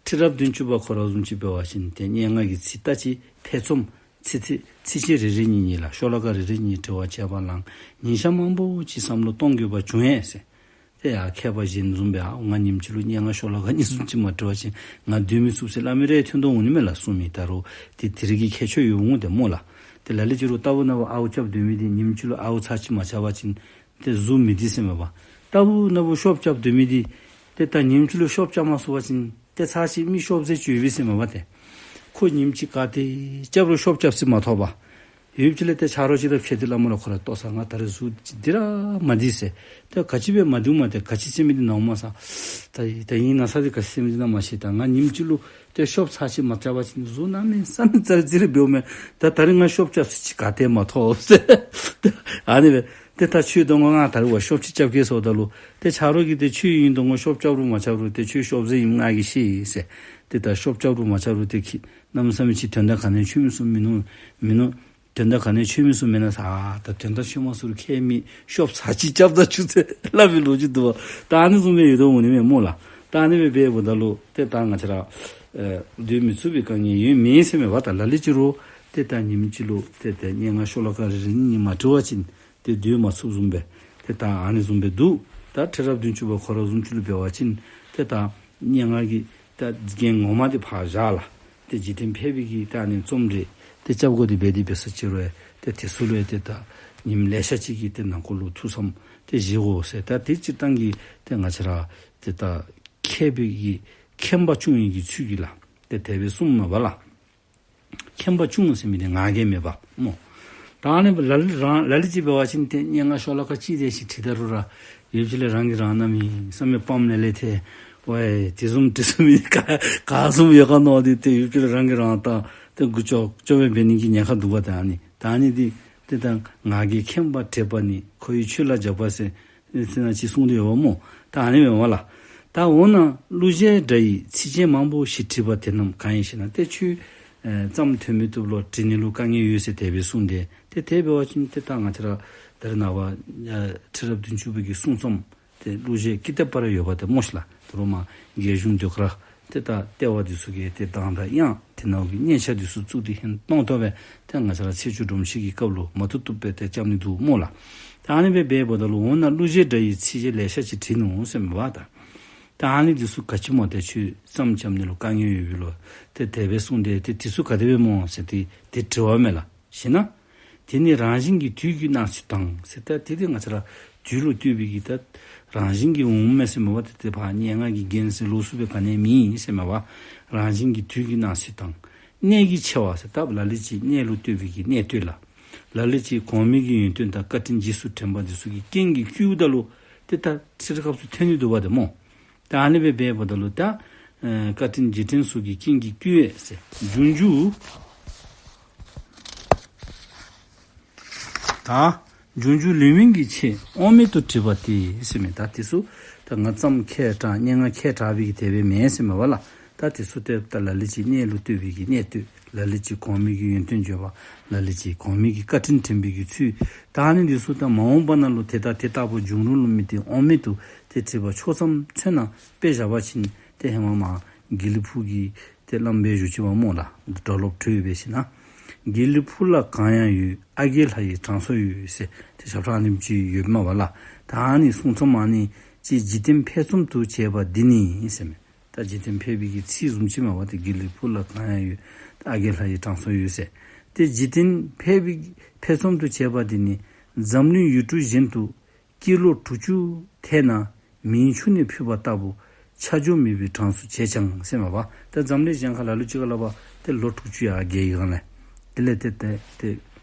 ཁྲི་རབས་བདུན་ཅུ་པ་ཁོ་ར་བཟུམ་ཅིག་འབད་བ་ཅིན་ཏེ་སྙན་ངག་གི་ཚིག་ལྟ་ཅི། ཕེབས་ཆོམ་ཚིགས་བཅད་ཚིགས་བཅད་རེ་རེ་གཉིས་གཉིས་ལགས། ཤོ་ལོ་ཀ་རེ་རེ་གཉིས་བྲི་བར་བྱེད་པ་ལང་། ཉིན་ཞག་མང་པོ་ཅིག་བསམ་བློ་གཏོང་དགོས་པ་བྱུང་ཡི་ཟེར། ཏེ་ཡ་མཁས་པ་གཞན་བཟུམ་སྦེ་ཨ་ང་ཉིནམ་གཅིག་ལུ་སྙན་ངག་ཤོ་ལོ་ཀ་གཉིས་གསུམ་ཅིག་མ་བྲི་བ་ཅིན་ང་སྡོད་མི་ཚུགས་ཟེར་སླབ་མི་རེ་ཐོན་དོ་འོང་ནི་མས་ལགས། གསུངས་མི་ད་རུང་ཏེ་དེ་རིགས་ཀྱི་ཁྱད་ཆོས་ཡོདཔ་འོང་ཏེ་སྨོ་ལགས། ཏེ་ལ་ལུ་ཅིག་རུང་རྟག་བུ་ན་བུ་ཨརཝ་རྐྱབ་སྡོད་མི་འདི་ཉིནམ་གཅིག་ལུ་ཨརཝ་ཚར་གཅིག་མ་རྐྱབ་པ་ཅིན་ཏེ་གཟུགས་མི་བདེ་ཟེར་མས་པ། རྟག་བུ་ན་བུ་ཤོབ་རྐྱབ་སྡོད་མི་འདི་ཏེ་ད་ཉིནམ་གཅིག་ལུ་ཤོབ་རྐྱབ་མ་ཚུགས་པ་ཅིན་ཏེ་ཚར་གཅིག་མི་ཤོབ་རྫས་ཅིག་ཡོད་པས་ཟེར་མས་པ་ཏེ། ཁོ་ཉིནམ་གཅིག་ག་དེ་རྐྱབ་རུང་ཤོབ་རྐྱབ་ས་མ་ཐོབ་པར་ཡུདཔ་ཅིག་ལས་ཏེ་ཆ་རོགས་ཅིག་ར་ཕྱད་དེ་སླབ་མས་ལགས། ཁོ་ར་ལྟོ་ཚང་ང་ད་རེས་གཟུགས་འདི་ར་མ་བདེ་ཟེར། ཏེ་ག་ཅི་སྦེ་མ་བདེཝ་མས་ཏེ་ག་ཅི་ཟེར་མི་འདི་ནཝ་མས་ཟེར། ད་ད་ཨིན་ན་ས་འདི་ག་ཅི་ཟེར་མི་འདི་ནཱ་མ་ཤེས། ད་ང་ཉིནམ་གཅིག་ལུ་ཏེ་ཤོབ་ཚར་གཅིག་མ་རྐྱབ་པ་ཅིན་གཟུགས་གནམ་མེད་ས་མེད་ཙ་རི་ཙི་རི་འབདཝ་མས། ད་ད་རེས་ང་ཤོབ་རྐྱབ་ས་ཅིག་ག་ཏེ་མ་ཐོབ་ཟེར། ཨ་ནི་སྦེ་ཏེ་ད་ཁྱོད་གདོང་ཁར་ང་ད་རེས་བ་ཤོབ་ཅིག་རྐྱབ་གེ་ཟེརཝ་ད་ལུ་ཏེ་ཆ་རོགས་ཀྱིས་ཏེ་ཁྱོད་ཨིན་གདོང་ཁར་ཤོབ་རྐྱབ་རུང་མ་རྐྱབ་རུང་ཏེ་ཁྱོད་ཤོབ་རྫས་ཨིནམ་ང་གིས་ཤེས་ཡི་ཟེར། ཏེ་ད་ཤོབ་རྐྱབ་རུང་མ་རྐྱབ་རུང་ཏེ་ཁྱོད་གནམ་མེད་ས་མེད་ཅིག་དོན་དག་ག་ནི་ཡང་འཁྱོལ་མི་ཚུགས་མིན་ནུག་མིན་ནུག། དོན་དག་ག་ནི་ཡང་འཁྱོལ་མི་ཚུགས་མེན་ན་ཟེར། ཨ་ད་དོན་དག་འཁྱོལ་མ་ཚུགས་རུང་ཁྱད་མེད། ཤོབ་ཚར་གཅིག་རྐྱབ་ད་ཆུག་ཟེར་སླབ་པའི་ལོ་རྒྱུས་འདུག་པ། ད་ཨ་ནི་བཟུམ་སྦེ་ཡོད་དོ་འོང་ནི་མས་སྨོ་ལགས། ད་ཨ་ནི་སྦེ་འབདཝ་ད་ལུ་ཏེ་ད་ང་བཅས་ར་ ཨེ་སྡོད་མི་ཚུགས་པའི་དཀའ་ངལ་ཡོད་མེད་ཟེར་མས་པ། ད་ལ་ལུ་ཅིག་རུང་ཏེ་ད་ཉིནམ་གཅིག་ལུ་ཏེ་ད་སྙན་ངག་ཤོ་ལོ་ཀ་རེ་རེ་གཉིས་མ་བྲི་བ་ཅིན་ཏེ་སྡོད་མ་ཚུགསཔ་བཟུམ་སྦེ་ཏེ་ད་ཨ་ནི་བཟུམ་སྦེ་འདུག། ད་ཁྲི་རབས་བདུན་ཅུ་པ་ཁོ་ར་བཟུམ་ཅིག་ལུ་འབད་བ་ཅིན་ཏེ་ད་སྙན་ངག་གི་ད་རྒྱན་ངོ་མ་འདི་ཕར་བཞག་ལགས། ཏེ་འཇིག་རྟེན་ཕལ་པའི་གི་ད་ཨ་ནི་རྩོམ་རིག་ཏེ་རྐྱབ་དགོ་འདི་འབད་དེ་འབད་ས་ཅིག་རུང་ཏེ་དེ་ཚུ་ལུ་ཏེ་ད་ཉིནམ་ལེ་ཤ་ཅིག་གི་ཏེ་ནང་འཁོད་ལུ་ཐུགས་བསམ་ཏེ་བཞེས་དགོ་ཟེར། ད་དེ་སྤྱིར་བཏང་གི་ཏེ་ང་བཅས་ར་ཏེ་ད་མཁས་པའི་གི་མཁྱེན་པ་སྐྱོང་ནི་གི་ཚུལ་གྱིས་ལགས། ཏེ་དེ་སྦེ་གསུངམ་མས་པ་ལགས། མཁྱེན་པ་སྐྱོང་ཟེར་མི་འདི་ང་རྒྱལ་མེད་པ་སྨོ། ད་ཨ་ནི་ལ་ལུ་རང་ལ་ལུ་ཅིག་འབད་བ་ཅིན་ཏེ་སྙན་ངག་ཤོ་ལོ་ཀ་གཅིག་དེ་ཅིག་བྲིས་ད་རུང་ར་ཡུདཔ་ཅིག་ལས་རང་གིས་རང་གནམ་མེད་ས་མེད་ཕམ་ལེ་ལེ་ཐལ། ཝའི་དེ་བཟུམ་དེ་བཟུམ་མི་ག་ག་བཟུམ་ཡོད་ག་མནོ་སྟེ་ཏེ་ཡུདཔ་ཅིག་ལས་རང་གིས་རང་ད་ཏེ་མགུ་ཅོག་ཅོག་སྦེ་འབད་ནི་གི་ཉེན་ཁ་འདུག་པ། ད་ཨ་ནི་ད་ཨ་ནི་འདི་ཏེ་ད་ང་རྒྱལ་མཁྱེན་པ་དྲེགས་པ་ནི། ཁོ་ཡི་ཆོས་ལ་རྒྱགས་པ་ཟེར་ཟེར་ན་ཅིག་གསུངས་ཏེ་ཡོདཔ་སྨོ། ད་ཨ་ནི་མས་པ་ལགས། ད་འོ་ན་གླུ་གཞས་སྒྲ་ཡི་ཚིགས་བཅད་མང་པོ་ཞིག་བྲིས་པ་དེ་རྣམས་གང་ཡིན་ཞེ་ན། ཏེ་ཁྱོད་ཨེ་རྩོམ་ཐོན་མི་བཏུབ་ལོ། བྲི་ནི་ལུ་དཀའ་ངལ་ཡོད་ཟེར་དེ་སྦེ་གསུངས་ཏེ། ཏེ་དེ་འབད་བ་ཅིན་ཏེ་ད་ང་བཅས་ར་ད་རེས་ནངས་པ་ཨེ་ཁྲི་རབས་བདུན་ཅུ་པའི་གི་གསུང་རྩོམ་ཏེ་གླུ་གཞས་ཀྱི་ཏེ་པར་ཡོད་པ་ཏེ་སྨོ་ཤིག་ལགས། ད་རུང་མ་རྒྱལ་གཞུང་ཟློས་གར་ཏེ་ད་ལྟེ་བ་འདི་ཚུ་གིས་ཏེ་གདངས་དང་དབྱངས་དེ་ནང་གི་སྙན་ཆ་འདི་ཚུ་བཙུགས་ཏེ་ཧིང་སྟོང་ཏོ་སྦེ་ཏེ་ང་བཅས་ར་ཚེས་བཅུ་སྒྲོམ་གཞི་གི་སྐབས་ལུ་མ་བཏུབ་བཏུབ་སྦེ་ཏེ་རྐྱབ་ནི་འདུག་སྨོ་ལགས། ད་ཨ་ནི་སྦེ་འབདཝ་ད་ལུ་འོ་ན་གླུ་གཞས་སྒྲ་ཡི་ཚིགས་བཅད་ལེ་ཤ་ཅིག་བྲིས་ནུག་ཟེར་མས་པ། ད་ད་ཨ་ནི་འདི་ཚུ་ག་ཅི་སྨོ་ཏེ་ཁྱོད་རྩོམ་རྐྱབ་ནི་ལུ་དཀའ་ངལ་ཡོད་པས་ལོ། ཏེ་དེ་སྦེ་གསུངས་ཏེ་ཏེ་དེ་ཚུ་ག་དེ་སྦེ་སྨོ་ཟེར་ཏེ་ཏེ་དྲི་བ་མས་ལགས། ཞེ་ན། དེ་ནི་རང་བཞིན་གྱིས་དུས་ཀྱིས་སྣང་ཚུལ་དང་ཟེར། ད་དེ་དེ་ང་བཅས་ར་དུས་ལུ་ལྟོས་པའི་གི་ད་རང་བཞིན་གྱིས་འོངམ་མས་ཟེར་མས་པ། ཏེ་དེ་ཕར་སྙན་ངག་གི་རྒྱན་ཟེར་ལོགས་སུ་སྦེ་ག་ནི་མེད་ཟེར་མས་པ། རང་བཞིན་གྱིས་དུས་ཀྱིས་སྣང་ཚུལ་དང་། གནད་ཀྱི་ཆེ་བ་ཟེར། ད་ལ་ལུ་ཅིག་གནད་ལུ་ལྟོས་པའི་གི་གནད་བསྟོད་ལགས། ལ་ལུ་ཅིག་གོང་མའི་གི་ཡོན་ཏན་དང་བཀའ་དྲིན་རྗེས་སུ་དྲན་པ་འདི་ཚུ་གི་རྐྱེན་གྱིས་བསྐུལཝ་ད་ལུ་ཏེ་ད་ཚིག་རིགས་སྐབས་སུ་ཐོན་ནི་འདུག་པ་ཏེ་སྨོ། ད་ཨ་ནི་སྦེ་འབདཝ་ད་ལུ་ད་ཨེ་བཀའ་དྲིན་རྗེས་དྲན་ཚུ་གི་རྐྱེན་གྱིས་བསྐུལ་བས་ཟེར། འབྱུང་འགྱུར་ད་འབྱུང་འགྱུར་ལེའུ་མིང་གི་ཆེད་དབང་མེད་དུ་བྲིས་པ་སྟེ་ཟེར་མས། ད་དེ་ཚུ་ད་ང་རྩོམ་མཁས་དྲགས་སྙན་ངག་མཁས་དྲགས་པའི་གི་དེ་སྦེ་མེན་ཟེར་མས་པ་ལགས། ད་དེ་ཚུ་ཏེ་ད་ལ་ལུ་ཅིག་གནད་ལུ་ལྟོས་པའི་གི་གནད་བསྟོད། ལ་ལུ་ཅིག་གོང་མའི་གི་ཡོན་ཏན་བརྗོད་པ། ལ་ལུ་ཅིག་གོང་མའི་གི་བཀའ་དྲིན་དྲན་པའི་གི་ཚུལ། ད་ཨ་ནི་འདི་ཚུ་ད་མ་འོངས་པ་ནང་ལུ་དེ་ད་དེ་ལྟ་བུ་འབྱུང་རུང་ལུ་མི་དེ་དབང་མེད་དུ་ཏེ་བྲིས་པ་ཕྱོགས་ཙམ་མཚོན་ན་དཔེ་བཞག་པ་ཅིན་ཏེ་ཧེ་མ་མར་དགེ་ལེགས་ཕུག་གི་ཏེ་བླམ་སྦེ་བཞུགས་ཅི་པ་སྨོ་ལགས། སྒྲ་སློབ་གྲོལ་སྦེ་ཞིནམ་ལས་དགེ་ལེགས་ཕུག་ལ་གང་ཡང་ཡོད། ཨ་རྒས་ལྷ་ཡི་དྲང་སྲོང་ཡོད་ཟེར་ཏེ་ཞབས་ཁྲ་ཨ་ནེམ་ཅིག་ཡོདཔ་མས་པ་ལགས། ད་ཨ་ནི་གསུང་རྩོམ་ཨ་ནི་ཅིག་འཇིག་རྟེན་ཕལ་རྩོམ་དུ་བྱས་པ་འདི་ནི་ཟེར་མས། ད་འཇིག་རྟེན་ཕལ་པའི་གི་ཚིག་བཟུམ་ཅིག་མས་པ། ཏེ་དགེ་ལེགས་ཕུག་ལ་གང་ཡང་ཡོད། ད་ཨ་རྒས་ལྷ་ཡི་དྲང་སྲོང་ཡོད་ཟེར། ཏེ་འཇིག་རྟེན་ཕལ་པའི་ཕལ་རྩོམ་དུ་བྱས་པ་འདི་ནི་འཛམ་གླིང་ཡུལ་གྲུ་གཞན་དུ་སྐྱེས་ལོ་དྲུག་ཅུ་ཐལ་ན་མིང་ཆུང་ནས་ཕུལ་བ་ལྟ་བུ་ཆ་འཇོག་མེད་པའི་གྲངས་སུ་བྱས་ཀྱང་ཟེར་མས་པ། ད་འཛམ་གླིང་གཞན་ཁ་ལ་ལུ་ཅིག་ཁ་ལུ་འབད་ཏེ་ལོ་དྲུག་ཅུ་ཡར་རྒལ་ཡི་ག་ལགས། དེ་ལས་ཏེ་ཏེ་ཏེ་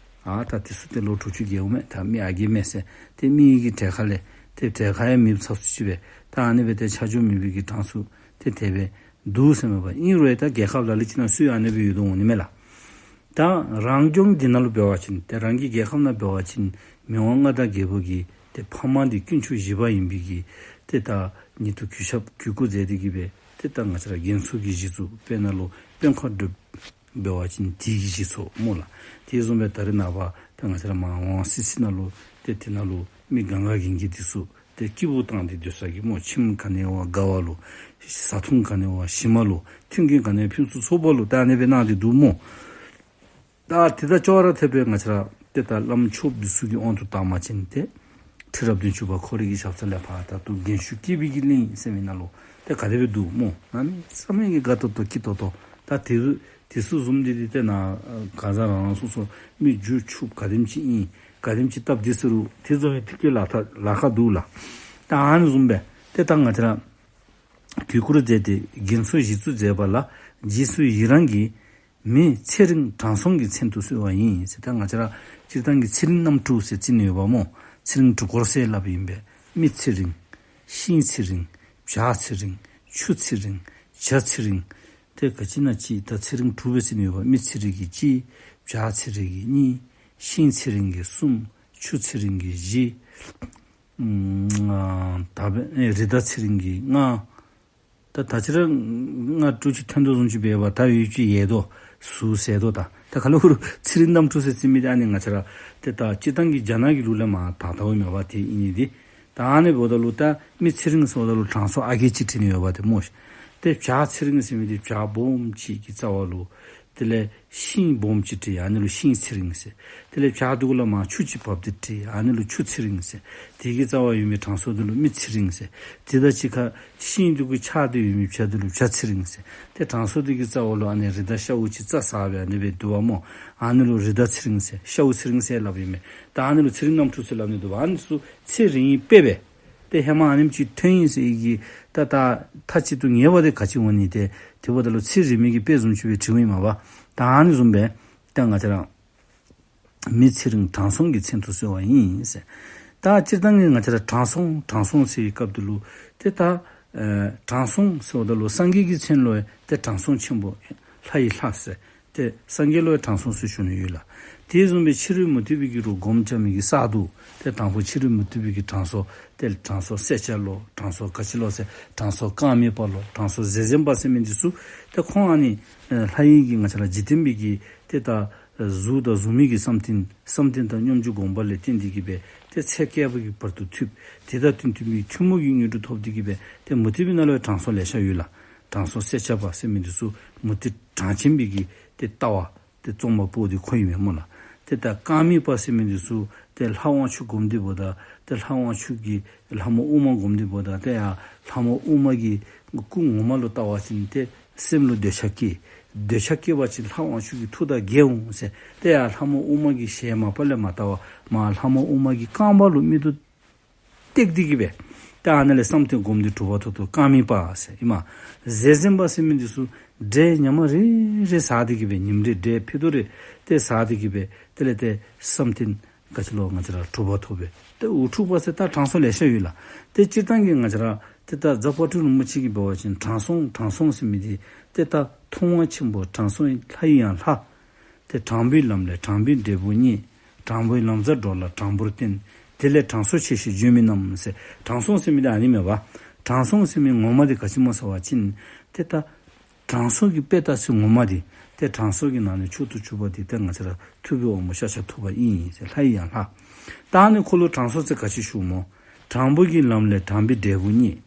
ཨ་ད་དེ་ཚུ་ཏེ་ལོ་དྲུག་ཅུ་རྒལཝ་མས། ད་མི་ཨ་རྒས་མས་ཟེར་ཏེ་མི་གི་གྲལ་ཁ་ལས་ཏེ་གྲལ་ཁ་ཡང་མེདཔ་ཚ་སུ་ཅིག་སྦེ་ད་ཨ་ནི་སྦེ་ཏེ་ཆ་འཇོག་མེད་པའི་གི་གྲངས་སུ་ཏེ་དེ་སྦེ་འདུག་ཟེར་མས་པ། ཨིན་རུང་ད་རྒྱལ་ཁབ་ལ་ལུ་ཅིག་ནང་སུ་ཡང་ཨ་ནི་སྦེ་ཡོད་དོ་འོང་ནི་མས་ལགས། ད་རང་སྐྱོང་འདི་ནང་ལུ་འབད་བ་ཅིན་ཏེ་རང་གི་རྒྱལ་ཁབ་ནང་འབད་བ་ཅིན་མི་དབང་མངའ་བདག་རྒྱལ་པོ་གི་ཏེ་ཕ་མ་འདི་དཀོན་མཆོག་བཞི་པ་ཨིན་པའི་གི་ཏེ་ད་ཉིད་དུ་གུས་ཞབས་གུས་བཀུར་མཛད་དེ་གི་སྦེ་ཏེ་ད་ང་བཅས་ར་རྒྱ་མཚོ་གི་གཞི་བཙུགས། དཔེར་ན་ལུ་དཔོན་ཁག་སྒྲུབ་འབད་བ་ཅིན་དེ་གི་གཞི་ཚོགས་སྨོ་ལགས། དེ་བཟུམ་སྦེ་ད་རེས་ནངས་པ་ཏེ་ང་བཅས་ར་མར་ཝང་སི་སི་ནང་ལུ་ཏེ་དེ་ནང་ལུ་མི་གང་ག་གིན་གི་འདི་ཚུ་ཏེ་སྐྱིད་པོ་བཏང་སྟེ་སྡོད་ས་གི་སྨོ། ཁྱིམ་ག་ནི་བ་དགའ་བ་ལུ། བཟའ་འཐུང་ག་ནི་བ་ཞིམ་པ་ལུ། མཐུན་རྐྱེན་ག་ནི་བ་ཕུན་སུམ་ཚོགས་པ་ལུ་ད་ཨ་ནི་སྦེ་གནང་སྟེ་འདུག་སྨོ། ད་དེ་དང་ཅོག་ར་འཐདཔ་སྦེ་ང་བཅས་ར་ཏེ་ད་བླམ་ཆོསཔ་འདི་ཚུ་གི་དབང་དུ་བཏང་བ་ཅིན་ཏེ་ཁྲི་རབས་བདུན་ཅུ་པ་ཁོ་རའི་གི་ཞབས་ས་ལས་ཕར་ད་ལྟོ་རྒན་ཤོས་སྐྱིད་པའི་གི་གླིང་ཟེར་མི་ནང་ལུ་ཏེ་ག་དེ་སྦེ་འདུག་སྨོ། གནམ་མེད་ས་མེད་ཀྱི་དགའ་ཏོག་ཏོ་སྐྱིད་ཏོག་ཏོ། ད་དེ་དེ་ཚུ་བཟུམ་འདི་ཏེ་ཏེ་ནཱ་ག་ཟེར་རང་རང་སོ་སོ་མི་རྒྱུ་ཕྱུགཔ་ག་དེམ་ཅིག་ཨིན་ག་དེམ་ཅིག་བཏབ་སྟེ་ཟེར་རུང་དེ་བཟུམ་མའི་ཐིག་སྐྱེལ་ལཱ་ཁག་ལཱ་ཁག་འདུག་ལགས། ད་ཨ་ནི་བཟུམ་སྦེ་ཏེ་ད་ང་བཅས་ར་གུས་བཀུར་མཛད་དེ་རྒན་གསོ་གཞི་བཙུགས་མཛད་པ་ལ་རྗེས་སུ་ཡི་རང་གིས་མི་ཚེ་རིང་དྲང་སྲོང་གི་མཚན་དུ་གསོལ་བ་ཡིན་ཟེར། ད་ང་བཅས་ར་སྤྱིར་བཏང་གི་ཚེ་རིང་རྣམ་དྲུག་ཟེར་རྩིས་ནི་ཡོདཔ་སྨོ། ཚེ་རིང་དྲུག་སྐོར་ཟེར་སླབ་ཨིན་པས། མི་ཚེ་རིང་། ཤིང་ཚེ་རིང་། བྱ་ཚེ་རིང་། ཆུ་ཚེ་རིང་། བྱ་ཚེ་རིང་། ཏེ་ག་ཅི་ཨིན་ན་ཅིག་ད་ཚེ་རིང་དྲུག་སྦེ་རྩིས་ནི་ཡོདཔ། མི་ཚེ་རིང་གི་གཅིག། བྱ་ཚེ་རིང་གི་གཉིས། ཤིང་ཚེ་རིང་གི་གསུམ། ཆུ་ཚེ་རིང་གི་བཞི། ཨམ་ཨ་ད་འབད་ཨེ་རི་དྭགས་ཚེ་རིང་གི་ལྔ། ད་ད་ཅི་ར་ལྔ་དྲུག་ཅུ་ཐོན་དོ་བཟུམ་ཅིག་འབད་བ་ད་ཡོད་ཅིག་ཡལ་དོ་ཟུར་ཟད་དོ། ད་ད་ག་ལུ་ཚེ་རིང་རྣམ་དྲུག་ཟེར་རྩིས་མི་འདི་ཨ་ནི་ང་བཅས་ར་ཏེ་ད་སྤྱིར་བཏང་གི་རྒྱ་ནག་གི་ལུགས་ལས་མར་དར་དརཝ་མས་པ། དེ་ཨིན་ནི་འདི། ད་ཨ་ནི་འབདཝ་ད་ལུ་ད་མི་ཚེ་རིང་ཟེརཝ་ད་ལུ་དྲང་སྲོང་ཨ་རྒས་ཅིག་བྲིས་ནི་ཡོདཔ་ཏེ་སྨོ་ཤིག། ཏེ་བྱག་ཚེ་རིང་ཟེར་མི་འདི་བྱག་སྦོམ་ཅིག་གི་རྩ་བ་ལུ་དེ་ལས་ཤིང་སྦོམ་ཅིག་བྲིས། ཨ་ནི་ལུ་ཤིང་ཚེ་རིང་ཟེར། དེ་ལས་བྱག་འདི་གུ་ལས་མར་ཆུ་ཅིག་བབས་ཏེ་བྲིས། ཨ་ནི་ལུ་ཆུ་ཚེ་རིང་ཟེར། དེ་གི་རྩ་བ་ཡོད་མི་དྲང་སྲོང་འདི་ལུ་མི་ཚེ་རིང་ཟེར། དེ་དང་གཅིག་ཁར་ཤིང་འདི་གུ་ཆགས་ཏེ་ཡོད་མི་བྱག་འདི་ལུ་བྱག་ཚེ་རིང་ཟེར། ཏེ་དྲང་སྲོང་འདི་གི་རྩ་བ་ལུ་ཨ་ནི་རི་དྭགས་ཤཝ་ཅིག་རྩྭ་ཟ་སྦེ་ཨ་ནི་སྦེ་འདུག་པ་སྨོ། ཨ་ནི་ལུ་རི་དྭགས་ཚེ་རིང་ཟེར། ཤཝ་ཚེ་རིང་ཟེར་སླབ་ཨིན་མས། ད་ཨ་ནི་ལུ་ཚེ་རིང་རྣམ་དྲུག་ཟེར་སླབ་ནི་འདུག་པ། ཨ་ནི་ཚུ་ཚེ་རིང་ཡི་དཔེ་སྦེ། ཏེ་ཧེ་མ་ཨ་ནེམ་ཅིག་ཐོན་ཡི་ཟེར་གི་ད་ད་མཐའ་གཅིག་ཏུ་ངེས་པ་དེ་ག་ཅི་འོང་ནི། ཏེ་དེ་འབདཝ་ད་ལུ་ཚེ་རིང་མི་གི་དཔེ་བཟུམ་ཅིག་སྦེ་བྲིཝ་ཨིན་མས་པ། ད་ཨ་ནི་བཟུམ་སྦེ་ད་ང་བཅས་ར་མི་ཚེ་རིང་དྲང་སྲོང་གི་མཚན་དུ་གསོལ་བ་ཡིན་ཟེར། ད་སྤྱིར་བཏང་གི་ང་བཅས་ར་དྲང་སྲོང་དྲང་སྲོང་ཟེར་བའི་སྐབས་དེ་ལུ་ཏེ་ད་ཨེ་དྲང་སྲོང་ཟེརཝ་ད་ལུ་སངས་རྒྱས་ཀྱི་མཚན་ལུ་ཏེ་དྲང་སྲོང་ཆེན་པོ་ལྷ་ཡི་ལྷ་ཟེར། ཏེ་སངས་རྒྱས་ལུ་ཡང་དྲང་སྲོང་ཟེར་ཞུ་ནི་ཡོད་ལགས། དེ་བཟུམ་སྦེ་ཕྱི་རོལ་མུ་སྟེགས་པའི་གི་རུང་སྒོམ་རྐྱབ་མི་གི་གསར་དུ་ཏེ་དང་ཕུ་ཕྱི་རོལ་མུ་སྟེགས་པའི་གི་དྲང་སྲོང་ཏེ་དྲང་སྲོང་སེར་སྐྱ་ལོ། དྲང་སྲོང་ག་ཅི་ལོ་ཟེར། དྲང་སྲོང་རྐང་མེད་པ་ལོ། དྲང་སྲོང་ཟས་གཟན་པ་ཟེར་མི་འདི་ཚུ་ཏེ་ཁོང་ཨ་ནི་ཨེ་ལྷ་ཡི་གི་ང་བཅས་ར་འཇིག་རྟེན་པའི་གི་ཏེ་ད་གཟུགས་དང་གཟུགས་མེད་ཀྱི་བསམ་གཏན་བསམ་གཏན་དང་སྙོམས་འཇུག་སྒོམ་པ་ལས་བརྟེན་ཏེ་གི་སྦེ་ཏེ་ཚེ་བསྐལ་པ་གི་བར་དུ་ཐུབ། དེ་དང་བསྟུན་བསྟུན་པའི་ཐུན་མོང་གི་དངོས་གྲུབ་ཐོབ་སྟེ་གི་སྦེ་ཏེ་མུ་སྟེགས་པའི་ནང་ལུ་ཡང་དྲང་སྲོང་ལེ་ཤ་ཡོད་ལགས། དྲང་སྲོང་སེར་སྐྱ་པ་ཟེར་མི་འདི་ཚུ་མུ་སྟེགས་གྲངས་ཅན་པའི་གི་ཏེ་ལྟ་བ་ཏེ་རྩོམ་པ་པོ་འདི་ཁོ་ཨིན་མས་སྨོ་ལགས། ཏེ་ད་རྐང་མེད་པ་ཟེར་མི་འདི་ཚུ་ཏེ་ལྷ་དབང་ཕྱུག་སྒོམ་སྟེ་འབདཝ་ད་ཏེ་ལྷ་དབང་ཕྱུག་གི་ལྷ་མོ་ཨུ་མ་སྒོམ་སྟེ་འབདཝ་ད་ཏེ་ཡར་ལྷ་མོ་ཨུ་མ་གི་སྐུ་ངོ་མ་ལུ་བལྟ་བ་ཅིན་ཏེ་སེམས་ལུ་འདོད་ཆགས་སྐྱེ། འདོད་ཆགས་སྐྱེ་བ་ཅིན་ལྷ་དབང་ཕྱུག་གི་ཐུགས་དང་འགལ་འོང་ཟེར། ཏེ་ཡར་ལྷ་མོ་ཨུ་མ་གི་ཞལ་མ་པ་ལས་མ་བལྟ་བར་མར་ལྷ་མོ་ཨུ་མ་གི་རྐང་པ་ལུ་མིག་ཏོ་བཏེགས་ཏེ་གི་སྦེ་ད་ཨ་ནཱ་ལས་བསམ་གཏན་སྒོམ་སྟེ་གྲུབ་པ་ཐོབ་ཐོབ་རྐང་མེད་པ་ཟེར་ཨིན་མས། ཟས་གཟན་པ་ཟེར་མི་འདི་ཚུ་འབྲས་ཉ་མ་རེ་རེ་ཟ་སྟེ་གི་སྦེ་ཉིནམ་རེ་འབྲས་ཕུད་རྡོག་རེ་ཏེ་ཟ་སྟེ་གི་སྦེ་དེ་ལས་ཏེ་བསམ་གཏན་ག་ཅི་ལོ་ང་བཅས་ར་གྲུབ་པ་ཐོབ་པས། ཏེ་འུ་ཐུག་པ་ཟེར་ད་དྲང་སྲོང་ལེ་ཤ་ཡོད་ལགས། ཏེ་སྤྱིར་བཏང་གི་ང་བཅས་ར་ཏེ་ད་རྫ་དཔལ་སྤྲུལ་རིན་པོ་ཆེ་གིས་འབད་བ་ཅིན་དྲང་སྲོང་དྲང་སྲོང་ཟེར་མི་འདི་ཏེ་ད་མཐོང་བ་ཆེན་པོ་དྲང་སྲོང་ལྷ་ཡི་ཡང་ལྷ། ཏེ་དྲང་པོའི་ལམ་ལས་དྲང་པོའི་འབྲས་བུ་རྙེད། དྲང་པོའི་ལམ་བཟང་འགྲོ་ལ་དྲང་པོར་བསྟེན། དེ་ལས་དྲང་སྲོང་ཆེ་ཞེས་བརྗོད་མི་རྣམས་ཟེར། དྲང་སྲོང་ཟེར་མི་འདི་ཨ་ནི་མས་པ། དྲང་སྲོང་ཟེར་མི་ངོ་མ་འདི་ག་ཅི་སྨོ་ཟེར་བ་ཅིན་ཏེ་ད་དྲང་སྲོང་གི་དཔེ་ལྟ་ཚུལ་ངོ་མ་འདི་ཏེ་དྲང་སྲོང་གི་ནང་ནས་མཆོག་ཏུ་གྱུར་པ་འདི་ཏེ་ང་བཅས་ར་ཐུབ་པའི་དབང་པོ་ཤཱཀྱ་ཐུབ་པ་ཨིན་ཟེར། ལྷ་ཡི་ཡང་ལྷ། ད་ཨ་ནི་ཁོ་ལུ་དྲང་སྲོང་ཟེར་ག་ཅི་ཞུཝ་སྨོ། དྲང་པོ་གི་ལམ་ལས་དྲང་པོའི་འབྲས་བུ་རྙེད།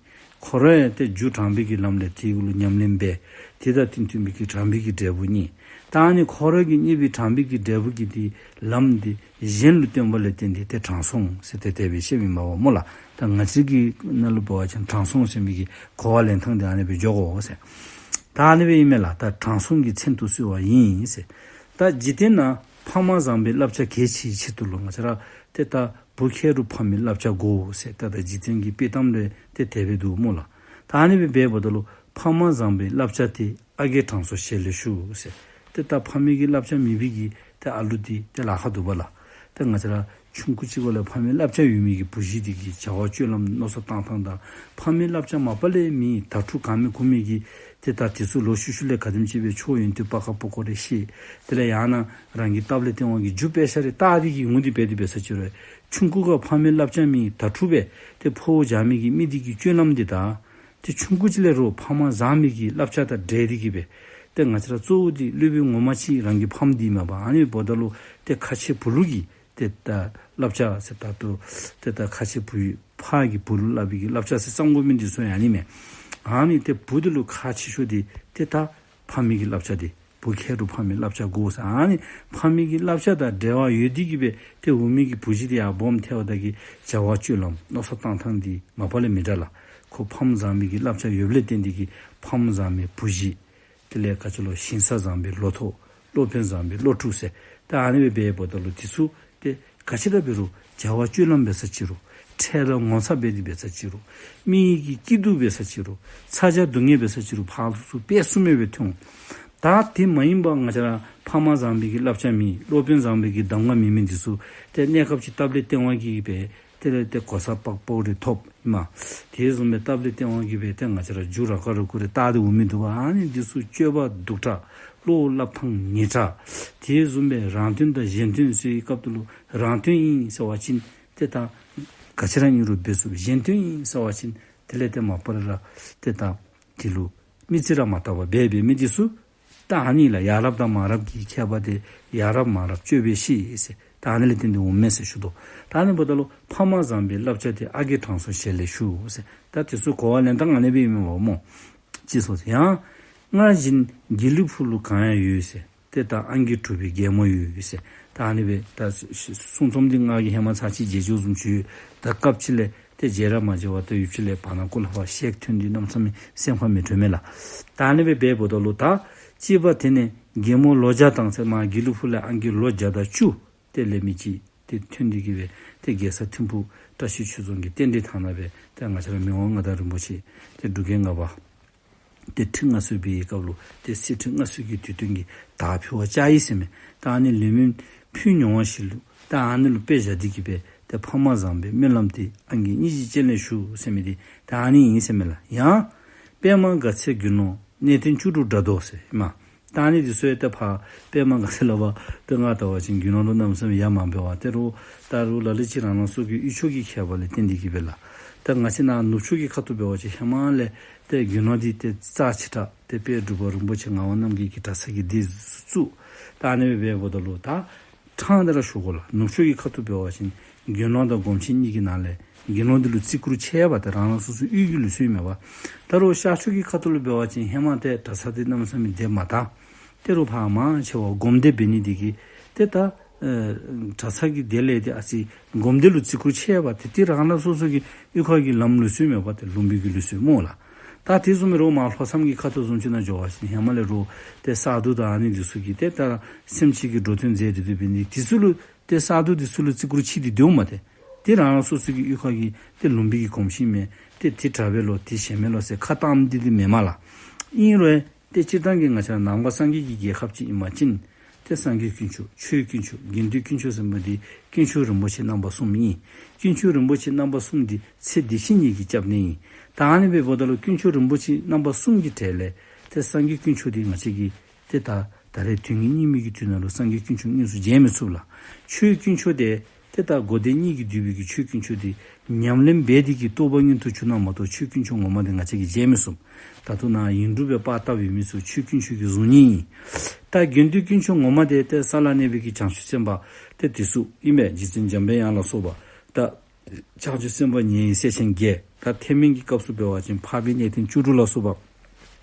ཁོ་ར་ཡང་ཏེ་རྒྱུ་དྲང་པོའི་གི་ལམ་ལས་དེ་གུ་ལུ་ཉམས་ལེན་འབད། དེ་དང་བསྟུན་བསྟུན་པའི་གི་དྲང་པོའི་གི་འབྲས་བུ་རྙེད། ད་ཨ་ནི་ཁོ་ར་གིས་རྙེད་པའི་དྲང་པོའི་གི་འབྲས་བུ་གི་དེ་ལམ་འདི་གཞན་ལུ་བསྟན་པ་ལས་བརྟེན་ཏེ་ཏེ་དྲང་སྲོང་ཟེར་ཏེ་དེ་སྦེ་བཤད་མི་མས་པ་སྨོ་ལགས། ད་ང་བཅས་ཀྱི་ནང་ལུ་འབད་བ་ཅིན་དྲང་སྲོང་ཟེར་མི་གི་གོ་བ་ལེན་ཐངས་འདི་ཨ་ནི་སྦེ་འགྱོ་དགོ་ཟེར། ད་ཨ་ནི་སྦེ་ཨིན་མས་ལགས། ད་དྲང་སྲོང་གི་མཚན་དུ་གསོལ་བ་ཡིན་ཟེར། ད་འཇིག་རྟེན་ན་ཕ་མ་བཟང་པོའི་བསླབ་བྱ་གལ་ཆེའི་ཆེད་དུ་ལུ་ང་བཅས་ར་ཏེ་ད་བུ་ཁེ་རུ་ཕ་མའི་བསླབ་བྱ་དགོ་ཟེར་ད་ད་འཇིག་རྟེན་གྱི་དཔྱེ་གཏམ་ལས་ཏེ་དེ་སྦེ་འདུག་སྨོ་ལགས། ད་ཨ་ནི་སྦེ་འབདཝ་ད་ལུ་ཕ་མ་བཟང་པོའི་བསླབ་བྱ་སྟེ། ཨ་རྒས་དྲང་སྲོང་ཞལ་ལས་ཞུ་ཟེར། ཏེ་ད་ཕ་མའི་གི་བསླབ་བྱ་མེད་པའི་གི་ཏེ་ཨ་ལུ་འདི་ཏེ་ལཱ་ཁག་འདུག་པ་ལགས། ཏེ་ང་བཅས་ར་ཆུང་ཀུ་ཅིག་ཁར་ལས་ཕ་མའི་བསླབ་བྱ་ཡོད་མི་གི་བུ་གཞི་འདི་གི་བྱ་བ་སྤྱོད་ལམ་མནོ་བསམ་བཏང་ཐངས་དང་ཕ་མའི་བསླབ་བྱ་མ་པ་ལས་མེད་དྭ་ཕྲུག་གང་མེད་གུ་མེད་ཀྱི་ཏེ་ད་དེ་ཚུ་ལོ་ཤུལ་ཤུལ་ལས་ག་དེམ་ཅིག་སྦེ་ཆོས་ཡོན་ཏན་སྤར་ཁ་སྤར་དགོ་རེ་ཤེས། དེ་ལས་ཡང་ན་རང་གི་སྟབས་ལས་བརྟེན་པའི་གི་རྒྱུ་དཔེ་ཆ་རེ་བལྟ་སྟེ་གི་ངུ་སྟེ་འབད་དེ་འབད་ས་ཅིག་རུང་ཆུང་ཀུ་ཁར་ཕ་མའི་བསླབ་བྱ་མེད་དྭ་ཕྲུག་སྦེ་ཏེ་ཕོཝ་རྒྱག་མི་གི་མི་འདི་གི་སྤྱོད་ལམ་འདི་དང་ཏེ་ཆུང་ཀུ་ཅིག་ལས་ར་ཕ་མ་བཟང་མི་གི་བསླབ་བྱ་དང་འདྲེས་ཏེ་གི་སྦེ་ཏེ་ང་བཅས་ར་གཙོ་བོ་འདི་སློབ་དཔོན་ངོ་མ་ཅིག་རང་གི་ཕམ་འདི་མས་པ། ཨ་ནི་འབདཝ་ད་ལུ་ཏེ་ཁ་ཆེ་བུ་ལུག་གི་ཏེ་ད་བསླབ་བྱ་ཟེར་ད་ལྟོ་ཏེ་ད་ཁ་ཆེ་བུ་ཕ་གིས་བུ་ལུ་བསླབ་པའི་གི་བསླབ་བྱ་ཟེར་བསམ་དགོ་མི་འདི་ཚུ་ཡང་ཨ་ནི་མས། ཨ་ནི་ཏེ་བུ་འདི་ལུ་ཁག་ཆེ་ཤོས་འདི་ཏེ་ད་ཕ་མའི་གི་བསླབ་བྱ་འདི། བུ་ཁེ་རུ་ཕ་མའི་བསླབ་བྱ་དགོ་ཟེར། ཨ་ནི་ཕ་མའི་གི་བསླབ་བྱ་དང་འབྲེལ་བ་ཡོད་དེ་གི་སྦེ་ཏེ་འོང་མི་གི་བུ་གཞི་འདི་ཡར་སྦོམ་ཐལཝ་ད་གི་བྱ་བ་སྤྱོད་ལམ་མནོ་བསམ་བཏང་ཐངས་འདི་མ་པ་ལས་མི་འདྲ་ལགས། ཁོ་ཕམ་བཟང་མི་གི་བསླབ་བྱ་ཡོདཔ་ལས་བརྟེན་ཏེ་གི་ཕམ་བཟང་མི་བུ་གཞི། དེ་ལས་ག་ཅི་ལོ་ཞིང་ས་བཟང་པའི་ལོ་ཐོག། སློབ་དཔོན་བཟང་པའི་སློབ་ཕྲུག་ཟེར། ད་ཨ་ནི་སྦེ་འབདཝ་ད་ལུ་དེ་ཚུ་ཏེ་ག་ཅི་ར་འབད་རུང་བྱ་བ་སྤྱོད་ལམ་འབད་ས་ཅིག་རུང་། འཕྲལ་ལུ་ངོ་ཚ་འབད་དེ་འབད་ས་ཅིག་རུང་། མི་གི་སྐྱིད་སྡུག་འབད་ས་ཅིག་རུང་། ཚ་གྱང་སྡུག་བསྔལ་འབད་ས་ཅིག་རུང་ཕར་ཚུར་སྦེ་བཟུམ་སྦེ་ཐོན། ད་དེ་མ་ཡིན་པར་ང་བཅས་ར་ཕ་མ་བཟང་པོའི་གི་བསླབ་བྱ་མེད། སློབ་དཔོན་བཟང་པོའི་གི་གདམས་ངག་མེད་མི་འདི་ཚུ་ཏེ་གནས་སྐབས་ཅིག་སྟབས་ལས་བརྟེན་པའི་གི་སྦེ་དེ་ལས་ཏེ་གོ་ས་སྤག་སྤོག་རེ་ཐོབ་ཨིན་མས། དེ་བཟུམ་སྦེ་སྟབས་ལས་བརྟེན་པའི་གི་སྦེ་ཏེ་ང་བཅས་ར་རྒྱུ་ར་ཁ་རུ་ཁུ་རེ་བཏགས་ཏེ་འོང་མི་འདུག་པ། ཨ་ནི་འདི་ཚུ་སྤྱོད་པ་སྡུག་དྲགས། བློ་སླབ་ཐངས་ཉེས་དྲགས། དེ་བཟུམ་སྦེ་རང་དོན་དང་གཞན་དོན་ཟེར་བའི་སྐབས་དེ་ལུ་རང་དོན་ཨིན་ཟེར་བ་ཅིན་ཏེ་ད་ག་ཅི་ར་ཨིན་རུང་འབད་ཚུགས། གཞན་དོན་ཨིན་ཟེར་བ་ཅིན་དེ་ལས་ཏེ་མ་པ་ལས་ར་ཏེ་ད་དེ་ལུ་མི་ཚེ་ར་མ་བལྟ་བར་འབད་འབད་མི་འདི་ཚུ། ད་ཨ་ནི་ལགས་ཡ་རབས་དང་མ་རབས་ཀྱི་ཁྱད་པར་དེ། ཡ་རབས་མ་རབས་སྤྱོད་པའི་གཤིས་ཟེར། ད་ཨ་ནི་ལས་བརྟེན་ཏེ་འོངམ་མས་ཟེར་ཞུ་དོ། ད་ཨ་ནི་འབདཝ་ད་ལུ་ཕ་མ་བཟང་པོའི་བསླབ་བྱ་སྟེ། ཨ་རྒས་དྲང་སྲོང་ཞལ་ལས་ཞུ་ཟེར། ད་དེ་ཚུ་གོ་བ་ལེན་ཐངས་ཨ་ནི་སྦེ་ཨིན་མས་པ་སྨོ། ཅེས་སོ། ཡང་སྔར་བཞིན་དགེ་ལེགས་ཕུག་ལུ་གང་ཡང་ཡོད་ཟེར། ཏེ་ད་ཨང་རྒས་དྲུག་པའི་རྒྱལ་མོ་ཡོད་ཟེར། ད་ཨ་ནི་སྦེ་ད་གསུང་རྩོམ་འདི་ང་གིས་ཧེ་མ་ཚར་གཅིག་མཇལ་ཚུལ་བཟུམ་ཅིག་ཡོད། ད་སྐབས་ཅིག་ལས་ཏེ་མཇལ་ར་མ་མཇལ་བར་ད་ཡུདཔ་ཅིག་ལས་བར་ན་ཀུ་ལ་བ་ཤེག་ཐོན་ཏེ་གནམ་མེད་ས་མེད་སེམས་ཁར་མི་འཕྲོད་མས་ལགས། ད་ཨ་ནི་སྦེ་འབདཝ་ད་ལུ་ད་ཅིག་པ་དེ་ནས་རྒྱལ་མོ་ལོ་བརྒྱ་དང་ཟེར་མར་དགེ་ལེགས་ཕུག་ལས་ཨང་རྒས་ལོ་བརྒྱ་དང་བཅུ་ཏེ་ལས་མི་ཅིག་ཏེ་ཐོན་ཏེ་གི་སྦེ་ཏེ་རྒྱལ་ས་ཐིམ་ཕུག་བཀྲ་ཤིས་ཆོས་རྫོང་གི་རྟེན་འབྲེལ་ཐང་ནང་སྦེ་ཏེ་ང་བཅས་ར་མི་དབང་མངའ་བདག་རིན་པོ་ཆེ་ཏེ་འབྲུག་རྒྱལ་ལྔ་པ་ཏེ་ཁྲི་མངའ་གསོལ་འབད་བའི་སྐབས་ལུ་ཏེ་གསེར་ཁྲི་མངའ་གསོལ་གྱི་དུས་སྟོན་གྱི་དར་ཕུལ་བར་བཅར་ཡི་ཟེར་མས། ད་ཨ་ནི་ལེགས་སྨོན་ཕུལ་མྱོང་བ་ཞིག་ལུ་ད་ཨ་ནི་ལུ་དཔེ་བཞག་སྟེ་གི་སྦེ་ཏེ་ཕ་མ་བཟང་པོའི་སྨོན་ལམ་འདི་ཨང་རྒས་སྙིང་རྗེའི་སྤྱན་ལས་ཞུ་ཟེར་མི་འདི་ད་ཨ་ནི་ཨིན་ཟེར་མས་ལགས། ཡང་པདྨ་དགའ་ཚལ་དགེ་སློང་གནས་བརྟན་བཅུ་དྲུག་སྒྲ་མདོ་ཟེར་མས། ད་ཨ་ནི་འདི་ཚུ་ཡང་ཏེ་ཕར་པདྨ་དགའ་ཚལ་ལུ་འབད་ཏེ་ང་བལྟ་བ་ཅིན་དགེ་སློང་ལུ་གནམ་མེད་ས་མེད་ཡ་མ་འབད་བར་ཏེ་རུང་ད་རུང་ལ་ལུ་ཅིག་རང་རང་སོ་སོའི་གི་དབུས་ཕྱོགས་ཀྱི་ཁྱད་པར་ལས་བརྟེན་ཏེ་གི་སྦེ་ལགས། ད་ང་བཅས་ནཱ་ནུབ་ཕྱོགས་ཀྱི་ཁ་ཐུག་འབད་བ་ཅིན་ཧེ་མ་ལས་ཏེ་དགེ་སློང་འདི་ཏེ་རྩ་ཆེ་དྲགས་ཏེ་དཔལ་འབྲུག་པ་རིན་པོ་ཆེ་ངག་དབང་རྣམ་རྒྱལ་གྱི་གྲྭ་ཚང་གི་སྡེ་བཙུགས། ད་ཨ་ནི་སྦེ་འབདཝ་ད་ལུ་ད་ཕྲང་སྟེ་ར་ཞུ་དགོ་ལགས། ནུབ་ཕྱོགས་ཀྱི་ཁ་ཐུག་འབད་བ་ཅིན་དགེ་སློང་དང་སྒོམ་ཆེན་གཉིས་ཀྱི་ནང་ལས་དགེ་སློང་འདི་ལུ་བརྩི་བཀུར་ཆེ་བ་ཏེ་རང་རང་སོ་སོའི་དབུས་ཀྱི་ལུགས་སྲོལ་མས་པ། ད་རུང་ཤར་ཕྱོགས་ཀྱི་ཁ་ཐུག་ལུ་འབད་བ་ཅིན་ཧེ་མ་ཏེ་གྲྭ་ཚང་འདི་གནམ་མེད་ས་མེད་སྡེ་མ་དར། ཏེ་རུང་ཕར་མང་ཆེ་བ་སྒོམ་སྡེ་འབད་ནི་འདི་གིས་ཏེ་ད་ཨེ་གྲྭ་ཚང་གི་སྡེ་ལས་ཏེ་ཨ་ཙི་སྒོམ་སྡེ་ལུ་བརྩི་བཀུར་ཆེ་བ་ཏེ་ཏེ་རང་རང་སོ་སོ་གི་དབུས་ཁ་གི་ལམ་ལུགས་སྲོལ་མས་པ་ཏེ་ལུང་པའི་གི་ལུགས་སྲོལ་སྨོ་ལགས། ད་དེ་བཟུམ་མའི་རོགས་མར་ལྷོ་མཚམས་ཀྱི་ཁ་ཐུག་བཟུམ་ཅིག་ནང་འགྱོ་བ་ཅིན་ཧེ་མ་ལས་རོགས་ཏེ་གསར་གདུགས་དང་ཨ་ནི་འདི་ཚུ་གིས་ཏེ་ད་སེམས་ཅན་གྱི་འགྲོ་དོན་མཛད་དེ་སྡོད་པའི་ནི་དེ་ཚུ་ལུ་ཏེ་གསར་གདུགས་འདི་ཚུ་ལུ་བརྩི་བཀུར་ཆེ་སྟེ་སྡོདཔ་མས་ཏེ། ཏེ་རང་རང་སོ་སོ་གི་དབུས་ཁ་གི་ཏེ་ལུང་པའི་གི་གོམས་གཤིས་མས། ཏེ་དེ་དྲག་པས་ལོ་དེ་ཞན་མས་ལོ་ཟེར་ཁ་བཏངམ་འདི་ཏེ་མེན་མས་ལགས། ཨིན་རུང་ཏེ་སྤྱིར་བཏང་གི་ང་བཅས་ནང་པ་སངས་རྒྱས་ཀྱི་རྒྱལ་ཁབ་ཅིག་ཨིན་པ་ཅིན་ཏེ་སངས་རྒྱས་དཀོན་མཆོག་ཆོས་དཀོན་མཆོག་དགེ་འདུན་དཀོན་མཆོག་ཟེར་མི་འདི་དཀོན་མཆོག་རིན་པོ་ཆེ་རྣམ་པ་གསུམ་ཨིན། དཀོན་མཆོག་རིན་པོ་ཆེ་རྣམ་པ་གསུམ་འདི་ཚེ་འདི་ཕྱི་གཉིས་ཀྱི་སྐྱབས་གནས་ཨིན། ད་ཨ་ནི་སྦེ་འབདཝ་ད་ལུ་དཀོན་མཆོག་རིན་པོ་ཆེ་རྣམ་པ་གསུམ་གྱི་གྲས་ལས་ཏེ་སངས་རྒྱས་དཀོན་མཆོག་འདི་ང་བཅས་ཀྱིས་ཏེ་ད་ད་རེས་དུས་ངན་སྙིགས་མའི་གི་དུས་ནང་ལུ་སངས་རྒྱས་དཀོན་མཆོག་དངོས་སུ་མཇལ་མི་ཚུགས་ལགས། ཆོས་དཀོན་མཆོག་འདི་ཏེ་ད་གོ་བདེ་གཉིས་ཀྱིས་བསྡུས་པའི་གི་ཆོས་དཀོན་མཆོག་འདི་ཉམས་ལེན་འབད་དེ་གི་རྟོགས་པ་མངོན་དུ་གྱུར་ན་མ་གཏོགས་ཆོས་དཀོན་མཆོག་ངོ་མ་འདི་ང་བཅས་ཀྱིས་མཇལ་མི་ཚུགས། ད་ལྟོ་ནཱ་ཡིག་འབྲུ་སྦེ་པར་བཏབ་ཡོད་མི་ཚུ་ཆོས་དཀོན་མཆོག་གི་གཟུགས་བརྙན་ཨིན། ད་དགེ་འདུན་དཀོན་མཆོག་ངོ་མ་འདི་ཏེ་ས་ལ་གནས་པའི་གི་བྱང་ཆུབ་སེམས་དཔའ་ཏེ་དེ་ཚུ་ཨིན་པས། རྗེ་བཙུན་འཇམ་པའི་དབྱངས་ལ་སོགས་པ་ད་བྱང་ཆུབ་སེམས་དཔའ་ཉེ་བའི་སྲས་ཆེན་བརྒྱད། ད་ཐེག་དམན་གྱི་སྐབས་སུ་འབད་བ་ཅིན་འཕགས་པའི་གནས་བརྟན་བཅུ་དྲུག་ལ་སོགས་པ་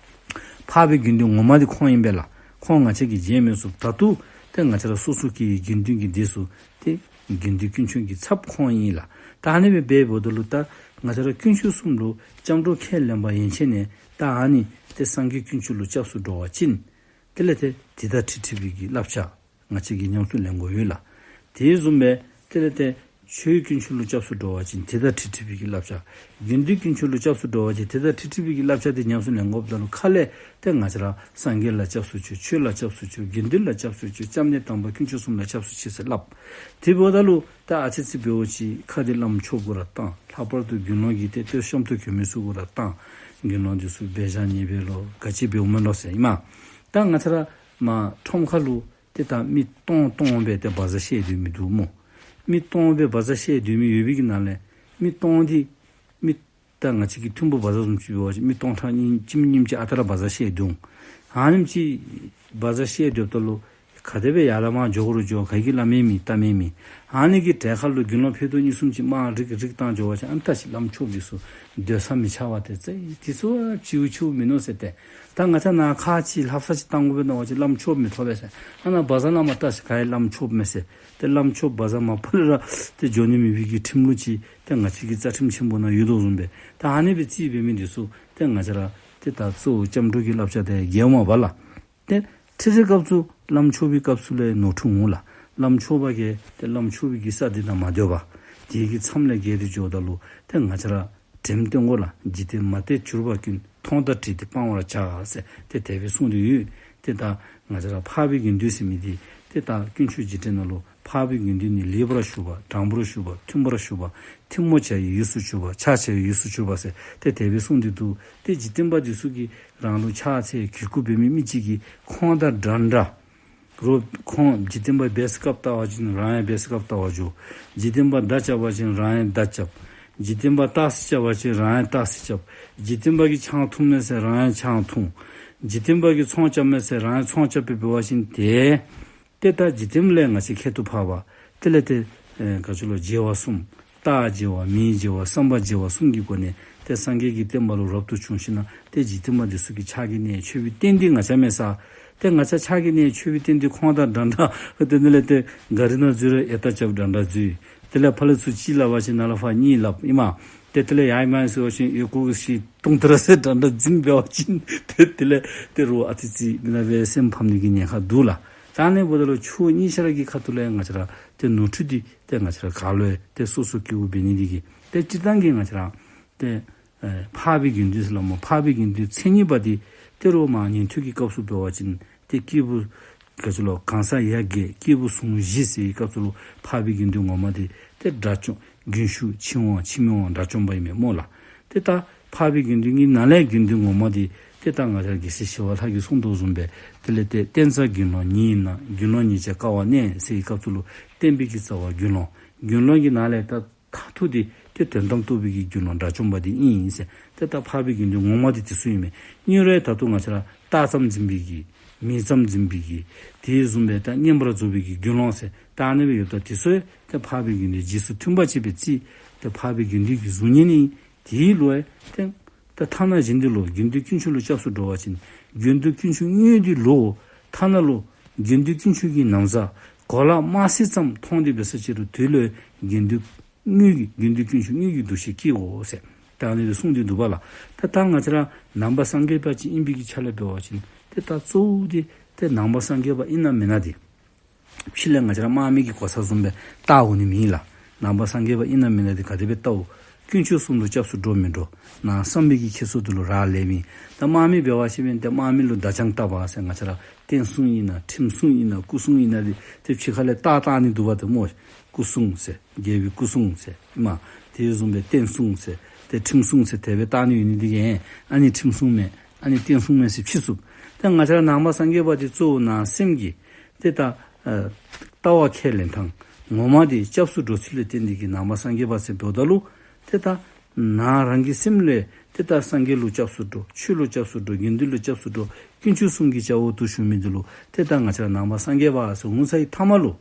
འཕགས་པའི་དགེ་འདུན་ངོ་མ་འདི་ཁོང་ཨིན་པས་ལགས། ཁོང་ང་བཅས་ཀྱིས་མཇལ་མི་ཚུགས། ད་ལྟོ་ཏེ་ང་བཅས་ར་སོ་སོ་གི་དགེ་འདུན་གྱི་སྡེ་ཚུ་ཏེ་དགེ་འདུན་དཀོན་མཆོག་གི་ཚབ་ཁོང་ཨིན་ལགས། ད་ཨ་ནི་སྦེ་འབདཝ་ད་ལུ་ད་ང་བཅས་ར་དཀོན་མཆོག་གསུམ་ལུ་སྐྱབས་འགྲོ་ཁས་ལེན་པ་ཡན་ཆད་ནས་ད་ཨ་ནི་ཏེ་སངས་རྒྱས་དཀོན་མཆོག་ལུ་སྐྱབས་སུ་འགྲོ་བ་ཅིན་དེ་ལས་ཏེ་དེ་དང་འཁྲིལ་འཁྲིལ་བའི་གི་བསླབ་བྱ་ང་བཅས་ཀྱིས་ཉམས་སུ་ལེན་དགོ་ཡོད་ལགས། དེ་བཟུམ་སྦེ་དེ་ལས་ཏེ་ཆོས་དཀོན་མཆོག་ལུ་སྐྱབས་སུ་འགྲོ་བ་ཅིན་དེ་དང་འཁྲིལ་འཁྲིལ་བའི་གི་བསླབ་བྱ། དགེ་འདུན་དཀོན་མཆོག་ལུ་སྐྱབས་སུ་འགྲོ་བ་ཅིན་དེ་དང་འཁྲིལ་འཁྲིལ་བའི་གི་བསླབ་བྱ་དེ་ཉམས་སུ་ལེན་དགོཔ་ད་ལུ་ཁ་ལས་ཏེ་ང་བཅས་ར་སངས་རྒྱས་ལ་སྐྱབས་སུ་མཆིའོ། ཆོས་ལ་སྐྱབས་སུ་མཆིའོ། དགེ་འདུན་ལ་སྐྱབས་སུ་མཆིའོ། སྐྱབས་གནས་དམ་པ་དཀོན་མཆོག་གསུམ་ལ་སྐྱབས་སུ་མཆིའོ་ཟེར་སླབ། དེ་འབདཝ་ད་ལུ་ད་ཨ་ཙི་ཙི་འབད་བ་ཅིན་ཁ་འདི་བླམ་མཆོདཔ་གུ་ར་བཏང་། ལྷག་པར་དུ་དགེ་སློང་གི་ཏེ་གཏེར་གཤམ་དུ་གྱོན་མི་ཚུ་གུ་ར་བཏང་། དགེ་སློང་འདི་ཚུ་འབད་བཞག་ཉེས་པས་ལོ་ག་ཅི་འབདཝ་མས་ལོ་ཟེར་ཨིན་མས། ད་ང་བཅས་ར་མར་ཁྲོམ་ཁ་ལུ་ཏེ་ད་མི་སྟོང་སྟོང་སྦེ་ཏེ་བ་ཛར་བཤལ་སྡོད་མི་འདུག་སྨོ། མི་སྟོང་སྦེ་བ་ཛར་བཤལ་སྡོད་མི་ཡོད་པའི་གི་ནང་ལས་མི་སྟོང་འདི་མི་ད་ང་བཅས་ཀྱི་ཐིམ་ཕུག་བ་ཛར་བཟུམ་ཅིག་འབད་བ་ཅིན་མི་སྟོང་ཕྲག་གཉིས་གཅིག་གཉིས་ཅིག་ཨ་རྟག་ར་བ་ཛར་བཤལ་འདུག། ཨ་ནེམ་ཅིག་བ་ཛར་བཤལ་སྡོདཔ་ད་ལུ་ག་དེ་སྦེ་ཡར་ལས་མར་འགྱོ་དགོ་རུང་འགྱོ། ག་གིས་སླབ་མི་མེད་བལྟ་མི་མེད། ཨ་ནི་གི་གྲལ་ཁར་ལུ་དགེ་སློང་ཕྱེད་དོ་གཉིས་གསུམ་ཅིག་དམག་རིག་རིག་བཏང་འགྱོ་བ་ཅིན་ཨ་ནི་ད་ཅིག་བླམ་མཆོདཔ་འདི་ཚུ་སྡོད་ས་མི་ཆགས་པས་ཏེ། ཙེ་དེ་ཚུ་བྱིའུ་བྱིའུ་མིན་ནུག་ཟེར་ཏེ། ད་ང་བཅས་ནཱ་ཁག་ཅིག་ལྷབ་ས་ཅིག་བཏང་དགོ་པས་མནོ་བ་ཅིན་བླམ་མཆོདཔ་མི་ཐོབ་པས་ཟེར། ཨ་ནཱ་བ་ཛར་ནང་མར་བལྟ་ཤིག། ག་ཡང་བླམ་མཆོདཔ་མེད་ཟེར། ཏེ་བླམ་མཆོདཔ་བ་ཛར་མར་ཕར་ལས་ར་ཏེ་འགྱོ་ནི་མེད་པའི་གི་ཁྲིམས་ལུགས་ཅིག་ཏེ་ང་བཅས་ཀྱི་རྩ་ཁྲིམས་ཆེན་པོ་ནང་ཡོད་དོ་བཟུམ་སྦེ། ད་ཨ་ནི་སྦེ་རྩིས་འབད་མི་འདི་ཚུ་ཏེ་ང་བཅས་ར་ཏེ་ད་གཙོ་བོ་སྐྱབས་འགྲོ་གི་བསླབ་བྱ་དེ་འགལཝ་མས་པ་ལགས། ཏེ་ཁྲིད་ཁྲིད་སྐབས་སུ་བླམ་མཆོད་པའི་སྐབས་སུ་ལས་ནོར་འཁྲུལ་འོང་ལགས། བླམ་མཆོད་པ་གིས་ཏེ་བླམ་མཆོད་པའི་གི་ས་འདི་ནང་མ་སྡོད་པར་དེ་གི་མཚམས་ལས་བརྒལ་ཏེ་འགྱོཝ་ད་ལུ་ཏེ་ང་བཅས་ར་དྲནམ་བཏོན་དགོ་ལགས། འཇིག་རྟེན་མ་དད་གྱུར་པ་ཀུན། མཐོང་དང་དྲིས་ཏེ་སྤང་བར་བྱ་ཟེར་ཏེ་དེ་སྦེ་གསུངས་ཏེ་ཡོད། ཏེ་ད་ང་བཅས་ར་འཕགས་པའི་དགེ་འདུན་ཟེར་མི་འདི་ཏེ་ད་དཀོན་མཆོག་འཇིག་རྟེན་ནང་ལུ་འཕགས་པའི་དགེ་འདུན་ནི་ལེགས་པར་ཞུགས་པ། དྲང་པོར་ཞུགས་པ། མཐུན་པར་ཞུགས་པ། ཐུན་མོང་བྱ་བའི་ཡུལ་སུ་གྱུར་པ། ཕྱག་བྱ་བའི་ཡུལ་སུ་གྱུར་པ་ཟེར་ཏེ་དེ་སྦེ་གསུངས་ཏེ་འདུག། ཏེ་འཇིག་རྟེན་པ་འདི་ཚུ་གིས་རང་ལུ་ཕྱག་འཚལ་གུས་བཀུར་འབད་མི་མི་གཅིག་གིས་ཁོང་དང་འདྲན་འདྲ་རོགས། ཁོང་འཇིག་རྟེན་པ་བེས་སྐབས་བལྟ་བ་ཅིན་རང་ཡང་བེས་སྐབས་བལྟ་བར་འགྱོ། འཇིག་རྟེན་པ་མདའ་རྐྱབ་པ་ཅིན་རང་ཡང་མདའ་རྐྱབ། འཇིག་རྟེན་པ་ཏག་སེ་རྐྱབ་པ་ཅིན་རང་ཡང་ཏག་སེ་རྐྱབ། འཇིག་རྟེན་པ་གིས་ཆང་འཐུང་མས་ཟེར་རང་ཡང་ཆང་འཐུང་། འཇིག་རྟེན་པ་གིས་ཚོང་རྐྱབ་མས་ཟེར་རང་ཡང་ཚོང་རྐྱབ་སྦེ་འབད་བ་ཅིན་ཏེ་ཏེ་ད་འཇིག་རྟེན་ལས་ང་བཅས་ཁྱད་དུ་འཕགས་པ་དེ་ལས་ཏེ་ཨེ་ག་ཅི་ལོ་བརྗེ་བ་གསུམ། རྟགས་བརྗེ་བ། མིང་བརྗེ་བ། བསམ་པ་བརྗེ་བ་གསུམ་གྱི་སྒོ་ནས་ ཏེ་སངས་རྒྱས་ཀྱི་བསྟན་པ་ལུ་རབ་ཏུ་བྱུང་ཞིནམ་ལས་ཏེ་འཇིག་རྟེན་པ་འདི་ཚུ་གི་ཕྱག་གི་གནས་མཆོད་པའི་རྟེན་འདི་ང་བཅས་མེན་ས། ཏེ་ང་བཅས་ཕྱག་གི་གནས་མཆོད་པའི་རྟེན་འདི་ཁོང་དང་འདྲ་འདྲ། དེ་ནང་ལས་ཏེ་གཱ་རི་ནང་འཛུལ་རུང་ཨེ་ཏ་རྐྱབ་འདྲ་འདྲ་འཛུལ། དེ་ལས་ཕར་ལས་ཚུར་གཅིག་སླབ་པ་ཅིན་ནཱ་ལས་ཕར་གཉིས་སླབ་ཨིན་མས། ཏེ་དེ་ལས་ཡར་ཨིན་མས་ཟེར་བ་ཅིན་ཨོལ་ལྐོག་ཅིག་བཏུང་སྟེ་ར་ཟེར་འདྲ་འདྲ་འཛིང་འབད་བ་ཅིན་ཏེ་དེ་ལས་ཏེ་རོགས་ཨ་ཙི་ཙི་མི་ནག་པའི་སེམས་ཕམ་ནི་གི་ཉེན་ཁ་འདུག་ལགས། ད་ཨ་ནི་འབདཝ་ད་ལུ་ཕྱོགས་གཉིས་ཆ་ར་གི་ཁ་ཐུག་ལས་ང་བཅས་ར་ཏེ་ནོར་འཁྲུལ་འདི་ཏེ་ང་བཅས་ར་ག་ལུ་ཡང་ཏེ་སོ་སོ་སྐྱེ་བོ་འབད་ནི་འདི་གིས་ཏེ་སྤྱིར་བཏང་གི་ང་བཅས་ར་ཏེ་ཨེ་འཕགས་པའི་དགེ་འདུན་ཟེར་སླབ་སྨོ། འཕགས་པའི་དགེ་འདུན་མཚན་ཉིད་པ་འདི་ཏེ་རོགས་མར་ཉན་ཐོས་ཀྱི་སྐབས་སུ་འབད་བ་ཅིན་ཏེ་སྐྱེས་བུ་ག་ཅི་ལོ་གང་ཟག་ཡ་བརྒྱད་སྐྱེས་བུ་ཟུང་བཞི་ཟེར་བའི་སྐབས་སུ་ལུ་འཕགས་པའི་དགེ་འདུན་ངོ་མ་འདི་ཏེ་དགྲ་བཅོམ་རྒྱུན་ཞུགས་ཕྱིར་འོང་འཆི་མེད་དབང་དགྲ་བཅོམ་པ་ཨིན་མས་སྨོ་ལགས། ཏེ་ད་འཕགས་པའི་དགེ་འདུན་གྱི་ནང་ལས་དགེ་འདུན་ངོ་མ་འདི་ཏེ་ད་ང་བཅས་རྒྱལ་སྲས་ཞི་བ་ལྷ་གིས་གསུངས་དོ་བཟུམ་སྦེ་དེ་ལས་ཏེ་བསྟན་རྩ་དགེ་སློང་ཉིད་ཡིན་ན། དགེ་སློང་ཉིད་ཅེས་བསྐལ་པ་གནས་ཟེར་བའི་སྐབས་སུ་ལུ་བསྟན་པའི་གི་རྩ་བ་དགེ་སློང་། དགེ་སློང་གི་ནང་ལས་ད་མཐར་ཐུག་འདི་ཏེ་དོན་དམ་རྟོགས་པའི་གི་དགེ་སློང་དགྲ་བཅོམ་པ་འདི་ཨིན་ཟེར། ཏེ་ད་འཕགས་པའི་དགེ་འདུན་ངོ་མ་འདི་དེ་ཚུ་ཨིན་མས། ཨིན་རུང་ད་ལྟོ་ང་བཅས་ར་རྟགས་ཙམ་འཛིན་པའི་གི་མིང་ཙམ་འཛིན་པའི་གི་དེ་བཟུམ་སྦེ་ད་བསྙེན་པར་རྫོགས་པའི་གི་དགེ་སློང་ཟེར་ད་ཨ་ནི་སྦེ་ཡོདཔ་ད་དེ་ཚུ་ཡང་ཏེ་འཕགས་པའི་དགེ་འདུན་རྗེས་སུ་མཐུན་པ་ཅིག་སྦེ་བརྩི། ཏེ་འཕགས་པའི་དགེ་འདུན་གྱི་གཟུགས་བརྙན་ཨིན། དེ་ལུ་ཡང་ཏེ་ད་ཐ་ན་གཞན་འདི་ལུ་དགེ་འདུན་དཀོན་མཆོག་ལུ་སྐྱབས་སུ་འགྲོ་བ་ཅིན་དགེ་འདུན་དཀོན་མཆོག་དངོས་འདི་ལུ་ཐ་ན་ལུ་དགེ་འདུན་དཀོན་མཆོག་གི་ན་བཟའ་གོ་ལ་དམར་སེར་ཙམ་མཐོང་སྟེ་འབད་ས་ཅིག་རུང་དེ་ལུ་དགེ་འདུན་དངོས་ཀྱི་དགེ་འདུན་དཀོན་མཆོག་དངོས་ཀྱི་འདུ་ཤེས་བསྐྱེད་དགོ་ཟེར་ད་ཨ་ནི་སྦེ་གསུངས་ཏེ་འདུག་པ་ལགས། ད་ད་ང་བཅས་ར་ནང་པ་སངས་རྒྱས་པ་ཅིག་ཨིན་པའི་གི་ཆ་ལས་འབད་བ་ཅིན་ཏེ་ད་གཙོ་བོ་འདི་ཏེ་ནང་པ་སངས་རྒྱས་པ་ཨིན་ན་མེན་ན་འདི་ཕྱི་ལས་ང་བཅས་ར་དམག་མི་གི་གོ་ས་བཟུམ་སྦེ་བལྟ་འོང་ནི་མེན་ལགས། ནང་པ་སངས་རྒྱས་པ་ཨིན་ན་མེན་ན་འདི་ག་དེ་སྦེ་བལྟཝ། དཀོན་མཆོག་གསུམ་ལུ་སྐྱབས་སུ་འགྲོ་མི་འགྲོ། ནང་བསམ་པའི་གི་འཁྱེར་སོ་འདི་ལུ་རག་ལས་མེད། ད་དམག་མི་འབད་བ་ཅིན་ད་དམག་མི་ལུ་མདའ་རྐྱང་བཏགས་པ་ཟེར་ང་བཅས་ར་བསྟན་སྲུང་ཨིན་ན་ཁྲིམས་སྲུང་ཨིན་ན་སྐུ་སྲུང་ཨིན་ན་འདི་ཏེ་ཕྱི་ཁ་ལས་བཏགས་བཏགས་ནི་འདུག་པ་ཏེ་སྨོ། སྐུ་སྲུང་ཟེར་རྒྱལ་པོའི་སྐུ་སྲུང་ཟེར་ཨིན་མས། དེ་བཟུམ་སྦེ་བསྟན་སྲུང་ཟེར་ཏེ་ཁྲིམས་སྲུང་ཟེར་དེ་སྦེ་བཏགས་ནི་ཡོད་ནི་འདི་གིས་ཨ་ནི་ཁྲིམས་སྲུང་མས་ཨ་ནི་བསྟན་སྲུང་མས་ཟེར་ཕྱེ་ཚུགས། ད་ང་བཅས་ར་ནང་པ་སངས་རྒྱས་པ་འདི་གཙོ་བོ་ནང་སེམས་ཀྱི་ཏེ་ད་ཨ་ལྟ་བ་ཁས་ལེན་ཐངས་ངོ་མ་འདི་སྐྱབས་སུ་འགྲོ་ཚུལ་ལས་བརྟེན་ཏེ་གི་ནང་པ་སངས་རྒྱས་པ་ཟེར་འབདཝ་ད་ལུ་ཏེ་ད་ནང་རང་གི་སེམས་ལས་ཏེ་ད་སངས་རྒྱས་ལུ་སྐྱབས་སུ་འགྲོ། ཆོས་ལུ་སྐྱབས་སུ་འགྲོ། དགེ་འདུན་ལུ་སྐྱབས་སུ་འགྲོ། དཀོན་མཆོག་གསུམ་གྱི་སྐྱབས་འོག་ཏུ་བཞུགས་མི་འདི་ལུ་ཏེ་ད་ང་བཅས་ར་ནང་པ་སངས་རྒྱས་པ་ཟེར་འོང་ཚར་བའི་མཐའ་མ་ལུ་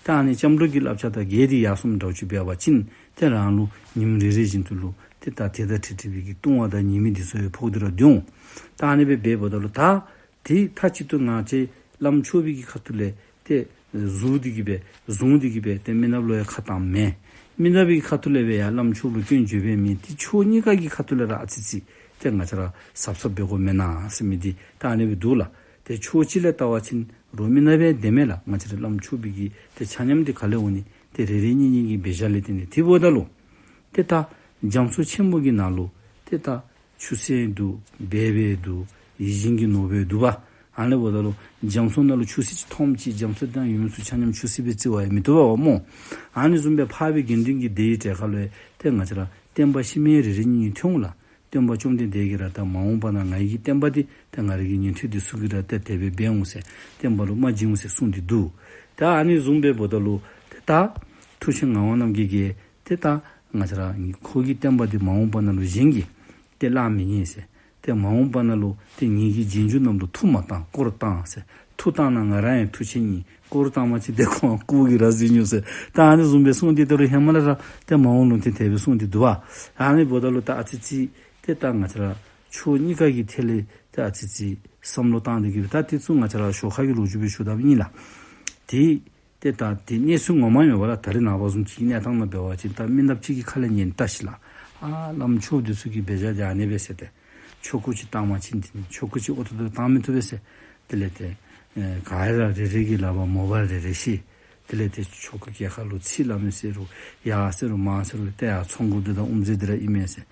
ད་ཨ་ནི་སྐྱབས་འགྲོ་གི་བསླབ་བྱ་དང་འགལ་ཏེ་ཡར་སོངམ་འདྲཝ་ཅིག་འབད་བ་ཅིན་ཏེ་རང་ལུ་ཉིནམ་རེ་རེ་བཞིན་དུ་ལུ་ཏེ་ད་དེ་དང་འཁྲིལ་འཁྲིལ་བའི་གི་ལྟུང་བ་དང་ཉེས་དམིགས་འདི་ཚུ་ཡང་ཕོག་སྟེ་ར་སྡོད་འོང་། ད་ཨ་ནི་སྦེ་འབདཝ་ད་ལུ་ད་དེ་མཐའ་གཅིག་ཏུ་ང་བཅས་བླམ་ཆོསཔ་གི་ཁ་ཐུག་ལས་ཏེ་གཟུགས་འདི་གིས་སྦེ་བཟུང་འདི་གིས་སྦེ་ཏེ་མི་ནགཔ་ལུ་ཡང་ཁ་བཏངམ་མེད། མི་ནགཔ་གི་ཁ་ཐུག་ལས་སྦེ་ཡང་བླམ་ཆོསཔ་ལུ་སྐྱོན་བརྗོད་པའི་མི་དེ་ཕྱོགས་གཉིས་ཀ་གི་ཁ་ཐུག་ལས་ར་ཨ་ཙི་ཙི་ཏེ་ང་བཅས་ར་གཟབ་གཟབ་འབད་དགོ་མེན་ན་ཟེར་མི་འདི་ད་ཨ་ནི་སྦེ་འདུག་ལགས། ཏེ་ཕྱོགས་གཅིག་ལས་བལྟ་བ་ཅིན་རོགས་མི་ནགཔ་སྦེ་བདེན་མས་ལགས། ང་བཅས་ར་བླམ་ཆོསཔ་གི་ཏེ་ཆ་མཉམ་འདི་ག་ལས་འོང་ནི། ཏེ་རེ་རེ་གཉིས་གཉིས་ཀྱི་འབད་བཞག་ལས་བརྟེན་ཏེ་དེ་འབདཝ་ད་ལུ་ཏེ་ད་རྒྱ་མཚོ་ཆེན་པོ་གི་ནང་ལུ་ཏེ་ད་ཆུ་སྲིན་འདུག། སྦལ་པ་འདུག། ཡིད་བཞིན་གྱི་ནོར་བུ་འདུག་པ། ཨ་ནི་འབདཝ་ད་ལུ་རྒྱ་མཚོ་ནང་ལུ་ཆུ་སྲིན་ཅིག་མཐོངམ་ཅིག་རྒྱ་མཚོ་ནང་ཡོད་མི་ཚུ་ཆ་མཉམ་ཆུ་སྲིན་སྦེ་བརྩི་བ་ཡང་མི་བཏུབ་པས་སྨོ། ཨ་ནི་བཟུམ་སྦེ་འཕགས་པའི་དགེ་འདུན་གྱི་སྡེ་ཡི་གྲལ་ཁ་ལུ་ཡང་ཏེ་ང་བཅས་ར་བསྟན་པ་ཤི་མི་རེ་རེ་གཉིས་གཉིས་ཐོན་འོང་ལགས། སྟོན་པ་བཅོམ་ལྡན་འདས་ཀྱིས་ར་ད་མ་འོངས་པ་ན་ང་ཡི་གི་བསྟན་པ་འདི་ཏེ་ང་རའི་གི་ཉན་ཐོས་འདི་ཚུ་གིས་ར་ཏེ་དེ་སྦེ་འབད་འོང་ཟེར་བསྟན་པ་ལུ་རྨ་བྱིན་འོང་ཟེར་གསུངས་ཏེ་འདུག། ད་ཨ་ནི་བཟུམ་སྦེ་འབདཝ་ད་ལུ་ཏེ་ད་མཐུ་ཆེན་ངག་དབང་རྣམ་རྒྱལ་གྱིས་ཏེ་ད་ང་བཅས་ར་ཁོ་གི་བསྟན་པ་འདི་མ་འོངས་པ་ནང་ལུ་གཞན་གྱིས་ཏེ་བརླག་མི་ཉན་ཟེར། ཏེ་མ་འོངས་པ་ནང་ལུ་ཏེ་ངེ་གི་རྗེས་འཇུག་རྣམས་ལུ་མཐུ་མ་བཏང་དཀོར་བཏང་ཟེར། མཐུ་བཏང་ན་ང་ར་ཡང་མཐུ་ཆེན་ཨིན། དཀོར་བཏང་པ་ཅིན་ཏེ་ཁོང་རྐུ་གི་ར་ཟེར་ནུག་ཟེར། ད་ཨ་ནི་བཟུམ་སྦེ་གསུངས་ཏེ་ད་རུང་ཧེ་མ་ལས་ར་ཏེ་མ་འོངས་ལུ་ཏེ་དེ་སྦེ་གསུངས་ཏེ་འདུག་པ། ཨ་ནི་འབདཝ་ད་ལུ་ད་ཨ་ཙི་ཙི་ཏེ་ད་ང་བཅས་ར་ཕྱོགས་གཉིས་ཀ་གི་ཐད་ལས་ཏེ་ཨ་ཙི་ཙི་བསམ་བློ་བཏང་སྟེ་གི་སྦེ་ད་དེ་ཚུ་ང་བཅས་ར་ཞོར་ཁ་གི་ལོ་རྒྱུས་སྦེ་ཞུ་དོཝ་ཨིན་ལགས། ཏེ་ཏེ་ད་དེ་གནས་ཚུལ་ངོ་མ་ཡོད་པ་ལགས། ད་རེས་ནངས་པ་བཟུམ་ཅིག་གི་གནས་སྟངས་ནང་འབད་བ་ཅིན་ད་མི་ནགཔ་ཅིག་གི་ཁ་ལས་ཉན་བལྟ་ཤིག་ལགས། ཨ་བླམ་ཆོསཔ་འདི་ཚུ་གིས་འབད་བཞག་འདི་ཨ་ནི་སྦེ་ཟེར་ཏེ། ཆོ་ག་ཅིག་བཏང་པ་ཅིན་འདི་ནི་ཆོ་ག་ཅིག་ཨོ་ཐོ་ཐོ་བཏང་མི་བཏུབ་པས་ཟེར། དེ་ལས་ཏེ་ཨེ་ག་ར་རེ་རེ་གི་ལག་པར་མོ་བཱའིལ་རེ་རེ་བཤེད། དེ་ལས་ཏེ་ཆོ་ག་རྒྱབ་ཁ་ལུ་ཚིག་སླབ་མི་ཟེར་རུང་ཡར་ཟེར་རུང་མར་ཟེར་རུང་ཏེ་ཡར་ཚོང་འགུགཔ་འདི་དང་དབུ་མཛད་འདི་ར་ཨིན་མས་ཟེར།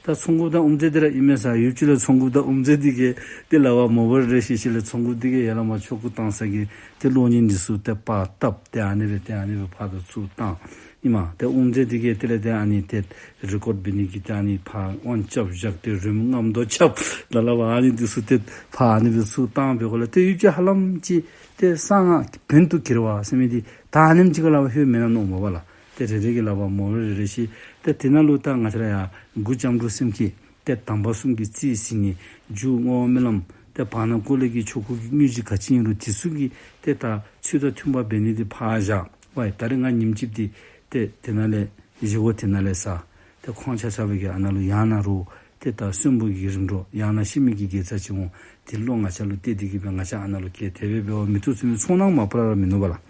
ད་ཚོང་འགུགཔ་དང་དབུ་མཛད་འདི་ར་ཨིན་མས་ཟེར། ཡུདཔ་ཅིག་ལས་ཚོང་འགུགཔ་དང་དབུ་མཛད་འདི་གིས་ཏེ་ལག་པར་མོ་བཱའིལ་རེ་བཤེད་ཞིནམ་ལས་ཚོང་འགུགཔ་འདི་གིས་ཡར་ལས་མར་ཆོ་ག་བཏང་ས་གི་ཏེ་གློག་བརྙན་འདི་ཚུ་ཏེ་པར་བཏབ་སྟེ་ཨ་ནི་སྦེ་ཏེ་ཨ་ནི་སྦེ་ཕར་དང་ཚུར་བཏང་ཨིན་མས། ཏེ་དབུ་མཛད་འདི་གིས་དེ་ལས་ཏེ་ཨ་ནི་ཏེ་རི་ཀོཌ་འབད་ནི་གི་ཏེ་ཨ་ནི་ཕར་དབང་རྐྱབ་བཞག་སྟེ་རོལམོ་རྔམ་དོ་རྐྱབ་ད་ལག་པར་ཨ་ནི་འདི་ཚུ་ཏེ་ཕར་ཨ་ནི་སྦེ་ཚུར་བཏང་འབད་དགོཔ་ལས་ཏེ་ཡུདཔ་ཅིག་ཧ་ལམ་ཅིག་ཏེ་གསང་སྔགས་བོན་དུ་གྱེར་བ་ཟེར་མི་འདི་ད་ཨ་ནེམ་ཅིག་ག་ལས་ལྷོད་མེན་ན་མནོཝ་མས་པ་ལགས། ཏེ་རེ་རེ་གི་ལག་པར་མོ་བཱའིལ་རེ་རེ་བཤེད། ཏེ་དེ་ནང་ལུ་ད་ང་བཅས་ར་ཡར་གུ་ལྕམ་དྲུག་སེམས་བསྐྱེད་ཏེ་དམ་པ་གསུམ་གྱི་རྩིས་ཟིན་ནི་མཇུག་བསྔོ་བ་སྨོན་ལམ་ཏེ་བར་ན་བསྐོར་ལས་ཀྱི་ཆོ་ག་གི་དངོས་གཞི་ག་ཅི་ཨིན་རུང་དེ་ཚུ་གི་ཏེ་ད་ཚུལ་དང་མཐུན་པ་འབད་ནི་འདི་ཕར་བཞག། ཝའི་ད་རེས་ང་ཉིནམ་གཅིག་འདི་ཏེ་དེ་ནང་ལས་བཞེས་སྒོ་དེ་ནང་ལས་ཟ། ཏེ་ཁོང་ཆ་ཁྱབ་ཀྱིས་ཨ་ནཱ་ལུ་ཡར་ནང་རོགས་ ཏེ་ད་གསོན་པོ་གི་རིམ་གྲོ་ཡང་ན་ཤི་མི་གི་དགེ་རྩ་ཅིག་འོང་། དེ་བློ་ང་བཅས་ལུ་གཏད་དེ་གི་སྦེ་ང་བཅས་ཨ་ནཱ་ལུ་སྐྱེས་དེ་སྦེ་འབད་བ་མི་བཏུབ་ཟེར་མི་ཚོར་སྣང་མ་པ་ར་ར་མིན་ནུག་པ་ལགས།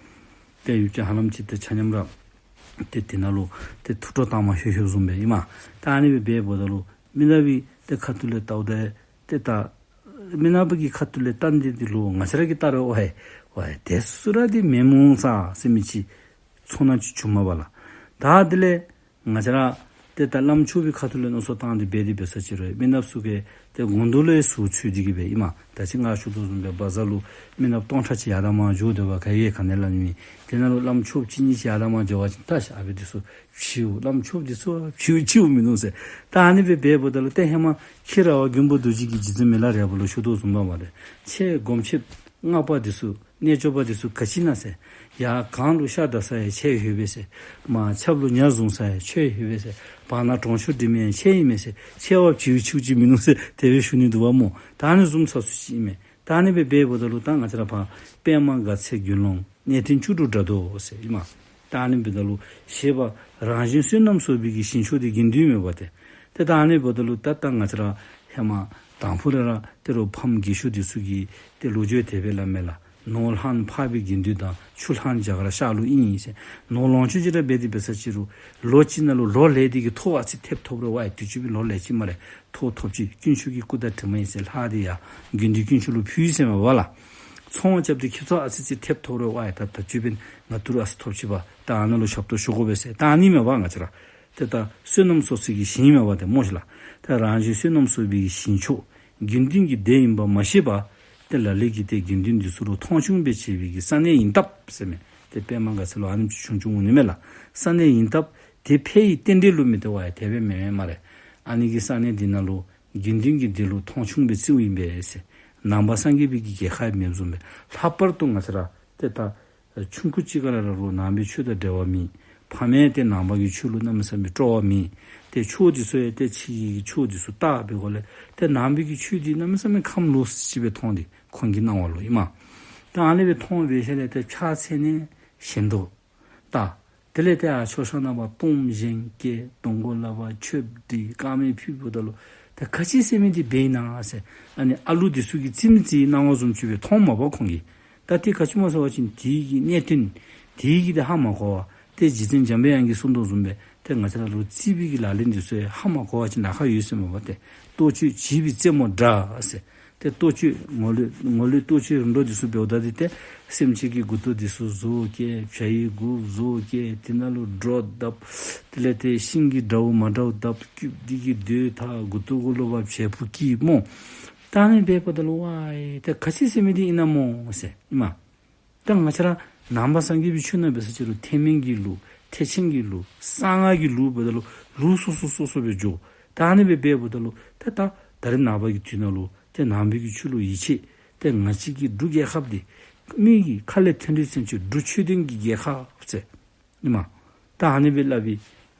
ཏེ་ཡུལ་གྱི་ཧ་ལམ་ཅིག་ཏེ་ཆ་མཉམ་ར་ཏེ་དེ་ནང་ལུ་ཏེ་ཐུགས་སྤྲོ་བཏང་མ་ཤོར་ཤོརཝ་བཟུམ་སྦེ་ཨིན་མས། ད་ཨ་ནི་སྦེ་འབདཝ་ད་ལུ་མི་ནག་པའི་ཏེ་ཁ་ཐུག་ལས་བལྟཝ་ད་ཏེ་ད་མི་ནག་པ་གི་ཁ་ཐུག་ལས་བལྟ་ནི་འདི་ལུ་ང་བཅས་ར་གིས་བལྟ་རུང་ཝའི་ཝའི་དེ་ཚུ་ར་འདི་མེན་སྨོ་ས་ཟེར་མི་ཅིག་ཚོར་སྣང་ཅིག་བྱུངམ་མས་པ་ལགས། ད་དེ་ལས་ང་བཅས་ར་ཏེ་ད་བླམ་ཆོསཔ་གི་ཁ་ཐུག་ལས་མནོ་བསམ་བཏང་སྟེ་འབད་དེ་འབད་ས་ཅིག་རུང་མི་ནགཔ་ཚུ་གིས་ཏེ་དགོང་དྲོ་ལས་ཟུར་འཚོལ་ཏེ་གི་སྦེ་ཨིན་མས། ད་ཅི་ང་ཞུ་དོ་བཟུམ་སྦེ་བ་ཛར་ལུ་མི་ནགཔ་སྟོང་ཕྲག་ཅིག་ཡར་དང་མར་འགྱོ་སྡོད་པ་ག་ཡང་ག་ནི་ལ་ནི་མེད། དེ་ནང་ལུ་བླམ་ཆོསཔ་གཅིག་གཉིས་ཅིག་ཡར་དང་མར་འགྱོ་བ་ཅིན་ད་ཤ་ཨ་ཕི་འདི་ཚུ་ཕྱིའུ་བླམ་ཆོསཔ་འདི་ཚུ་ཕྱིའུ་ཕྱིའུ་མིན་ནུག་ཟེར། ད་ཨ་ནི་སྦེ་འབདཝ་ད་ལུ་ཏེ་ཧེ་མ་ཁྱི་ར་བ་མགོན་པོ་རྡོ་རྗེ་གི་རྗེ་བཙུན་མི་ལ་རས་པ་ལུ་ཞུ་དོ་བཟུམ་མས་པ་ཏེ། ཁྱེད་སྒོམ་ཆེན་སྔགས་པ་འདི་ཚུ་རྣལ་འབྱོར་པ་འདི་ཚུ་ག་ཅི་ཨིན་ན་ཟེར། ཡར་གངས་ལུ་ཤ་བདའ་ས་ཡང་ཁྱེད་ཡོད་པས་ཟེར། མར་ཆབ་ལུ་ཉ་བཟུང་ས་ཡང་ཁྱེད་ཡོད་པས་ཟེར། བར་ན་གྲོང་ཆོག་འདྲེན་མི་ཡང་ཁྱེད་ཨིན་མས་ཟེར། ཁྱེད་བ་ཕྱིའུ་ཕྱིའུ་ཅིག་མིན་ནུག་ཟེར་དེ་སྦེ་ཞུ་ནི་འདུག་པ་སྨོ། ད་ཨ་ནི་བཟུམ་ཚ་སུ་ཅིག་ཨིན་མས། ད་ཨ་ནི་སྦེ་འབདཝ་ད་ལུ་ད་ང་བཅས་ར་ཕར་པདྨ་དགའ་ཚལ་དགེ་སློང་གནས་བརྟན་བཅུ་དྲུག་སྒྲ་སྡུད་ཟེར་ཨིན་མས། ད་ཨ་ནི་འབདཝ་ད་ལུ་ཞེས་པ་རང་གཞན་བསོད་ནམས་གསོག་པའི་གི་ཞིང་མཆོག་འདི་དགེ་འདུན་མས་པ་ཏེ། ཏེ་ད་ཨ་ནི་འབདཝ་ད་ལུ་ད་ད་ང་བཅས་ར་ཧེ་མ་དང་ཕུ་ལས་ར་ཏེ་རུང་ཕམ་རྒས་ཤོས་འདི་ཚུ་གིས་ཏེ་ལོ་རྒྱུས་དེ་སྦེ་སླབ་མས་ལགས། ནོར་ལྷག་འཕགས་པའི་དགེ་འདུན་དང་། ཆུ་ལྷག་རྒྱ་གར་ཤར་ལུགས་ཨིན་ཟེར། ནོར་ལོངས་སྤྱོད་ཅིག་ར་འབད་དེ་འབད་ས་ཅིག་རུང་ལོ་གཅིག་ནང་ལུ་ལོ་ལེགས་འདི་གིས་ཐོབ་ཨ་ཙི་ཐེབས་ཐོབ་རུང་ཝའི་དུས་ཅི་སྦེ་ལོ་ལེགས་ཅིག་སྨ་རེ་ཐོབ་ཐོབ་ཅི། དཀོན་མཆོག་གི་སྐུ་དང་གྲིབ་མ་ཨིན་ཟེར་ལྷག་འདི་ཡང་དགེ་འདུན་དཀོན་མཆོག་ལུ་ཕུལ་ཟེར་མས་པ་ལགས། ཚོང་རྐྱབ་སྟེ་ཁེ་ཚོང་ཨ་ཙི་ཙི་ཐེབས་ཐོབ་རུང་ཝའི་ད་ད་ཅི་སྦེ་ང་ཏི་རུ་ཨ་ཙི་ཐོབ་ཅི་པ། ད་ཨ་ནཱ་ལུ་ཞབས་ཏོག་ཞུ་དགོ་པས་ཟེར། ད་ཨ་ནི་མས་པ་ང་བཅས་ར་ཏེ་ད་བསོད་ནམས་གསོག་སའི་གི་ཞིང་མས་པ་ཏེ་སྨོ་ཤིག་ལགས། ཏེ་རང་གཞན་བསོད་ནམས་གསོག་པའི་གི་ཞིང་མཆོག་དགེ་འདུན་གྱི་སྡེ་ཨིན་པ་མ་ཤེས་པར་ཏེ་ལ་ལུ་གིས་ཏེ་དགེ་འདུན་འདི་ཚུ་ལུ་མཐོང་ཆུང་སྦེ་བྱེད་པའི་གི་ས་གནས་ཨིན་སྟབས་ཟེར་མས། ཏེ་པདྨ་དགའ་ཚལ་ལུ་ཨ་ནེམ་ཅིག་བྱུང་བྱུངམ་འོང་ནི་མས་ལགས། ས་གནས་ཨིན་སྟབས་དེ་ཕར་གྱི་རྟེན་འབྲེལ་ལུ་མི་ཏེ་ཝའི་དེ་སྦེ་མེན་མས་སྨ་རེ། ཨ་ནི་གི་ས་གནས་འདི་ནང་ལུ་དགེ་འདུན་གྱི་སྡེ་ལུ་མཐོང་ཆུང་སྦེ་བརྩིཝ་ཨིན་པས་ཟེར། ནང་པ་སངས་རྒྱས་པའི་གི་རྒྱལ་ཁབ་མེནམ་བཟུམ་སྦེ་ལྷག་པར་དུ་ང་བཅས་ར་ཏེ་ད་ཆུང་ཀུ་ཅིག་ཁར་ར་རུང་ནང་པའི་ཆོས་དང་འབྲེལ་བ་མེད། ཕ་མས་ཏེ་ནང་པ་གི་ཆོས་ལུ་གནམ་མེད་ས་མེད་སྤྲོ་བ་མེད། ཏེ་ཆོས་འདི་ཚུ་ཡང་ཏེ་ཕྱི་གི་ཆོས་འདི་ཚུ་བལྟ་བའི་སྒོ་ལས་ཏེ་ནང་པའི་གི་ཆོས་འདི་གནམ་མེད་ས་མེད་ཁམས་ལོག་སི་སི་སྦེ་མཐོང་སྟེ་ཁོང་གི་སྣང་བ་ལུ་ཨིན་མས། ད་ཨ་ནི་སྦེ་མཐོང་བའི་ཤུལ་ལས་ཏེ་ཕྱག་འཚལ་ནི་ཞེ་འདོད་ད། དེ་ལས་ཏེ་ཨ་ཆོས་ཤག་ནང་ཕར་གཏོརམ་བཞེངས་བསྐྱལ་གདོང་སྐོར་ལས་ཕར་མཆོདཔ་འདི་དཀར་མེ་ཕུལ་བའི་ད་ལུ་ད་ག་ཅི་ཟེར་མི་འདི་འབད་ཨིན་ན་ཟེར། ཨ་ནི་ཨ་ལུ་འདི་ཚུ་གིས་བརྩི་མི་བརྩི་སྣང་བ་བཟུམ་ཅིག་སྦེ་མཐོངམ་མས་པ་ཁོང་གིས། ད་དེ་ག་ཅི་སྨོ་ཟེར་བ་ཅིན་དེ་གི་གནད་དོན་དེ་གི་དེ་ཧ་མ་གོ་བར་ཏེ་རྗེ་བཙུན་འཇམ་པའི་དབྱངས་ཀྱིས་གསུངས་དོ་བཟུམ་སྦེ་ཏེ་ང་བཅས་ར་ལུ་བརྩི་བའི་གི་ལག་ལེན་འདི་ཚུ་ཡང་ཧ་མ་གོ་བ་ཅིན་ལཱ་ཁག་ཡོད་ཟེར་མས་པ་ཏེ། ལྟོ་སྤྱོད་བྱིས་པའི་རྩེད་མོ་འདྲ་ཟེར། ཏེ་ལྟོ་སྤྱོད་ངོ་ལོག་ངོ་ལོག་ལྟོ་སྤྱོད་རིམ་གྲོ་འདི་ཚུ་འབདཝ་ད་འདི་ཏེ་སེམས་ཅན་གྱི་མགུ་ཏོ་འདི་ཚུ་བཟོ་བསྐྱལ་བྱ་ཡི་མགུ་བཟོ་བསྐྱལ་དེ་ནང་ལུ་སྒྲོ་བཏབ། དེ་ལས་ཏེ་ཤིང་གི་དགྲ་བོ་མ་འདྲཝ་བཏབ་སྐུདཔ་འདི་གིས་རྡོ་འཐག་མགུ་ཏོ་གུ་ལུ་ཕར་བྱད་ཕུ་བཀལ་སྨོ། ད་ཨ་ནི་འབདཝ་ད་ལུ་ཝའི་ད་ག་ཅི་ཟེར་མི་འདི་ཨིན་ན་སྨོ་ཟེར་ཨིན་མས། ད་ང་བཅས་ར་ནང་པ་སངས་རྒྱས་པའི་ཆོས་ནང་འབད་ས་ཅིག་རུང་ཐེག་དམན་གྱི་ལུགས་ཐེག་ཆེན་གྱི་ལུགས་གསང་སྔགས་ཀྱི་ལུགས་འབདཝ་ད་ལུ་ལུགས་སོ་སོ་སོ་སོ་སྦེ་འགྱོ། ད་ཨ་ནི་སྦེ་འབདཝ་ད་ལུ་ཏེ་ད་ད་རེས་ནངས་པ་གི་དུས་ནང་ལུ་ཏེ་ནང་པའི་གི་ཆོས་ལུ་ཡིད་ཆེས་ཏེ་ང་བཅས་ཀྱི་འབྲུག་རྒྱལ་ཁབ་འདི་མི་གི་ཁ་ལས་ཐོན་ཏེ་ཟེར་ཅིག་འབྲུག་ཆོས་ལྡན་གྱི་རྒྱལ་ཁབ་ཟེར་ཨིན་མས། ད་ཨ་ནི་སྦེ་སླབ་པའི་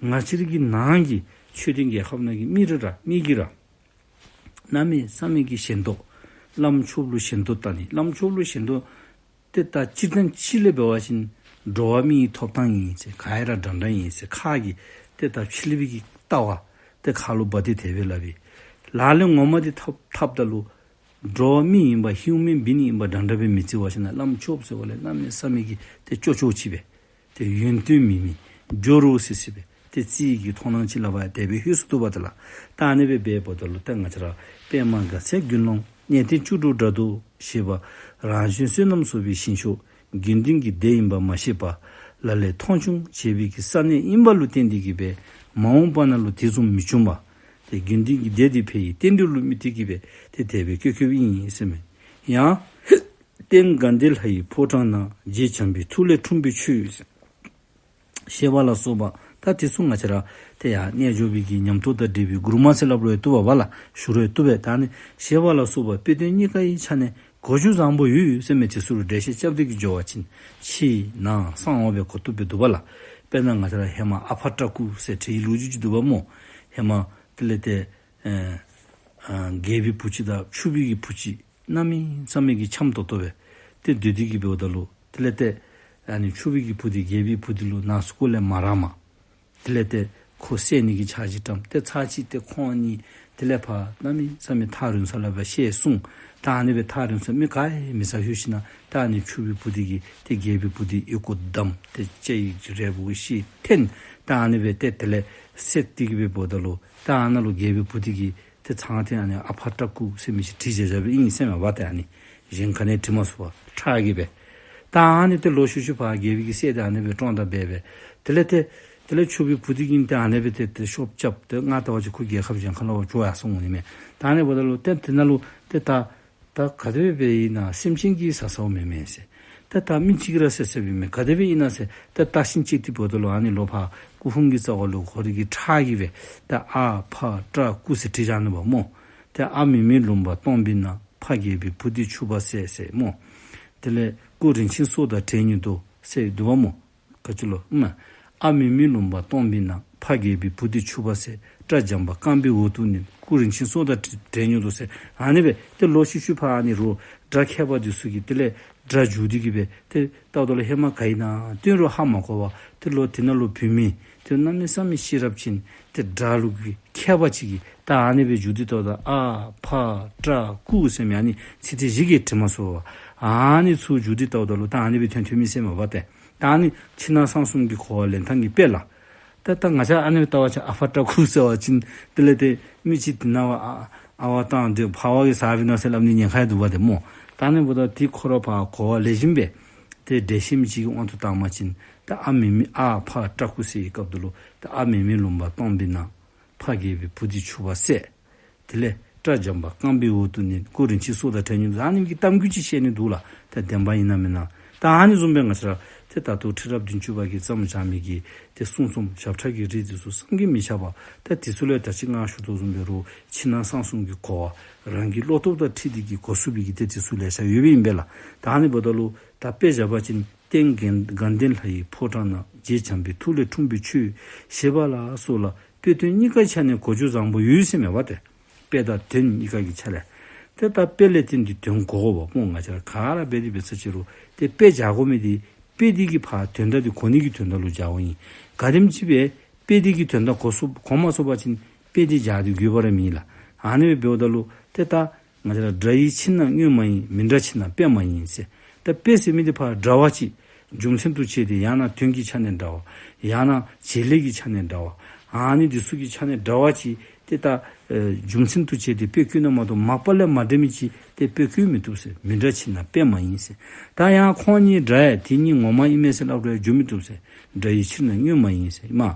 ང་བཅས་ར་གི་ནང་གི་ཆོས་ལྡན་རྒྱལ་ཁབ་ནང་གི་མི་རེ་ར་མི་གིས་ར་གནམ་མེད་ས་མེད་ཀྱི་ཞེ་འདོད། བླམ་ཆོསཔ་ལུ་ཞེ་འདོད་ལྟ་ནི། བླམ་ཆོསཔ་ལུ་ཞེ་འདོད་ཏེ་ད་སྤྱིར་བཏང་སྤྱི་ལས་འབད་བ་ཅིན་འགྲོ་བ་མིའི་ཐོབ་ཐང་ཨིན་ཟེར། ག་ཡ་ར་འདྲན་འདྲ་ཨིན་ཟེར། ཁ་གིས་ཏེ་ད་ཕྱི་གླིང་པའི་གི་ལྟ་བ་ཏེ་ཁ་ལུ་འབག་སྟེ་དེ་སྦེ་སླབ་པའི་ལག་ལེན་ངོ་མ་འདི་འཐབ་འཐབ་ད་ལུ་འགྲོ་བ་མི་ཨིན་པ་ཧིའུ་མེན་བིང་ཨིན་པ་འདྲན་འདྲ་སྦེ་མི་བརྩི་བར་ཞིན་ན་བླམ་ཆོསཔ་ཟེར་བ་ལས་གནམ་མེད་ས་མེད་ཀྱི་ཏེ་ཅོག་ཅོག་ཅིག་སྦེ་ཏེ་ཡོན་ཏན་མེད་མི་སྦྱོར་རོ་སི་སི་སྦེ་ཏེ་རྩིས་ཀྱི་མཐོང་སྣང་ཅིག་ལུ་ཕར་དེ་སྦེ་ལྷོད་སོ་ནུག་པ་ཏེ་ལགས། ད་ཨ་ནི་སྦེ་འབདཝ་ད་ལུ་ཏེ་ང་བཅས་ར་པདྨ་དགའ་ཚལ་དགེ་སློང་གནས་བརྟན་བཅུ་དྲུག་སྒྲ་སྡུད་ཞེས་པ་རང་གཞན་བསོད་ནམས་གསོག་པའི་ཞིང་མཆོག་དགེ་འདུན་གྱི་སྡེ་ཨིན་པ་མ་ཤེས་པར་ལ་ལས་མཐོང་ཆུང་བྱེད་པའི་གི་ས་གནས་ཨིན་པ་ལུ་བརྟེན་ཏེ་གི་སྦེ་མ་འོངས་པ་ནང་ལུ་དེ་བཟུམ་མི་འབྱུང་བར་ཏེ་དགེ་འདུན་གྱི་སྡེ་འདི་ཕར་གྱི་རྟེན་འབྲེལ་ལུ་དམིགས་ཏེ་གི་སྦེ་ཏེ་དེ་སྦེ་བཀོད་བཀོདཔ་ཨིན་ཟེར་མས། ཡང་རྟེན་དགའ་ལྡན་ལྷ་ཡི་ཕོ་བྲང་ན། རྗེ་བྱམས་པའི་ཐུགས་ལས་འཁྲུངས་པའི་ཆོས། ཞེས་པ་ལ་སོགས་པ་ད་དེ་ཚུ་ང་བཅས་ར་ཏེ་ཡང་རྣལ་འབྱོར་པའི་གི་ཉམས་རྟོགས་དང་འབྲེལ་བའི་མགུར་མ་ཟེར་སླབ་རུང་ཡང་བཏུབ་པས་པ་ལགས། ཞུ་རུང་ཡང་བཏུབ་པས། ད་ཨ་ནི་ཞེས་པ་ལ་སོགས་པ་དཔེ་དོན་གཉིས་ཀ་ཡི་ཆ་ནས་གོ་རྒྱུ་བཟང་པོ་ཡོད་ཟེར་མི་དེ་ཚུ་ལུ་འགྲེལ་བཤད་རྐྱབ་སྟེ་གི་འགྱོ་བ་ཅིན་ཕྱི་ནང་གསང་བ་སྦེ་གོ་བཏུབ་སྦེ་འདུག་པ་ལགས། དཔེར་ན་ང་བཅས་ར་ཧེ་མ་ཨ་ཕ་སྐྲག་སྐུ་ཟེར་བྲིས་ལོ་རྒྱུས་ཅིག་འདུག་པ་སྨོ། ཧེ་མ་དེ་ལས་ཏེ་ཨེ་ཨ་རྒྱལ་པོའི་བུ་ཅིག་དང་ཕྱུག་པོའི་གི་བུ་ཅིག་གནམ་མེད་ས་མེད་ཀྱི་འཆམ་ཏོག་ཏོ་སྦེ་ཏེ་སྡོད་དེ་གི་འབདཝ་ད་ལུ་དེ་ལས་ཏེ་ཨ་ནི་ཕྱུག་པོའི་གི་བུ་འདི་རྒྱལ་པོའི་བུ་འདི་ལུ་ནང་སྐོར་ལས་མ་རངསམ། དེ་ལས་ཏེ་ཁོ་བསད་ནི་གི་འཆར་གཞི་བཀྲམ། ཏེ་ཚར་གཅིག་ཏེ་ཁོང་གཉིས་ དེ་ལས་ཕར་གནམ་མེད་ས་མེད་ཐག་རིང་ས་ལུ་སྦེ་ཤེད་གསུངས། ད་ཨ་ནི་སྦེ་ཐག་རིང་ས་མི་ག་ཡང་མི་ཟ་ཤུལ་ཤུལ་ནང་ད་ཨ་ནི་ཕྱུག་པོའི་བུ་འདི་གིས་ཏེ་རྒྱལ་པོའི་བུ་འདི་ཨོལ་ལྐོག་བསྡམས། ཏེ་ལྕེ་ཡི་རལ་པོ་གི་ཤེད་འཐེན། ད་ཨ་ནི་སྦེ་ཏེ་དེ་ལས་བསད་དེ་གི་སྦེ་འབདཝ་ད་ལུ་ད་ཨ་ནཱ་ལུ་རྒྱལ་པོའི་བུ་འདི་གིས་ཏེ་ཚང་ཏེ་ཨ་ནི་ཨ་ཕ་ཏྲ་ཀུ་ཟེར་མི་ཅིག་བྲིས་བཞག་བཞགཔ་ཨིན་ཟེར་མས་པ། ཏེ་ཨ་ནི་གཞན་ག་ནི་བྲིས་མ་ཚུགས་པར་ཁྲག་གིས་སྦེ། ད་ཨ་ནི་ཏེ་ལོག་ཤུལ་ཤུལ་ཕར་རྒྱལ་པོ་གིས་བསད་དེ་ཨ་ནི་སྦེ་བཀྲོངས་ད་སྦེ་སྦེ། དེ་ལས་ཏེ་དེ་ལས་ཕྱུག་པོའི་བུ་འདི་གིས་ཏེ་ཨ་ནི་སྦེ་ཏེ་ཏེ་ཤོབ་རྐྱབ། ཏེ་ང་ལྟ་བ་ཅིན་ཁོ་རྒྱལ་ཁབ་གཞན་ཁ་ལུ་འགྱོ་ཡར་སོང་འོང་ནི་མས། ད་ཨ་ནི་འབདཝ་ད་ལུ་ཏེ་དེ་ནང་ལུ་ཏེ་ད་ད་ག་དེ་སྦེ་ཨིན་ན་སེམས་ཅན་གྱིས་ཟ་ཟཝ་མེན་མས་ཟེར། ཏེ་ད་མི་གཅིག་ར་བསད་བསདཔ་ཨིན་མས། ག་དེ་སྦེ་ཨིན་ན་ཟེར། ཏེ་བརྟག་ཞིབ་ཅིག་ཏེ་འབདཝ་ད་ལུ་ཨ་ནི་ལོག་ཕར་སྐུ་ཕུང་གི་རྩ་བ་ལུ་ཁོ་རའི་གི་ཁྲག་གིས་སྦེ་ད་ཨ་ཕ་ཏྲ་ཀུ་ཟེར་བྲིས་བཞག་ནུག་པ་སྨོ། ཏེ་ཨ་མེ་མེ་ལུང་པ་སྟོང་པའི་ནང་། ཕ་རྒྱལ་པོའི་བུ་འདི་ཕྱུག་པ་བསད་ཟེར་སྨོ། དེ་ལས་སྐུ་རིན་ཆེན་སོགས་དང་བྲལ་ནས་འདུག་ཟེར་འདུག་པ་སྨོ། ག་ཅི་ལོ་སྨོ། ཨ་མེ་མེ་ལུང་པ་སྟོང་པའི་ནང་། ཕ་རྒྱལ་པོའི་བུ་འདི་ཕྱུག་པ་བསད། སྐྲ་འཇམ་པ་རྐང་པའི་འོག་ཏུ་མནན། སྐུ་རིན་ཆེན་སོགས་དང་བྲལ་ནས་འདུག་ཟེར། ཨ་ནི་སྦེ་ཏེ་ལོག་ཤུལ་ཤུལ་ཕར་ཨ་ནི་རོགས་དགྲ་མཁས་པ་འདི་ཚུ་གིས་དེ་ལས་དགྲ་འཇུ་སྟེ་གི་སྦེ་ཏེ་བལྟཝ་ད་ལུ་ཧེ་མ་ག་ཨིན་ན་སྟོན་རུང་ཧ་མ་གོ་བར་ཏེ་ལོག་དེ་ནང་ལུ་བུད་མེད་ཏེ་གནམ་མེད་ས་མེད་ཤེས་རབ་ཅན་ཏེ་དགྲ་ལུ་གི་མཁས་པ་ཅིག་གིས་ད་ཨ་ནི་སྦེ་འཇུ་སྟེ་བལྟཝ་ད་ཨ་ཕ་ཏྲ་ཀུ་ཟེར་མི་ཨ་ནི་ཚིག་དེ་བཞི་གིས་བྲིས་མ་ཚུགས་པར་ཨ་ནི་ཚུ་འཇུ་སྟེ་བལྟཝ་ད་ལུ་ད་ཨ་ནི་སྦེ་ཐོན་ཐོན་མི་ཟེར་མས་པ་ཏེ། ད་ཨ་ནི་ཕྱི་ནང་གསང་གསུམ་གྱི་གོ་བ་ལེན་ཐངས་ཀྱི་དཔེ་ལགས། ད་ད་ང་བཅས་ཨ་ནི་སྦེ་བལྟ་བ་ཅིན་ཨ་ཕ་ཏྲ་ཀུ་ཟེར་བ་ཅིན་དེ་ལས་ཏེ་མི་ཅིག་དེ་ནང་ཨ་ཨ་བ་བཏང་སྟེ་ཕར་བ་གིས་ཟ་བའི་ནང་ཟེར་སླབ་ནི་ཉེན་ཁ་ཡང་འདུག་པ་ཏེ་སྨོ། ད་ཨ་ནི་འབདཝ་ད་དེ་ཁོ་ར་ཕར་གོ་བ་ལེགས་ཤོམ་སྦེ་ཏེ་འགྲེལ་བཤད་མི་ཅིག་གི་དབང་དུ་བཏང་བ་ཅིན་ད་ཨ་མེ་མེ་ཨ་ཕ་ཏྲ་ཀུ་ཟེར་བའི་སྐབས་དེ་ལུ་ད་ཨ་མེ་མེ་ལུང་པ་སྟོང་པའི་ནང་། ཕ་རྒྱལ་པོའི་བུ་འདི་ཕྱུག་པ་བསད། དེ་ལས་སྐྲ་འཇམ་པ་རྐང་པའི་འོག་ཏུ་མནན། སྐུ་རིན་ཆེན་སོགས་དང་བྲལ་ནས་འདུག། ཨ་ནི་གི་གཏམ་རྒྱུད་ཅིག་བཤད་ནི་འདུག་ལགས། ད་བདེན་པ་ཨིན་ན་མེན་ན། ད་ཨ་ནི་བཟུམ་སྦེ་ང་བཅས་ར་ཏེ་ད་ལྟོ་ཁྲི་རབས་བདུན་ཅུ་པ་གིས་བརྩམས་བཞག་མི་གི་ཏེ་གསུང་རྩོམ་ཞབས་ཁྲ་གི་རིགས་འདི་ཚུ་བསམ་གྱིས་མི་ཁྱབ་པ། ད་དེ་ཚུ་ལས་ད་ཅི་ང་ཞུ་དོ་བཟུམ་སྦེ་རོགས་ཕྱི་ནང་གསང་གསུམ་གྱི་གོ་བ་རང་གི་བློ་སྟོབས་དང་འཁྲིལ་ཏེ་གི་གོ་ཚུགས་པའི་གི་ཏེ་དེ་ཚུ་ལེ་ཤ་ཡོདཔ་ཨིན་པས་ལགས། ད་ཨ་ནི་འབདཝ་ད་ལུ་ད་དཔེ་བཞག་པ་ཅིན་སྟེང་དགའ་ལྡན་ལྷ་ཡི་ཕོ་བྲང་ན། རྗེ་བྱམས་པའི་ཐུགས་ལས་འཁྲུངས་པའི་ཆོས། ཞེས་པ་ལ་སོགས་ལ་དཔེ་དོན་གཉིས་ཀའི་ཆ་ནས་གོ་རྒྱུ་བཟང་པོ་ཡོད་ཟེར་མས་པ་ཏེ། དཔེ་དང་དོན་གཉིས་ཀ་གི་ཆ་ལས། ཏེ་ད་དཔེ་ལས་བརྟེན་ཏེ་དོན་གོ་དགོ་པ་སྨོ། ང་བཅས་ར་ག་ར་འབད་དེ་འབད་ས་ཅི་རུང་ཏེ་དཔེ་བཞག་དགོ་མི་འདི་དཔེ་འདི་གི་ཕར་དོན་དག་འདི་གོ་ནི་གི་དོན་དག་ལུ་བཞག་དགོཔ་ཨིན། ག་དེམ་ཅིག་སྦེ་དཔེ་འདི་གི་དོན་དག་གོ་ཚུགས་གོ་མ་ཚུགས་པ་ཅིན་དཔེ་འདི་བཞག་སྟེ་དགོས་པ་ར་མེད་ལགས། ཨ་ནི་སྦེ་འབདཝ་ད་ལུ་ཏེ་ད་ང་བཅས་ར་སྒྲ་ཡི་ཕྱིར་ན་དངོས་མ་ཡིན། མི་འདྲ་ཕྱིར་ན་དཔེ་མ་ཡིན་ཟེར། ད་དཔེ་ཟེར་མི་འདི་ཕར་འདྲ་བ་ཅིག་རྒྱུ་མཚན་དུ་བྱས་ཏེ་ཡང་ན་དོན་གྱི་ཆ་ནས་འདྲ་བ། ཡང་ན་བྱེད་ལས་ཀྱི་ཆ་ནས་འདྲ་བ། ཨ་ནི་འདི་ཚུ་གི་ཆ་ནས་འདྲ་བ་ཅིག་ཏེ་ད་ཨེ་རྒྱུ་མཚན་དུ་བྱས་ཏེ་དཔེ་བཀོད་ན་མ་གཏོགས་མ་པ་ལས་མ་འདྲ་མི་ཅིག་ཏེ་དཔེ་བཀོད་མི་བཏུབ་ཟེར། མི་འདྲ་ཕྱིར་ན་དཔེ་མ་ཡིན་ཟེར། ད་ཡང་ཁོང་གཉིས་འདྲ་ཡ་དེ་གཉིས་ངོ་མ་ཨིན་མས་ཟེར་སླབ་རུང་འགྱོ་མི་བཏུབ་ཟེར། སྒྲ་ཡི་ཕྱིར་ན་དངོས་མ་ཡིན་ཟེར་མས།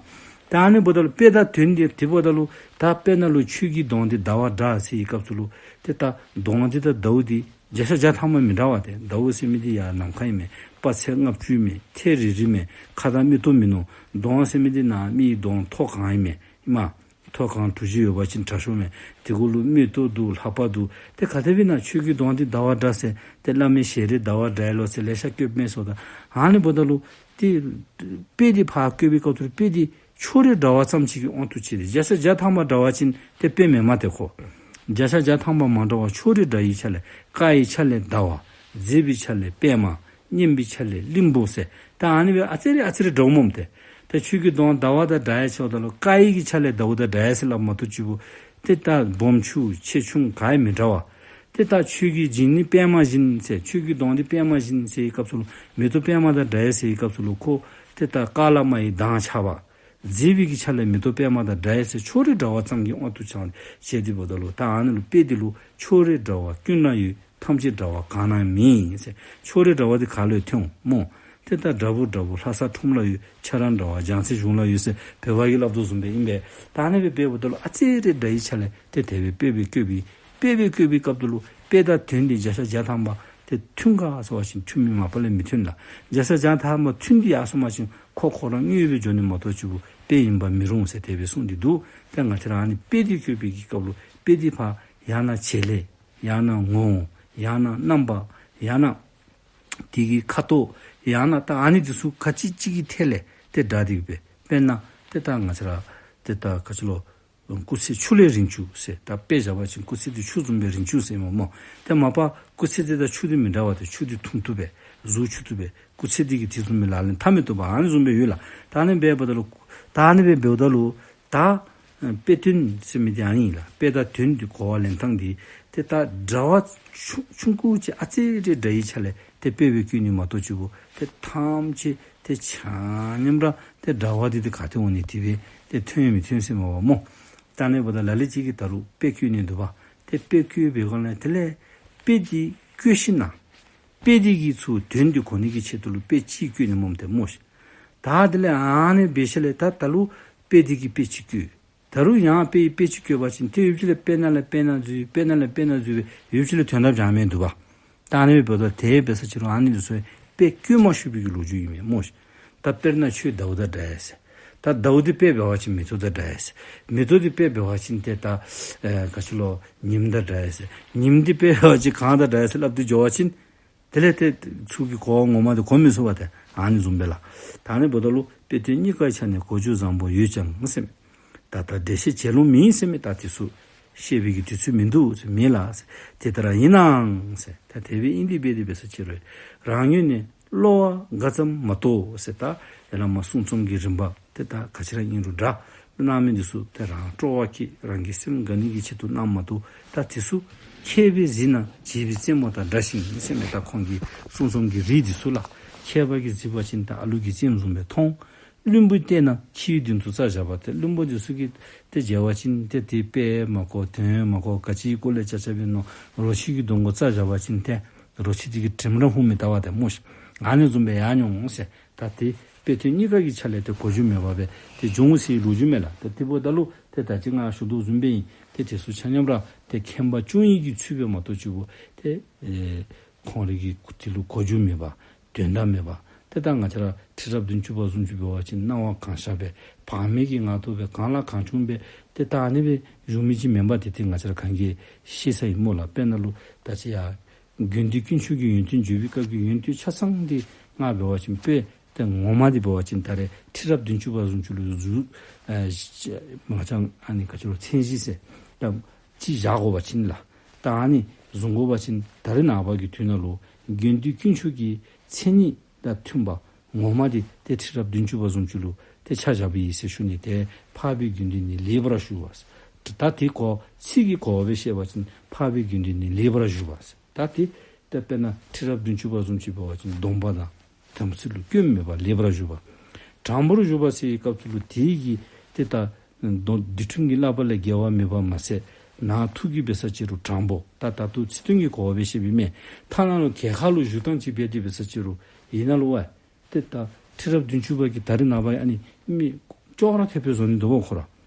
ད་ཨ་ནི་འབདཝ་ད་ལུ་དཔེ་དང་དོན་འདི་དེ་འབདཝ་ད་ལུ་ད་དཔེར་ན་ལུ་ཆོས་ཀྱི་གདོང་འདི་ཟླ་བ་འདྲ་ཟེར་བའི་སྐབས་སུ་ལུ་ཏེ་ད་གདོང་འདི་དང་ཟླཝ་འདི་བརྒྱ་ཆ་བརྒྱ་ཐམ་པ་མི་འདྲ་བ་ཏེ། ཟླཝ་ཟེར་མི་འདི་ཡར་ནམ་མཁའ་ཨིན་མས། དཔག་ཚད་ལྔ་བཅུ་ཨིན་མས། ཐལ་རི་རི་མས། མཁའ་དང་མིག་ཏོ་མིན་ནུག། གདོང་ཟེར་མི་འདི་ནཱ་མིའི་གདོང་མཐོ་གང་ཨིན་མས། ཨིན་མས། མཐོ་གང་གྲུ་བཞི་ཡོད་པ་ཅིན་དྲག་ཤོས་མས། དེ་གུ་ལུ་མིག་ཏོ་འདུག། ལྷ་པ་འདུག། ཏེ་ག་དེ་སྦེ་ན་ཆོས་ཀྱི་གདོང་འདི་ཟླ་བ་འདྲ་ཟེར་ཏེ་བླ་མའི་ཞལ་རས་ཟླ་བ་འདྲ་ཡ་ལོ་ཟེར་ལེ་ཤ་བཀོདཔ་མས་སོ། ད་ཨ་ནི་འབདཝ་ད་ལུ་ཏེ་དཔེ་འདི་ཕར་བཀོད་པའི་སྐབས་སུ་དཔེ་འདི་ཕྱོགས་རིས་འདྲ་བ་ཙམ་ཅིག་གི་དབང་དུ་བྱས་ཏེ་བརྒྱ་ཆ་བརྒྱ་ཐམ་པ་འདྲ་བ་ཅིན་ཏེ་དཔེ་མེན་མས་ཏེ་ཁོ། བརྒྱ་ཆ་བརྒྱ་ཐམ་པ་མ་འདྲ་བ་ཕྱོགས་རིས་འདྲ་བའི་ཆ་ལས། དཀར་བའི་ཆ་ལས་ཟླ་བ། མཛེས་པའི་ཆ་ལས་པདྨ། སྙན་པའི་ཆ་ལས་གླིང་བུ་ཟེར། ད་ཨ་ནི་སྦེ་ཨ་ཙི་རེ་ཨ་ཙི་རེ་འདྲཝ་སྨོ་ཏེ། ད་ཆོས་ཀྱི་གདོང་ཟླ་བ་དང་འདྲ་ཡ་ཟེརཝ་ད་ལུ་དཀར་ཡི་གི་ཆ་ལས་ཟླཝ་དང་འདྲ་ཡ་ཟེར་སླབ་མ་གཏོགས་ཅིག་པོ་ཏེ་ད་སྦོམ་ཆུང་ཆེ་ཆུང་ག་ཡང་མི་འདྲ་བ། ཏེ་ད་ཆོས་ཀྱི་བྱིན་ནི་པདྨ་བཞིན་ཟེར། ཆོས་ཀྱི་གདོང་འདི་པདྨ་བཞིན་ཟེར་བའི་སྐབས་སུ་ལུ་མེ་ཏོག་པདྨ་དང་འདྲ་ཡ་ཟེར་བའི་སྐབས་སུ་ལུ་ཁོ་ཏེ་ད་ཀ་ལ་མ་ཡི་མདངས་ཆགས་པ། མཛེས་པའི་གི་ཆ་ལས་མེ་ཏོག་པདྨ་དང་འདྲ་ཡ་ཟེར་ཕྱོགས་རིས་འདྲ་བ་ཙམ་གྱི་དབང་དུ་བྱས་བྱས་ཏེ་འབདཝ་ད་ལུ་ད་ཨ་ནི་ལུ་དཔེ་འདི་ལུ་ཕྱོགས་རིས་འདྲ་བ་ཀུན་ན་ཡོད། ཐམས་ཅད་འདྲ་བ་གང་ན་མེད་ཟེར། ཕྱོགས་རིས་འདྲ་བ་འདི་ག་ལུ་ཡང་ཐོན་འོང་སྨོ། ཏེ་ད་འདྲ་བུ་འདྲ་བུ་ལྷ་ས་ཁྲོམ་ལ་ཡོད། ཁྱེད་རང་འདྲ་བ་རྒྱལ་རྩེ་གཞུང་ལ་ཡོད་ཟེར་བོད་པ་གིས་སླབ་དོ་བཟུམ་སྦེ་ཨིན་པས། ད་ཨ་ནི་སྦེ་འབདཝ་ད་ལུ་ཨ་ཙི་རེ་འདྲ་བའི་ཆ་ལས་ཏེ་དེ་སྦེ་དཔེ་སྦེ་བཀོད་པའི་དཔེ་སྦེ་བཀོད་པའི་སྐབས་དེ་ལུ་དཔེ་དང་དོན་འདི་བརྒྱ་ཆ་བརྒྱ་ཐམ་པ་ཏེ་མཐུན་ག་ཟེར་བ་ཅིན་མཐུན་མི་མ་པ་ལས་མི་མཐུན་ལགས། བརྒྱ་ཆ་བརྒྱ་ཐམ་པ་མཐུན་ཏེ་ཡར་སོང་བ་ཅིན་ཁོ་ཁོ་རང་དངོས་སྦེ་འགྱོ་ནི་མ་གཏོགས་ཅིག་པོ་དཔེ་ཨིན་པ་མི་རུང་ཟེར་དེ་སྦེ་གསུངས་ཏེ་འདུག། ཏེ་ང་བཅས་ར་ཨ་ནི་དཔེ་འདི་བཀོད་པའི་གི་སྐབས་ལུ་དཔེ་འདི་ཕར་ཡང་ན་བྱེད་ལས། ཡང་ན་ངོ་བོ། ཡང་ན་རྣམ་པ། ཡང་ན་དེ་གི་ཁ་དོག། ཡང་ན་ད་ཨ་ནི་འདི་ཚུ་ག་ཅི་ཅིག་གི་ཐད་ལས་ཏེ་འདྲ་སྟེ་གི་སྦེ། དཔེར་ན་ཏེ་ད་ང་བཅས་ར་ཏེ་ད་ག་ཅི་ལོ། སྐུ་ཚེ་ཆུ་ལས་རིང་བཅུག་ཟེར། ད་དཔེ་བཞག་པ་ཅིན་སྐུ་ཚེ་འདི་ཆུ་བཟུམ་སྦེ་རིང་བཅུག་ཟེར་སྨོ་སྨོ། ཏེ་མ་པ་སྐུ་ཚེ་འདི་དང་ཆུ་འདི་མི་འདྲ་བ་ཏེ། ཆུ་འདི་ཐུང་ཐུང་སྦེ་གཟུགས་ཆུང་ཆུང་སྦེ། སྐུ་ཚེ་འདི་གིས་དེ་བཟུམ་སྦེ་ལག་ལེན་འཐབ་མི་བཏུབ་པ་ཨ་ནི་བཟུམ་སྦེ་ཡོད་ལགས། ད་ཨ་ནི་སྦེ་འབདཝ་ད་ལུ་ད་ཨ་ནི་སྦེ་འབདཝ་ད་ལུ་ད་ དཔེ་དོན་ཟེར་མི་འདི་ཨ་ནི་ལགས། དཔེ་དང་དོན་འདི་གོ་བ་ལེན་ཐངས་འདི་ཏེ་ད་འདྲ་བ་ཆུང་ཆུང་ཀུ་ཅིག་ཨ་ཙི་རེ་འདྲ་བའི་ཆ་ལས་ཏེ་དཔེ་སྦེ་བཀོད་ནི་མ་གཏོགས་ཅིག་གུ་ཏེ་ཐམས་ཅད་ཏེ་ཆ་མཉམ་ར་ཏེ་འདྲ་བ་འདི་ཏེ་ག་ཏེ་འོང་ནི་དེ་སྦེ་ཏེ་ཐོན་མི་ཐོན་ཟེར་མས་པ་སྨོ། ད་ཨ་ནི་འབདཝ་ད་ལ་ལུ་ཅིག་གིས་ད་རུང་དཔེ་བཀོད་ནི་འདུག་པ། ཏེ་དཔེ་བཀོད་པའི་སྒང་ལས་དེ་ལས་དཔེ་འདི་བཀོད་ཞིནམ་ན་དཔེ་འདི་གིས་ཚུར་དོན་འདི་གོ་ནི་གི་ཆེད་དུ་ལུ་དཔེ་ཅིག་བཀོད་ནི་སྨོ་ཏེ་སྨོ་ཤིག། ད་དེ་ལས་ཨ་ནི་འབད་ཞིནམ་ལས་ད་ད་ལུ་དཔེ་འདི་གིས་དཔེ་ཅིག་བཀོད། ད་རུང་ཡང་དཔེ་དཔེ་ཅིག་བཀོད་པ་ཅིན་ཏེ་ཡུདཔ་ཅིག་ལས་དཔེར་ན་ལས་དཔེར་ན་འཛུལ་དཔེར་ན་ལས་དཔེར་ན་འཛུལ་སྦེ་ཡུདཔ་ཅིག་ལས་དོན་དག་སྦྱང་མི་འདུག་པ། ད་ཨ་ནི་འབདཝ་ད་དེ་འབད་ས་ཅིག་རུང་ཨ་ནི་འདི་ཚུ་དཔེ་བཀོད་མ་ཤེས་པའི་གི་ལོ་རྒྱུས་ཨིན་མས་སྨོ་ཤིག། ད་དཔེར་ན་ཁྱོད་ཟླཝ་དང་འདྲ་ཡི་ཟེར། ད་ཟླཝ་འདི་དཔེ་འབད་བ་ཅིན་མེ་ཏོག་དང་འདྲ་ཡི་ཟེར། མེ་ཏོག་འདི་དཔེ་འབད་བ་ཅིན་ཏེ་ད་ཨེ་ག་ཅི་ལོ་ཉིམ་དང་འདྲ་ཡི་ཟེར། ཉིམ་འདི་དཔེ་འབད་བ་ཅིན་གངས་དང་འདྲ་ཡི་ཟེར་སླབ་སྟེ་འགྱོ་བ་ཅིན་དེ་ལས་ཏེ་ཚུར་གྱི་གོ་བ་ངོ་མ་འདི་གོ་མི་ཚུགས་པས་ཏེ། ཨ་ནི་བཟུམ་སྦེ་ལགས། ད་ཨ་ནི་འབདཝ་ད་ལུ་དཔེ་དོན་གཉིས་ཀའི་ཆ་ནས་གོ་རྒྱུ་བཟང་པོ་ཡོད་ཀྱང་ཟེར་མས། ད་ལྟ་འགྲེལ་བཤད་བྱེད་ལོང་མེད་ཟེར་མས། ད་དེ་ཚུ་བཤད་པའི་གི་དུས་ཚོད་མིན་འདུག་ཟེར་མས་ལགས་ཟེར། དེ་ལྟར་ཡིན་ནའང་ཟེར། ད་དེ་སྦེ་ཨིན་ཏེ་འབད་དེ་འབད་ས་ཅིག་རུང་རང་ངོས་ནས་བསླུ་བ་འགའ་ཙམ་མ་གཏོགས་ཟེར། ད་ཡ་ལ་མ་གསུང་རྩོམ་གྱི་རིམ་པ་ཏེ་ད་ག་ཅི་ར་ཨིན་རུང་འདྲ། གནང་མི་འདི་ཚུ་ཏེ་རང་སྤྲོ་བ་གིས་རང་གི་སེམས་དགའ་ནི་གི་ཆེད་དུ་གནངམ་མ་གཏོགས་ད་དེ་ཚུ་མཁས་པས་གཟིགས་ན་བྱིས་པའི་རྩེད་མོ་དང་འདྲ་ཞིང་ཟེར་མས། ད་ཁོང་གི་གསུང་རྩོམ་གྱི་རིགས་འདི་ཚུ་ལགས། མཁས་པ་གིས་གཟིགས་པ་ཅིན་ད་ཨ་ལུ་གི་རྩེདམོ་བཟུམ་སྦེ་མཐོང་། བླུན་པོས་བལྟས་ན་ཁྱིའི་མདུན་དུ་བཙའ་བཞག་པ་ཏེ། བླུན་པོ་འདི་ཚུ་གིས་ཏེ་མཇལ་བ་ཅིན་ཏེ་དེ་དཔེ་མ་གོ་དོན་མ་གོ་ག་ཅི་སྐོར་ལས་ཅ་ཅ་སྦེ་མནོ། རོ་ཁྱི་གི་གདོང་ཁར་བཙའ་བཞག་པ་ཅིན་ཏེ་རོ་ཁྱི་འདི་གིས་དྲིམ་ར་ཧུམ་མི་བཏབ་པས་ཏེ་སྨོ་ཤིག། ཨ་ནི་བཟུམ་སྦེ་ཡར་འོང་ཟེར། ད་དེ་དཔེ་དོན་གཉིས་ཀ་གི་ཆ་ལས་ཏེ་གོ་རྒྱུ་མེད་པ་སྦེ་ཏེ་འགྱོ་འོང་ཟེར་ལོ་རྒྱུས་མས་ལགས། ཏེ་དེ་འབདཝ་ད་ལུ་ཏེ་ད་ཅི་ང་ཞུ་དོ་བཟུམ་སྦེ་ཨིན། ཏེ་དེ་ཚུ་ཆ་མཉམ་ར་ཏེ་མཁྱེན་པ་སྐྱོང་ནི་གི་ཚུལ་སྦེ་མ་གཏོགས་ཅིག་གུ་ཏེ་ཨེ་ཁོང་རའི་གི་དེ་ལུ་གོ་རྒྱུ་མེད་པ། དོན་དག་མེད་པ། ཏེ་ད་ང་བཅས་ར་ཁྲི་རབས་བདུན་ཅུ་པ་བཟུམ་ཅིག་འབད་བ་ཅིན་སྣང་བ་གང་ཤར་སྦེ་བག་མེད་ཀྱི་ངང་དུ་སྦེ་གང་ལ་གང་བྱུང་སྦེ་ཏེ་ད་ཨ་ནི་སྦེ་བཞུགས་མི་ཅིག་མེན་པ་དེ་ཏེ་ང་བཅས་ར་གང་གིས་ཤེས་ས་ཨིན་སྨོ་ལགས། དཔེར་ན་ལུ་ད་ཅི་ཡ་དགེ་འདུན་དཀོན་མཆོག་གི་ཡོན་ཏན་བརྗོད་པའི་སྐབས་ཀྱི་ཡོན་ཏན་ཆ་ཚང་འདི་ང་འབད་བ་ཅིན་དཔེ་ཏེ་ངོ་མ་འདི་འབད་བ་ཅིན་ད་རེས་ཁྲི་རབས་བདུན་ཅུ་པ་བཟུམ་ཅིག་ལུ་བཟུང་ཨ་ང་བཅས་ཨ་ནི་ག་ཅི་ལོ་མཚན་གཞི་ཟེར་ད་ཅིག་བཞག་དགོ་པ་ཅིན་ལགས། ད་ཨ་ནི་བཟུང་དགོ་པ་ཅིན་ད་རེས་ནངས་པ་གི་དུས་ནང་ལུ་དགེ་འདུན་དཀོན་མཆོག་གི་མཚན་ཉིད་དང་མཐུན་པ་ངོ་མ་འདི་ཏེ་ཁྲི་རབས་བདུན་ཅུ་པ་བཟུམ་ཅིག་ལུ་ཏེ་ཆ་བཞག་པའི་ཡིན་ཟེར་ཞུ་ནི། ཏེ་འཕགས་པའི་དགེ་འདུན་ནི་ལེགས་པར་ཞུ་བ་ཟེར། ད་དེ་གོ་ཚིག་གི་གོ་བ་སྦེ་བཤད་པ་ཅིན་འཕགས་པའི་དགེ་འདུན་ནི་ལེགས་པར་ཞུ་བ་ཟེར། ད་དེ་ཏེ་དཔེར་ན་ཁྲི་རབས་བདུན་ཅུ་པ་བཟུམ་ཅིག་འབད་བ་ཅིན་སྡོམ་པ་དང་དམ་ཚིག་ལུ་སྐྱོན་མེད་པ་ལེགས་པར་ཞུ་བ། དྲང་པོར་ཞུ་བ་ཟེར་བའི་སྐབས་སུ་ལུ་དེ་གི་ཏེ་ད་འདི་འཁྲུལ་གྱི་བསླབ་པ་ལས་འགལ་བ་མེད་པ་མ་ཟད་ནང་ཐུགས་ཀྱི་འབད་ས་ཅིག་རུང་དྲང་པོ། ད་ད་ལྟོ་ཚིག་དོན་གྱི་གོ་བ་སྦེ་བཤད་པའི་མེན། ཐ་ན་ལུ་གྱལ་ཁ་ལུ་བཞུགས་ཐངས་ཅིག་འབད་དེ་འབད་ས་ཅིག་རུང་ཨིན་ན་ལུ་བ། ཏེ་ད་ཁྲི་རབས་བདུན་ཅུ་པ་གིས་ད་རེས་ནངས་པ་ཨ་ནི་མི་ཅོག་ར་འཐདཔ་སྦེ་བཟོ་ནི་འདུག་པ་ཁོ་ར་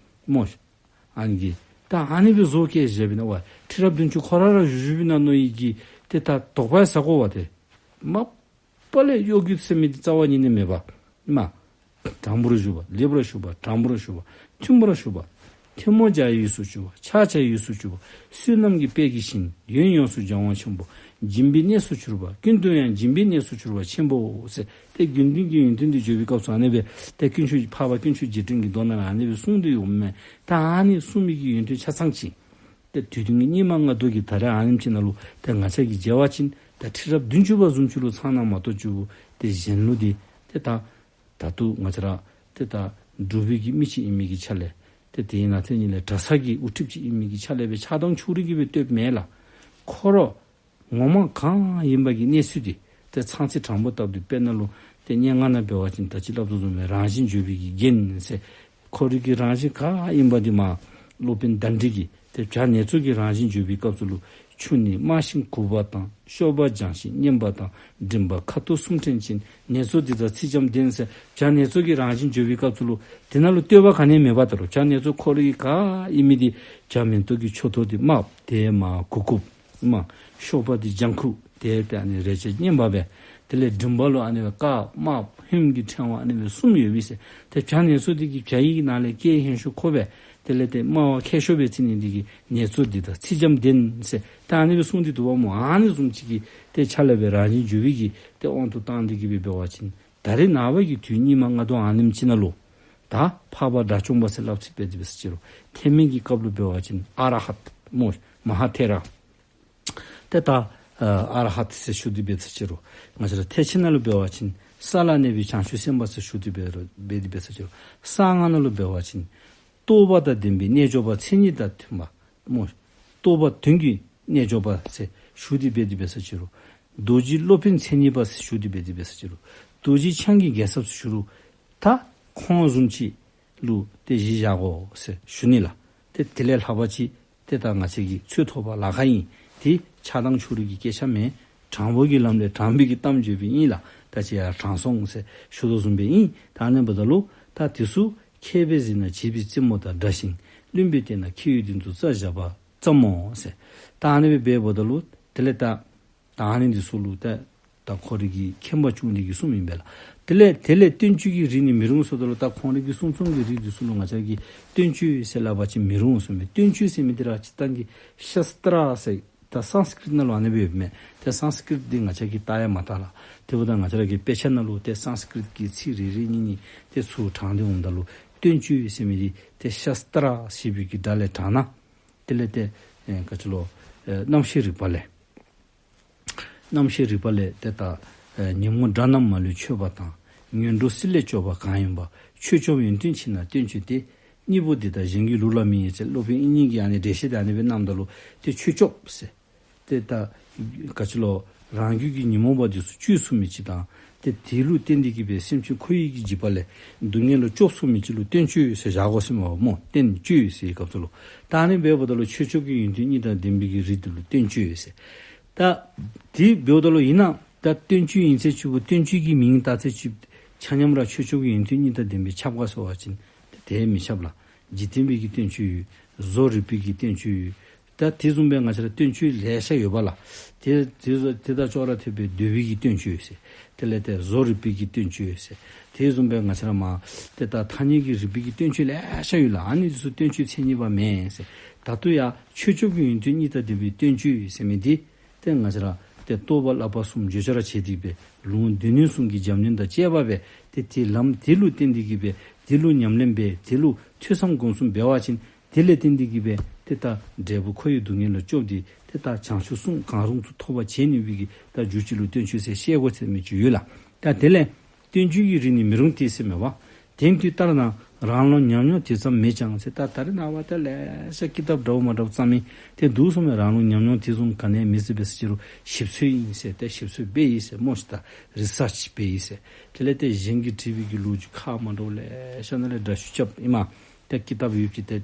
སྨོ་ཤིག། ཨ་ནི་གིས་ད་ཨ་ནི་སྦེ་བཟོ་བསྐྱལ་བཞག་པས་ན་བ་ཁྲི་རབས་བདུན་ཅུ་ཁོ་ར་ར་བཞུགས་བཞུགསཔ་ཨིན་ན་མནོ་ནི་གི་ཏེ་ད་དོགས་པ་ཟ་དགོ་པ་ཏེ་མ་པ་ལས་གཡོ་སྒྱུ་ཟེར་མི་འདི་རྩ་བ་ཉིད་ནས་མེད་པ། མ་དྲང་པོར་ཞུ་བ། ལེགས་པར་ཞུ་བ། དྲང་པོར་ཞུ་བ། མཐུན་པར་ཞུ་བ། ཐལ་མོ་སྦྱར་ཡས་སུ་གྱུར་པ། ཕྱག་བྱ་ཡས་སུ་གྱུར་པ། བསོད་ནམས་ཀྱི་དཔལ་གྱི་ཞིང་། ཡོན་ཡོངས་སུ་སྦྱང་བ་ཆེན་པོ། སྦྱིན་པའི་གནས་སུ་གྱུར་པ། ཀུན་ཏུ་ཡང་སྦྱིན་པའི་གནས་སུ་གྱུར་པ་ཆེན་པོའོ་ཟེར། ཏེ་དགེ་འདུན་གྱི་ཡོན་ཏན་འདི་བརྗོད་པའི་སྐབས་སུ་ཨ་ནི་སྦེ་ཏེ་དཀོན་མཆོག་འཕགས་པ་དཀོན་མཆོག་རྗེས་དྲན་གྱི་མདོ་ནང་ལུ་ཨ་ནི་སྦེ་གསུངས་ཏེ་ཡོད་མས། ད་ཨ་ནི་གསུངས་མི་གི་ཡོན་ཏན་ཆ་ཚང་ཅིག་ཏེ་དུས་མཐུན་གྱི་སྙིགས་མ་ལྔ་བདོ་གི་ད་རེས་ཨ་ནེམ་ཅིག་ནང་ལུ་ཏེ་ང་བཅས་ཀྱིས་མཇལ་བ་ཅིན་ད་ཁྲི་རབས་བདུན་ཅུ་པ་བཟུམ་ཅིག་ལུ་ཚང་ནི་མ་གཏོགས་ཅིག་ཏེ་གཞན་ལུ་འདི་ཏེ་ད་ད་ལྟོ་ང་བཅས་ར་ཏེ་ད་འབྲུག་པའི་གི་མི་ཅིག་ཨིན་མི་གི་ཆ་ལས་ཏེ་དེ་ནང་ཏེ་ཉིད་ལས་གྲྭ་ཚང་གི་དབུ་ཁྲིདཔ་ཅིག་ཨིན་མི་གི་ཆ་ལས་སྦེ་ཆགས་སྡང་ཕྱོགས་རིས་ཀྱིས་སྦེ་བསྟོདཔ་མེན་ལགས། ཁོ་ར་ངོ་མ་གང་ཡིན་པ་གི་གནས་ཚུལ་འདི་ཏེ་ཚང་ཚིང་དྲང་པོ་ལྟ་བུ་འདི། དཔེར་ན་ལུ་ཏེ་སྙན་ངག་ནང་འབད་བ་ཅིན་ད་ཅི་སླབ་དོ་བཟུམ་སྦེ་རང་བཞིན་བརྗོད་པའི་གི་རྒྱན་ཟེར། ཁོ་རའི་གི་རང་བཞིན་ག་ཨིན་པ་འདི་མ་སློབ་དཔོན་དཎྜི་གིས་ཏེ་བྱ་ནེ་ཙོ་གི་རང་བཞིན་བརྗོད་པའི་སྐབས་སུ་ལུ་ཆུ་ནི་དམར་ཞིང་གུག་པ་དང་། གཤོག་པ་ལྗང་ཞིང་མཉེན་པ་དང་། མགྲིན་པ་ཁ་དོག་གསུམ་ཕྲེང་ཅན། ནེ་ཙོ་འདི་དག་ཚིག་འཇམ་ལྡན་ཟེར། བྱ་ནེ་ཙོ་གི་རང་བཞིན་བརྗོད་པའི་སྐབས་སུ་ལུ་དེ་ནང་ལུ་བསྟོད་པ་ག་ནི་ཡང་མེད་པ་ད་རུང་བྱ་ནེ་ཙོ་ཁོ་རའི་ག་ཨིན་མི་འདི་བྱ་མེན་ཏོག་གི་མཆུ་ཏོ་འདི་དམརཔོ་ཏེ་མ་གུག་གུགཔོ་མ་གཤོག་པ་འདི་ལྗང་ཁུ་ཏེ་ཏེ་ཨ་ནི་རེག་བྱ་མཉེན་པ་སྦེ། དེ་ལས་མགྲིན་པ་ལུ་ཨ་ནི་སྦེ་དཀར་དམར་ཧོནམ་གྱི་ཕྲེང་བ་ཨ་ནི་སྦེ་གསུམ་ཡོད་པས་ཟེར། ཏེ་བྱ་ནེ་ཙོ་འདི་གིས་བྱ་ཡི་ནང་ལས་སྐྱེས་ཧན་ཤོས་ཁོ་སྦེ། དེ་ལས་ཏེ་དམར་བ་མཁས་ཤོས་སྦེ་བརྩི་ནི་འདི་གིས་ནེ་ཙོ་འདི་དག་ཚིག་འཇམ་ལྡན་ཟེར། ཏེ་ཨ་ནི་སྦེ་གསུངས་ཏེ་འདུག་པ་སྨོ། ཨ་ནི་བཟུམ་ཅིག་གི་ཏེ་ཆ་ལས་སྦེ་རང་བཞིན་བརྗོད་པའི་གི་ཏེ་དབང་དུ་བཏང་སྟེ་གི་སྦེ་འབད་བ་ཅིན་ད་རེས་ནངས་པ་གི་དུས་སྙིགས་མ་ལྔ་བདོ་ཨ་ནེམ་ཅིག་ནང་ལུ་ད་འཕགས་པ་དགྲ་བཅོམ་པ་ཟེར་སླབ་ཅི་འབད་དེ་འབད་ས་ཅིག་རུང་ཐེག་དམན་གྱི་སྐབས་ལུ་འབད་བ་ཅིན་ཨ་ར་ཧཏ་སྨོ་མ་ཧཱ་ཐེ་ར། ཏེ་ད་ཨ་ར་ཧཏ་ཟེར་ཞུ་སྟེ་འབད་ས་ཅིག་རུང་ང་བཅས་ར་ཐེག་ཆེན་ནང་ལུ་འབད་བ་ཅིན་ས་ལ་གནས་པའི་བྱང་ཆུབ་སེམས་དཔའ་ཟེར་ཞུ་སྟེ་འབད་རུང་འབད་དེ་འབད་ས་ཅིག་རུང་གསང་སྔགས་ནང་ལུ་འབད་བ་ཅིན་ རྟོགས་པ་དང་ལྡན་པའི་རྣལ་འབྱོར་པ་མཚན་ཉིད་དང་མཐུན་པ་སྨོ། རྟོགས་པ་དོན་གྱི་རྣལ་འབྱོར་པ་ཟེར་ཞུ་སྟེ་འབད་དེ་འབད་ས་ཅི་རུང་། རྡོ་རྗེ་སློབ་དཔོན་མཚན་ཉིད་པ་ཟེར་ཞུ་སྟེ་འབད་དེ་འབད་ས་ཅི་རུང་། རྡོ་རྗེ་འཆང་གི་རྒྱལ་ཚབ་ཟེར་ཞུ་རུང་། ད་ཁོང་བཟུམ་ཅིག་ལུ་ཏེ་གཞི་བཞག་དགོ་ཟེར་ཞུ་ནི་ལགས། ཏེ་དེ་ལས་ལྷག་པ་ཅིག་ཏེ་ད་ང་བཅས་ཀྱི་ཚུ་ཐོབ་པ་ལཱ་ཁག་ཨིན། ཏེ་ཆགས་སྡང་ཕྱོགས་རིས་ཀྱི་སྐད་ཆ་མེན། དྲང་པོ་གི་ལམ་ལས་དྲང་པོའི་གི་གཏམ་བརྗོད་པའི་ཨིན་ལགས། ད་ཅི་ཡར་དྲང་སྲོང་ཟེར་ཞུ་དོ་བཟུམ་སྦེ་ཨིན། ད་ཨ་ནི་འབདཝ་ད་ལུ་ད་དེ་ཚུ་མཁས་པས་གཟིགས་ན་བྱིས་པའི་རྩེད་མོ་དང་འདྲ་ཞིང་། བླུན་པས་བལྟས་ན་མཁས་པའི་མདུན་དུ་རྩྭ་བཞག་པ་ཙམ་མོ་ཟེར། ད་ཨ་ནི་སྦེ་འབདཝ་ད་ལུ་དེ་ལས་ད་ད་ཨ་ནི་འདི་ཚུ་ལུ་ད་ད་ཁོ་རའི་གི་མཁྱེན་པ་ཅུང་འདི་གིས་གསུངམ་ཨིན་པས་ལགས། དེ་ལས་དེ་ལས་བསྟན་བཅོས་ཀྱི་རིགས་ནི་མི་རུང་ཟེརཝ་ད་ལུ་ད་ཁོང་རའི་གི་གསུང་རྩོམ་གྱི་རིགས་འདི་ཚུ་ལུ་ང་བཅས་ཀྱིས་བསྟན་བཅོས་ཟེར་སླབ་པ་ཅིན་མི་རུང་གསུངམ་མས། བསྟན་བཅོས་ཟེར་མི་འདི་ར་སྤྱིར་བཏང་གི་ཤཱསྟྲ་ཟེར་ད་སཾསྐྲྀཏ་ནང་ལུ་ཨ་ནི་སྦེ་ཡོདཔ་མས། ཏེ་སཾསྐྲྀཏ་འདི་ང་བཅས་ཀྱིས་བལྟ་ཡང་མ་བལྟ་ལགས། དེ་འབདཝ་ད་ང་བཅས་ར་གི་དཔེ་ཆ་ནང་ལུ་ཏེ་སཾསྐྲྀཏ་གི་ཚིག་རེ་རེ་གཉིས་གཉིས་ཏེ་ཚུར་དྲངས་ཏེ་འོངམ་ད་ལུ་བསྟན་བཅོས་ཟེར་མི་འདི་ཏེ་ཤཱསྟྲ་ཞེས་པའི་གི་སྒྲ་ལས་དྲངས་ན། དེ་ལས་ཏེ་ཨེ་ག་ཅི་ལོ་ཨེ་རྣམ་ཤེས་རིག་པ་ལས། རྣམ་ཤེས་རིག་པ་ལས་ཏེ་ད་ཨེ་ཉོན་མོངས་དགྲ་རྣམས་མ་ལུས་ཆོད་པ་དང་། ངན་འགྲོ་སྲིད་ལས་སྐྱོབ་པ་གང་ཡིན་པ། ཆོས་སྐྱོབ་ཡོན་ཏན་མཆིས་ན་བསྟན་བཅོས་ཏེ། གཉིས་པོ་འདི་དག་གཞན་གྱི་ལུགས་ལ་མི་ཡིན་ཟེར་སློབ་དཔོན་དབྱིག་གཉེན་གྱིས་ཨ་ནི་འགྲེལ་བཤད་དེ་ཨ་ནི་སྦེ་གནངམ་ད་ལུ་ཏེ་ཆོས་སྐྱོབ་ཟེར། ཏེ་ད་ག་ཅི་ལོ་རང་རྒྱུད་ཀྱི་ཉོན་མོངས་པ་འདི་ཚུ་བཅོས་ཚུགས་མི་ཅིག་དང་། ཏེ་དེ་ལུ་བརྟེན་ཏེ་གིས་སྦེ་སེམས་ཅན་འཁོར་བའི་གི་འཇིགས་པ་ལས་སྡུག་བསྔལ་ལུ་སྐྱོབ་ཚུགས་མི་ཅིག་ལུ་བསྟན་བཅོས་ཟེར་བཞག་དགོ་ཟེརཝ་མས་སྨོ། བསྟན་བཅོས་ཟེར་བའི་སྐབས་སུ་ལུ། ད་ཨ་ནི་འབདཝ་ད་ལུ་ཆོས་སྐྱོབ་ཀྱི་ཡོན་ཏན་གཉིས་དང་ལྡན་པའི་གི་རིགས་འདི་ལུ་བསྟན་བཅོས་ཟེར། ད་དེ་འབདཝ་ད་ལུ་ཨིན་ན་ད་བསྟན་བཅོས་ཨིན་ཚེ་ཆུ་བོ་བསྟན་བཅོས་ཀྱི་མིང་བཏགས་ཚེ་ཆུ་ཆ་མཉམ་ར་ཆོས་སྐྱོབ་ཀྱི་ཡོན་ཏན་གཉིས་དང་ལྡན་པས་ཁྱབ་ག་ཟེར་བ་ཅིན་ཏེ་དེ་མི་ཁྱབ་ལགས། འཇིག་རྟེན་པའི་གི་བསྟན་བཅོས་ཡོད། བཟོ་རིག་པའི་གི་བསྟན་བཅོས་ཡོད། ད་དེ་བཟུམ་སྦེ་ང་བཅས་ར་བསྟན་བཅོས་ལེ་ཤ་ཡོད་པ་ལགས། དེ་དེ་བཟོ་དེ་དང་ཅོག་ར་འཐདཔ་སྦེ་འདུལ་བའི་གི་བསྟན་བཅོས་ཟེར། དེ་ལས་ཏེ་བཟོ་རིག་པའི་གི་བསྟན་བཅོས་ཟེར། དེ་བཟུམ་སྦེ་ང་བཅས་ར་མ་ཏེ་ད་ཐ་སྙད་ཀྱི་རིག་པའི་གི་བསྟན་བཅོས་ལེ་ཤ་ཡོད་ལགས། ཨ་ནི་དེ་ཚུ་བསྟན་བཅོས་མཚན་ཉིད་པ་མེན་ཟེར། ད་ལྟོ་ཡང་ཆོས་སྐྱོབ་ཀྱི་ཡོན་ཏན་གཉིས་དང་ལྡན་པའི་བསྟན་བཅོས་ཟེར་མི་འདི་ཏེ་ང་བཅས་ར་ཏེ་རྟོགས་པ་བསླབ་པ་གསུམ་བརྗོད་བྱར་བྱས་ཏེ་སྦེ་ལུང་སྡེ་སྣོད་གསུམ་གྱི་རྒྱབ་སྣོན་དང་བཅས་པ་སྦེ་ཏེ་དེ་ལམ་དེ་ལུ་བརྟེན་ཏེ་གིས་སྦེ་དེ་ལུ་ཉམས་ལེན་འབད་དེ་ལུ་ཐོས་བསམ་སྒོམ་གསུམ་འབད་བ་ཅིན་དེ་ལས་བརྟེན་ཏེ་གིས་སྦེ་ཏེ་ད་འབྲས་བུ་འཁོར་བའི་སྡུག་བསྔལ་ལུ་སྐྱོབ་སྟེ་ཏེ་ད་བྱང་ཆུབ་གསུམ་གང་རུང་དུ་ཐོབ་པར་བྱེད་ནུས་པའི་གི་ད་རྒྱུ་ཅིག་ལུ་བསྟན་བཅོས་ཟེར་བཤད་དགོ་ཟེར་མི་ཅིག་ཡོད་ལགས། ད་དེ་ལས་བསྟན་བཅོས་ཀྱི་རིགས་ནི་མི་རུང་སྟེ་ཟེར་མས་པ། དེང་དུས་ལྟར་ན་རང་ལུགས་ཉམས་མྱོང་དེ་ཙམ་མེད་ཀྱང་ཟེར། ད་ད་རེས་ནངས་པ་ད་ལེ་ཤ་ཀི་ཏབ་འདྲཝ་མ་འདྲཝ་བརྩམ་མི་དེ་འདུག་གསུངམ་མས། རང་ལུགས་ཉམས་མྱོང་དེ་ཙམ་ག་ནི་ཡང་མེད་ཟེར་འབད་ས་ཅི་རུང་ཞིབ་འཚོལ་ཨིན་ཟེར་ཏེ་ཞིབ་འཚོལ་འབད་ཡི་ཟེར་སྨོ་ཤིག། ད་རི་སརཆ་འབད་ཡི་ཟེར། དེ་ལས་ཏེ་གཞན་གྱིས་བྲིས་པའི་གི་ལོ་རྒྱུས་ཁག་མ་འདྲཝ་ལེ་ཤ་ནང་ལས་འདྲ་བཤུས་རྐྱབ་ཨིན་མས། ཏེ་ཀི་ཏབ་ཡོད་ཀྱི་ཏེ་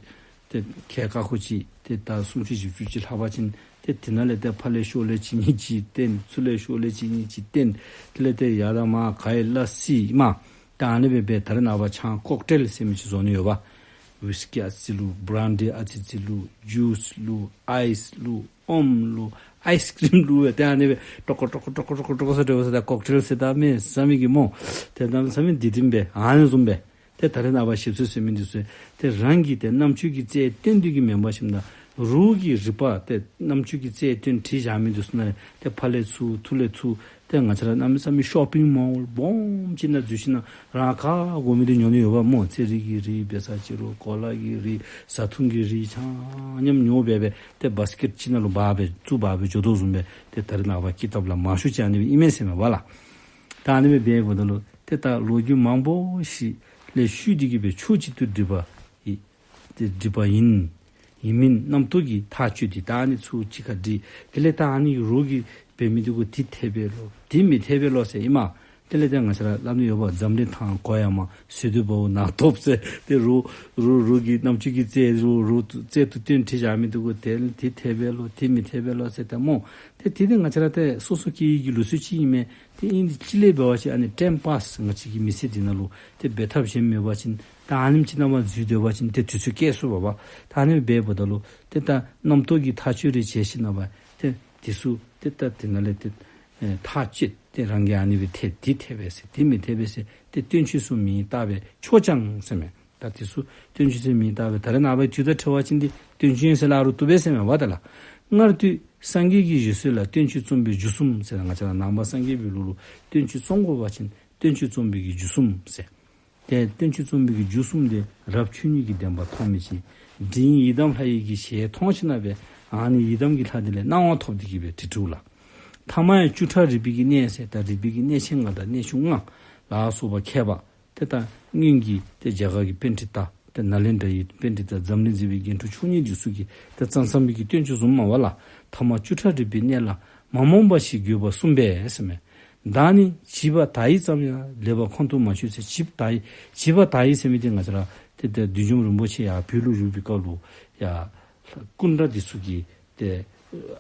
ཏེ་ཁལ་ཀ་ཁོ་ཅིག་ཏེ་ད་སུམ་ཅུ་བཞི་བཅུ་ཅིག་ལྷག་པ་ཅིན་ཏེ་དེ་ནང་ལས་ཏེ་ཕར་ལས་ཤོག་ལེབ་གཅིག་གཉིས་ཅིག་བཏོན། ཚུར་ལས་ཤོག་ལེབ་གཅིག་གཉིས་ཅིག་བཏོན། དེ་ལས་ཏེ་ཡར་དང་མར་ག་ཡི་སླ་བསྲེ་ཨིན་མས། ད་ཨ་ནི་སྦེ་འབད་ད་རེས་ནངས་པ་ཆང་ཀོག་ཊེལ་ཟེར་མི་ཅིག་བཟོ་ནི་ཡོད་པ། ཝིསི་ཀི་ཨ་ཙི་ལུ་བྷ་རན་ཌི་ཨ་ཙི་ཙི་ལུ་ཇུས་ལུ་ཨའིསི་ལུ་ཨོམ་ལུ་ཨའིསི་ཀྲིམ་ལུ་སྦེ་ཏེ་ཨ་ནི་སྦེ་ཀྲོག་ཀྲོག་ཀྲོག་ཀྲོག་ཀྲོག་ཀྲོག་ཟེར་འབདཝ་ད་ཀོག་ཊེལ་ཟེར་ད་མི་བཟའ་མི་གིས་སྨོ། ཏེ་གནམ་མེད་ས་མེད་འདི་དེམ་སྦེ་ཨ་ནི་བཟུམ་སྦེ། ཏེ་ད་རེས་ནངས་པ་ཞིབ་འཚོལ་ཟེར་མི་འདི་ཚུ་ཏེ་རང་གི་ཏེ་རྣམ་དཔྱོད་ཀྱི་རྩལ་བཏོན་ཏེ་གིས་མེན་པར་ཞིནམ་ད་རོགས་ཀྱི་རིག་པ་ཏེ་རྣམ་དཔྱོད་ཀྱི་རྩལ་བཏོན་བྲིས་བཞག་མི་འདི་ཚུ་ནང་ཏེ་ཕར་ལས་ཚུར་ཚུར་ལས་ཚུར་ཏེ་ང་བཅས་ར་གནམ་མེད་ས་མེད་ཤོ་པིང་མོལ་སྦོམ་ཅིག་ནང་འཛུལ་ཞིནམ་ད་རང་ག་དགོ་མི་འདི་ཉོ་ནི་ཡོད་པ་སྨོ། ཚལ་རིགས་ཀྱི་རིགས་འབད་ས་ཅི་རུང་གོ་ལ་གི་རིགས་བཟའ་འཐུང་གི་རིགས་ཆ་མཉམ་ཉོ་སྦེ་སྦེ་ཏེ་བཱས་ཀེཊ་ཅིག་ནང་ལུ་འབག་སྦེ་བཙུགས་འབག་སྦེ་འགྱོ་དོ་བཟུམ་སྦེ་ཏེ་ད་རེས་ནངས་པ་ཀི་ཏབ་ལ་མང་ཤོས་ཅིག་ཨ་ནི་སྦེ་ཨིན་མས་ཟེར་མས་པ་ལགས། ད་ཨ་ནི་སྦེ་འབདཝ་ད་ལུ་ཏེ་ད་ལོ་རྒྱུས་མང་པོ་ཞིག་ལས་ཞུས་ཏེ་གིས་སྦེ་ཕྱོགས་གཅིག་ཏུ་སྒྲིབ་པ་ཡི་ཏེ་སྒྲིབ་པ་ཡིན། ཡིན་མིན་རྣམ་རྟོག་གིས་ཐག་གཅོད་དེ། ད་ཨ་ནི་ཚུ་གཅིག་ཁར་སྒྲིལ། དེ་ལས་ད་ཨ་ནི་རོགས་ཀྱིས་འབད་མི་འདི་གུ་འདི་འཐད་པས་ལོ་འདི་མི་འཐད་པས་ལོ་ཟེར་ཨིན་མས། དེ་ལས་ད་ང་བཅས་ར་སླབ་ནི་ཡོད་པ། འཛམ་གླིང་ཐང་གོ་ཡ་མ་ཟེར་དུས་བ་འོ་ནག་ཐོབ་ཟེར། ཏེ་རོགས་རོགས་རོགས་ཀྱི་རྣམ་དཔྱོད་ཀྱི་རྩལ་རོགས་རོགས་རྩལ་དུ་བཏོན་བྲིས་བཞག་མི་འདི་གུ་ཏེ་འདི་འཐད་པས་ལོ་འདི་མི་འཐད་པས་ལོ་ཟེར་ད་སྨོ། ཏེ་དེ་འདི་ང་བཅས་ར་ཏེ་སོ་སོ་སྐྱེ་བོའི་གི་ལུགས་སྲོལ་ཅིག་ཨིན་མས། ཏེ་ཨིན་ཏེ་ཅིག་ལས་འབད་བ་ཅིན་ཨ་ནི་ཊེམ་པཱས་ང་བཅས་ཀྱི་མི་ཚེ་འདི་ནང་ལུ་ཏེ་འབད་ཐབས་གཞན་མེད་པ་ཅིན་ད་ཨ་ནེམ་ཅིག་ནང་མ་འཛུལ་སྡོད་པ་ཅིན་ཏེ་དུས་ཚོད་བསྐྱལ་ཚུགས་པས་པ། ད་ཨ་ནི་འབདཝ་ད་ལུ་ཏེ་ད་རྣམ་རྟོག་གིས་ཐག་གཅོད་རེ་བྱས་ཞིནམ་ད་ཏེ་དེ་ཚུ་ཏེ་ད་དེ་ནང་ལས་ཏེ་ཨེ་ཐག་གཅོད་ཏེ་རང་གིས་ཨ་ནི་སྦེ་འཐད་འདི་འཐད་པས་ཟེར་འདི་མི་འཐད་པས་ཟེར་ཏེ་བསྟན་བཅོས་སུ་མིང་བཏགས་པས་ཆོག་ཀྱང་ཟེར་མས། ད་དེ་ཚུ་བསྟན་བཅོས་ཟེར་མིང་བཏགས་པས། ད་རེས་ནངས་པའི་དུས་དང་འཁྲིལ་བ་ཅིན་འདི་བསྟན་བཅོས་ཟེར་སླབ་རུང་བཏུབ་པས་ཟེར་མས་པ་ད་ལགས། སྔར་དུས་སངས་རྒྱས་ཀྱི་བཞེད་སྲོལ་ལ་བསྟན་བཅོས་རྩོམ་པའི་རྒྱུ་གསུམ་ཟེར། ང་བཅས་ར་ནང་པ་སངས་རྒྱས་པའི་ལུགས་ལུ་བསྟན་བཅོས་རྩོམ་དགོ་པ་ཅིན་བསྟན་བཅོས་རྩོམ་པའི་གི་རྒྱུ་གསུམ་ཟེར། ཏེ་བསྟན་བཅོས་རྩོམ་པའི་གི་རྒྱུ་གསུམ་དེ་རབ་ཆོས་ཉིད་ཀྱི་བདེན་པ་མཐོང་མི་ཅིག་དེ་ཡི་ཡི་དམ་ལྷ་ཡི་གི་ཞལ་མཐོང་ཞིནམ་ད་ཨ་ནི་ཡི་དམ་གྱི་ལྷ་དེ་ལས་གནང་བ་ཐོབ་སྟེ་གིས་སྦེ་བྲིས་བྲིཝ་ལགས། ཐ་མ་ཡང་བཅུ་ཕྲག་རིག་པའི་གི་གནས་ཟེར་ད་རིག་པའི་གི་གནས་ཆེན་ལྔ་དང་གནས་ཆུང་ལྔ་ལ་སོགས་པ་མཁས་པ་ཏེ་ད་སྔོན་གྱི་ཏེ་རྒྱ་གར་གྱི་པཎྜི་ཏ་ ཏེ་ནཱ་ལེནྡྲ་ཡི་པཎྜི་ཏ་འཛམ་གླིང་གཟིགས་པའི་རྒྱན་དྲུག་མཆོག་གཉིས་འདི་ཚུ་གིས་ཏེ་གཙང་གཙང་མའི་གི་བསྟན་བཅོས་བཟུམ་མ་པ་ལགས། ཐ་མ་བཅུ་ཕྲག་རིག་པའི་གནས་ལ་མ་རྨོངས་པ་ཞིག་དགོས་པར་གསུངས་པས་ཟེར་མས། བདག་ནི་བྱིས་པ་དག་ཡིག་ཙམ་ཡང་ལེགས་པར་ཁོང་དུ་མ་ཆུད་ཟེར། བྱིས་པ་དག་ཡིག་བྱིས་པ་དག་ཡིག་ཟེར་མི་འདི་ང་བཅས་ར་ཏེ་ཏེ་བདུད་འཇོམས་རིན་པོ་ཆེ་ཡར་བོད་ལུ་བཞུགས་པའི་སྐབས་ལུ་ཡར་སྐུ་འདྲ་འདི་ཚུ་གིས་ཏེ་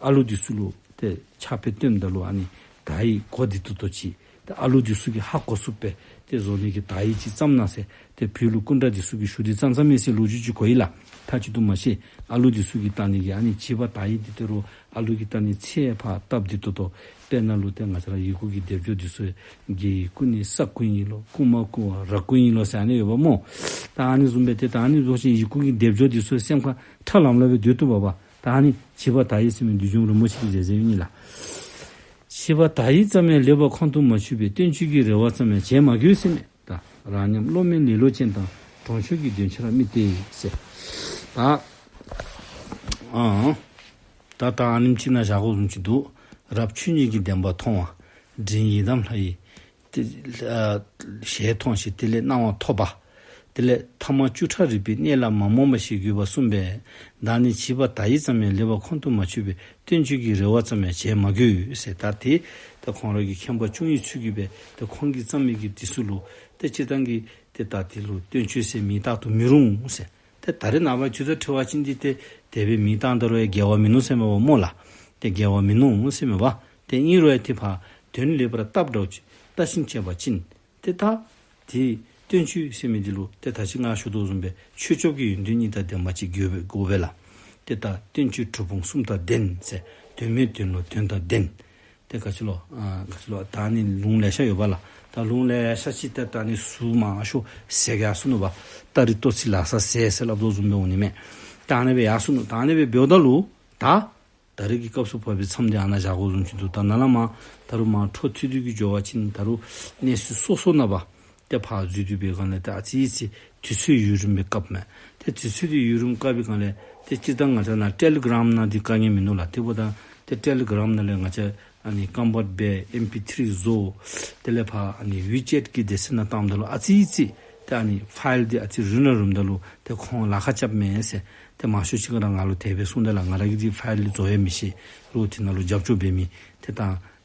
ཨ་ལུ་འདི་ཚུ་ལུ་ཏེ་ཕྱག་དཔེ་སྟོནམ་ད་ལུ་ཨ་ནི་དག་ཡིག་གོ་བདེ་ཏོག་ཏོ་ཅིག་ཏེ་ཨ་ལུ་འདི་ཚུ་གིས་ཧ་གོ་ཚུགསཔ་སྦེ་ཏེ་བཟོ་ནི་གི་དག་ཡིག་ཅིག་བརྩམས་གནང་ཟེར་ཏེ་བོད་ལུ་སྐུ་འདྲ་འདི་ཚུ་གིས་ཞུ་སྟེ་བརྩམས་བརྩམས་མས་ཟེར་ལོ་རྒྱུས་ཅིག་གོ་ཡི་ལགས། མཐའ་གཅིག་ཏུ་མ་ཤེས། ཨ་ལུ་འདི་ཚུ་གིས་བལྟ་ནི་གི་ཨ་ནི་བྱིས་པ་དག་ཡིག་འདི་ཏེ་རུང་ཨ་ལུ་གིས་བལྟ་ནི་ཚད་ཕར་སྟབས་བདེ་ཏོག་ཏོ། དཔེར་ན་ལུ་ཏེ་ང་བཅས་ར་ཡི་གུ་གི་སྡེབ་སྦྱོར་འདི་ཚུ་རྒྱལ་ཡི་སྐུ་ནི་ས་སྐུ་ཡིན་ལོ། སྐུ་མ་སྐུ་བ་ར་སྐུ་ཡིན་ལོ་ཟེར་ཨ་ནི་ཡོདཔ་སྨོ། ད་ཨ་ནི་བཟུམ་སྦེ་ཏེ་ད་ཨ་ནི་བཟུམ་ཅིག་ཡི་གུ་གི་སྡེབ་སྦྱོར་འདི་ཚུ་སེམས་ཁར་ཁྲ་ལམ་ལམ་སྦེ་སྡོད་བཏུབ་པས། ད་ཨ་ནི་བྱིས་པ་དག་ཡིག་ཟེར་མི་བདུད་འཇོམས་རིན་པོ་ཆེ་གི་མཛད་རྗེས་ཨིན་ལགས། བྱིས་པ་དག་ཡིག་ཙམ་ཡང་ལེགས་པར་ཁོང་དུ་མ་ཆུད་པས། བསྟན་བཅོས་ཀྱི་རེ་བ་ཙམ་ཡང་བྱས་མ་དགོས་ཟེར་མས། ད་རང་ཉམས་བློ་དམན་ལེ་ལོ་ཅན་དང་གྲོང་ཆོག་གི་འདོན་ཆ་ར་མི་སྟེར་ཟེར། ད་ཨ་ད་ད་ཨ་ནེམ་ཅིག་ནང་བཞག་དགོཔ་བཟུམ་ཅིག་འདུག། རབ་ཆོས་ཉིད་ཀྱི་བདེན་པ་མཐོང་བ། འབྲིང་ཡི་དམ་ལྷ་ཡི་དེ་ཨ་ཞལ་མཐོང་ཞིང་དེ་ལས་གནང་བ་ཐོབ་པ། དེ་ལས་ཐ་མ་བཅུ་ཕྲག་རིག་པའི་གནས་ལ་མ་རྨོངས་པ་ཞིག་དགོས་པར་གསུངས་པས། བདག་ནི་བྱིས་པ་དག་ཡིག་ཙམ་ཡང་ལེགས་པར་ཁོང་དུ་མ་ཆུད་པས། བསྟན་བཅོས་ཀྱི་རེ་བ་ཙམ་ཡང་བྱས་མ་དགོས་ཟེར། ད་དེ་ད་ཁོང་ར་གི་མཁྱེན་པ་བཅུ་གཉིས་ཚུ་གིས་སྦེ་ད་ཁོང་གིས་བརྩམས་མི་གི་འདི་ཚུ་ལུ་ད་སྤྱིར་བཏང་གི་ཏེ་ད་དེ་ལུ་བསྟན་བཅོས་ཟེར་མིང་བཏགས་དུ་མི་རུང་ཟེར། ཏེ་ད་རེས་ནངས་པ་ཆུ་ཚོད་ཁྲི་བ་ཅིན་འདི་ཏེ་དེ་སྦེ་མིང་བཏགས་ད་རུང་ཡང་འགལ་བ་མིན་ནུག་ཟེར་མས་པ་སྨོ་ལགས། ཏེ་འགལ་བ་མིན་ནུག་ཟེར་མས་པ། ཏེ་ཨིན་རུང་ཡང་ཏེ་ཕར་དོན་ལེགས་པར་བཏབ་འདྲཝ་ཅིག་བལྟ་ཞིང་དཔྱད་པ་ཅིན་ཏེ་ད་དེ་བསྟན་བཅོས་ཟེར་མི་འདི་ལུ་ཏེ་ད་ཅི་ང་ཞུ་དོ་བཟུམ་སྦེ་ཆོས་སྐྱོབ་ཀྱི་ཡོན་ཏན་གཉིས་དང་ལྡན་པ་ཅིག་དགོ་པས་དགོ་པས་ལགས། ཏེ་ད་བསྟན་བཅོས་གྲུབ་དཔུང་གསུམ་དང་ལྡན་ཟེར། དོན་མེད་དོན་ལུ་དོན་དང་ལྡན། ཏེ་ག་ཅི་ལོ་ཨ་ག་ཅི་ལོ་ད་ཨ་ནི་ལུང་ལེ་ཤ་ཡོད་པ་ལགས། ད་ལུང་ལེ་ཤ་ཅིག་ཏེ་ད་ཨ་ནི་ཟུར་མང་ཤོས་ཟེར་གེ་ཡར་སོ་ནུག་པ། སྟ་རེ་ལྟོ་ཚིག་ལ་ས་ཟེར་ཟེར་སླབ་དོ་བཟུམ་སྦེ་འོང་ནི་མས། ད་ཨ་ནི་སྦེ་ཡར་སོ་ནུག། ད་ཨ་ནི་སྦེ་འབདཝ་ད་ལུ་ད་ད་རེས་ཀྱི་སྐབས་སུ་བབས་པའི་མཚམས་འདི་ཨ་ནཱ་བཞག་དགོཔ་བཟུམ་ཅིག་འདུག། ད་ནཱ་ལས་མར་ད་རུང་མར་འཕྲོ་མཐུད་དེ་གི་འགྱོ་བ་ཅིན་ད་རུང་གནས་ཚུལ་སོ་སོ་ནང་པ་ཏེ་ཕར་འཛུལ་ཏེ་འབད་སྒང་ལས་ཏེ་ཨ་ཙི་ཙི་དུས་ཚོད་ཡུན་རིངམོ་སྦེ་བཀགཔ་མས། ཏེ་དུས་ཚོད་འདི་ཡུན་རིངམོ་བཀག་པའི་སྒང་ལས་ཏེ་སྤྱིར་བཏང་ང་བཅས་ནཱ་ཊེ་ལི་གྲམ་ནང་འདི་བཀག་ནི་མིན་ནུག་ལགས། དེ་འབདཝ་ད་ཏེ་ཊེ་ལི་གྲམ་ནང་ལས་ང་བཅས་ཨ་ནི་ཀམ་པཊ་འབད་ཨེམ་པི་ཐི་རི་བཟོ། དེ་ལས་ཕར་ཨ་ནི་ཝི་ཅེཊ་གི་སྡེ་ཚན་ནང་བཏངམ་ད་ལུ་ཨ་ཙི་ཙི་ཏེ་ཨ་ནི་ཕའིལ་འདི་ཨ་ཙི་རིངམ་རིངམ་ད་ལུ་ཏེ་ཁོང་ལཱ་ཁག་རྐྱབ་མས་ཟེར། ཏེ་མང་ཤོས་ཅིག་ར་ང་ལུ་དེ་སྦེ་གསུངས་དེས་ལགས། ང་ར་གིས་འདི་ཕའིལ་འདི་བཟོ་ཡང་མི་ཤེས། རོགས་དེ་ནང་ལུ་རྒྱབ་སྐྱོར་འབད་མི་ཏེ་ད་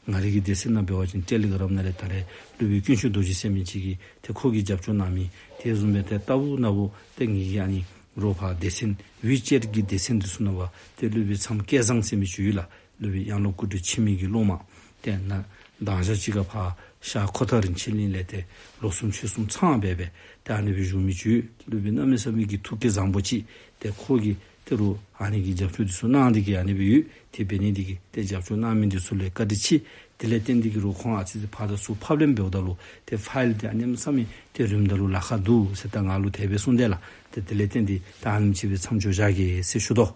ང་རའི་གི་སྡེ་ཚན་ནང་འབད་བ་ཅིན་ཊེ་ལི་གྲམ་ནང་ལས་ད་རེས་སློབ་དཔོན་དཀོན་མཆོག་རྡོ་རྗེ་ཟེར་མི་ཅིག་གིས་ཏེ་ཁོ་གིས་རྒྱབ་སྐྱོར་གནང་མི། དེ་བཟུམ་སྦེ་ཏེ་ལྟ་བུ་ན་བུ་ཏེ་ངེ་གི་ཨ་ནི་རོགས་ཕར་སྡེ་ཚན་ཝི་ཅེཊ་གི་སྡེ་ཚན་འདི་ཚུ་ནང་པ་ཏེ་སློབ་དཔོན་མཚམས་སྐལ་བཟང་ཟེར་མི་ཅིག་ཡོད་ལགས། སློབ་དཔོན་དབྱངས་སློབ་སྐུ་དྲིན་ཆེན་མོ་གི་སློབ་མ། ཏེ་ནཱ་མདང་ཞག་ཅིག་ཁར་ཕར་ཤར་ཁོ་ཐང་རིན་ཆེན་གླིང་ལས་ཏེ་ལོ་གསུམ་ཕྱོགས་གསུམ་ཚང་སྦེ་སྦེ་ཏེ་ཨ་ནི་སྦེ་བཞུགས་མི་ཅིག་ཡོད། སློབ་དཔོན་གནམ་མེད་ས་མེད་ཀྱི་ཐུགས་བསྐྱེད་བཟང་པོ་ཅིག། ཏེ་ཁོ་གིས་ཏེ་རོགས་ཨ་ནི་གི་རྒྱབ་སྐྱོར་འདི་ཚུ་གནང་སྟེ་གི་ཨ་ནི་སྦེ་ཡོད། དེ་འབད་ནི་འདི་གིས་ཏེ་རྒྱབ་སྐྱོར་གནང་མི་འདི་ཚུ་ལུ་བཀའ་དྲིན་ཆེ། དེ་ལས་བརྟེན་ཏེ་གི་རོགས་ཁོང་ཨ་ཙི་ཕར་དང་ཚུར་ཕབ་ལེན་འབདཝ་ད་ལུ་ཏེ་ཕའིལ་འདི་ཨ་ནེམ་ས་མེད་ཏེ་རིངམ་ད་ལུ་ལཱ་ཁག་འདུག་ཟེར་ད་ང་ལུ་དེ་སྦེ་གསུངས་དེས་ལགས། ཏེ་དེ་ལས་བརྟེན་ཏེ་ད་ཨ་ནེམ་ཅིག་སྦེ་མཚམས་འཇོག་བཞག་གེ་ཟེར་ཞུ་དོ།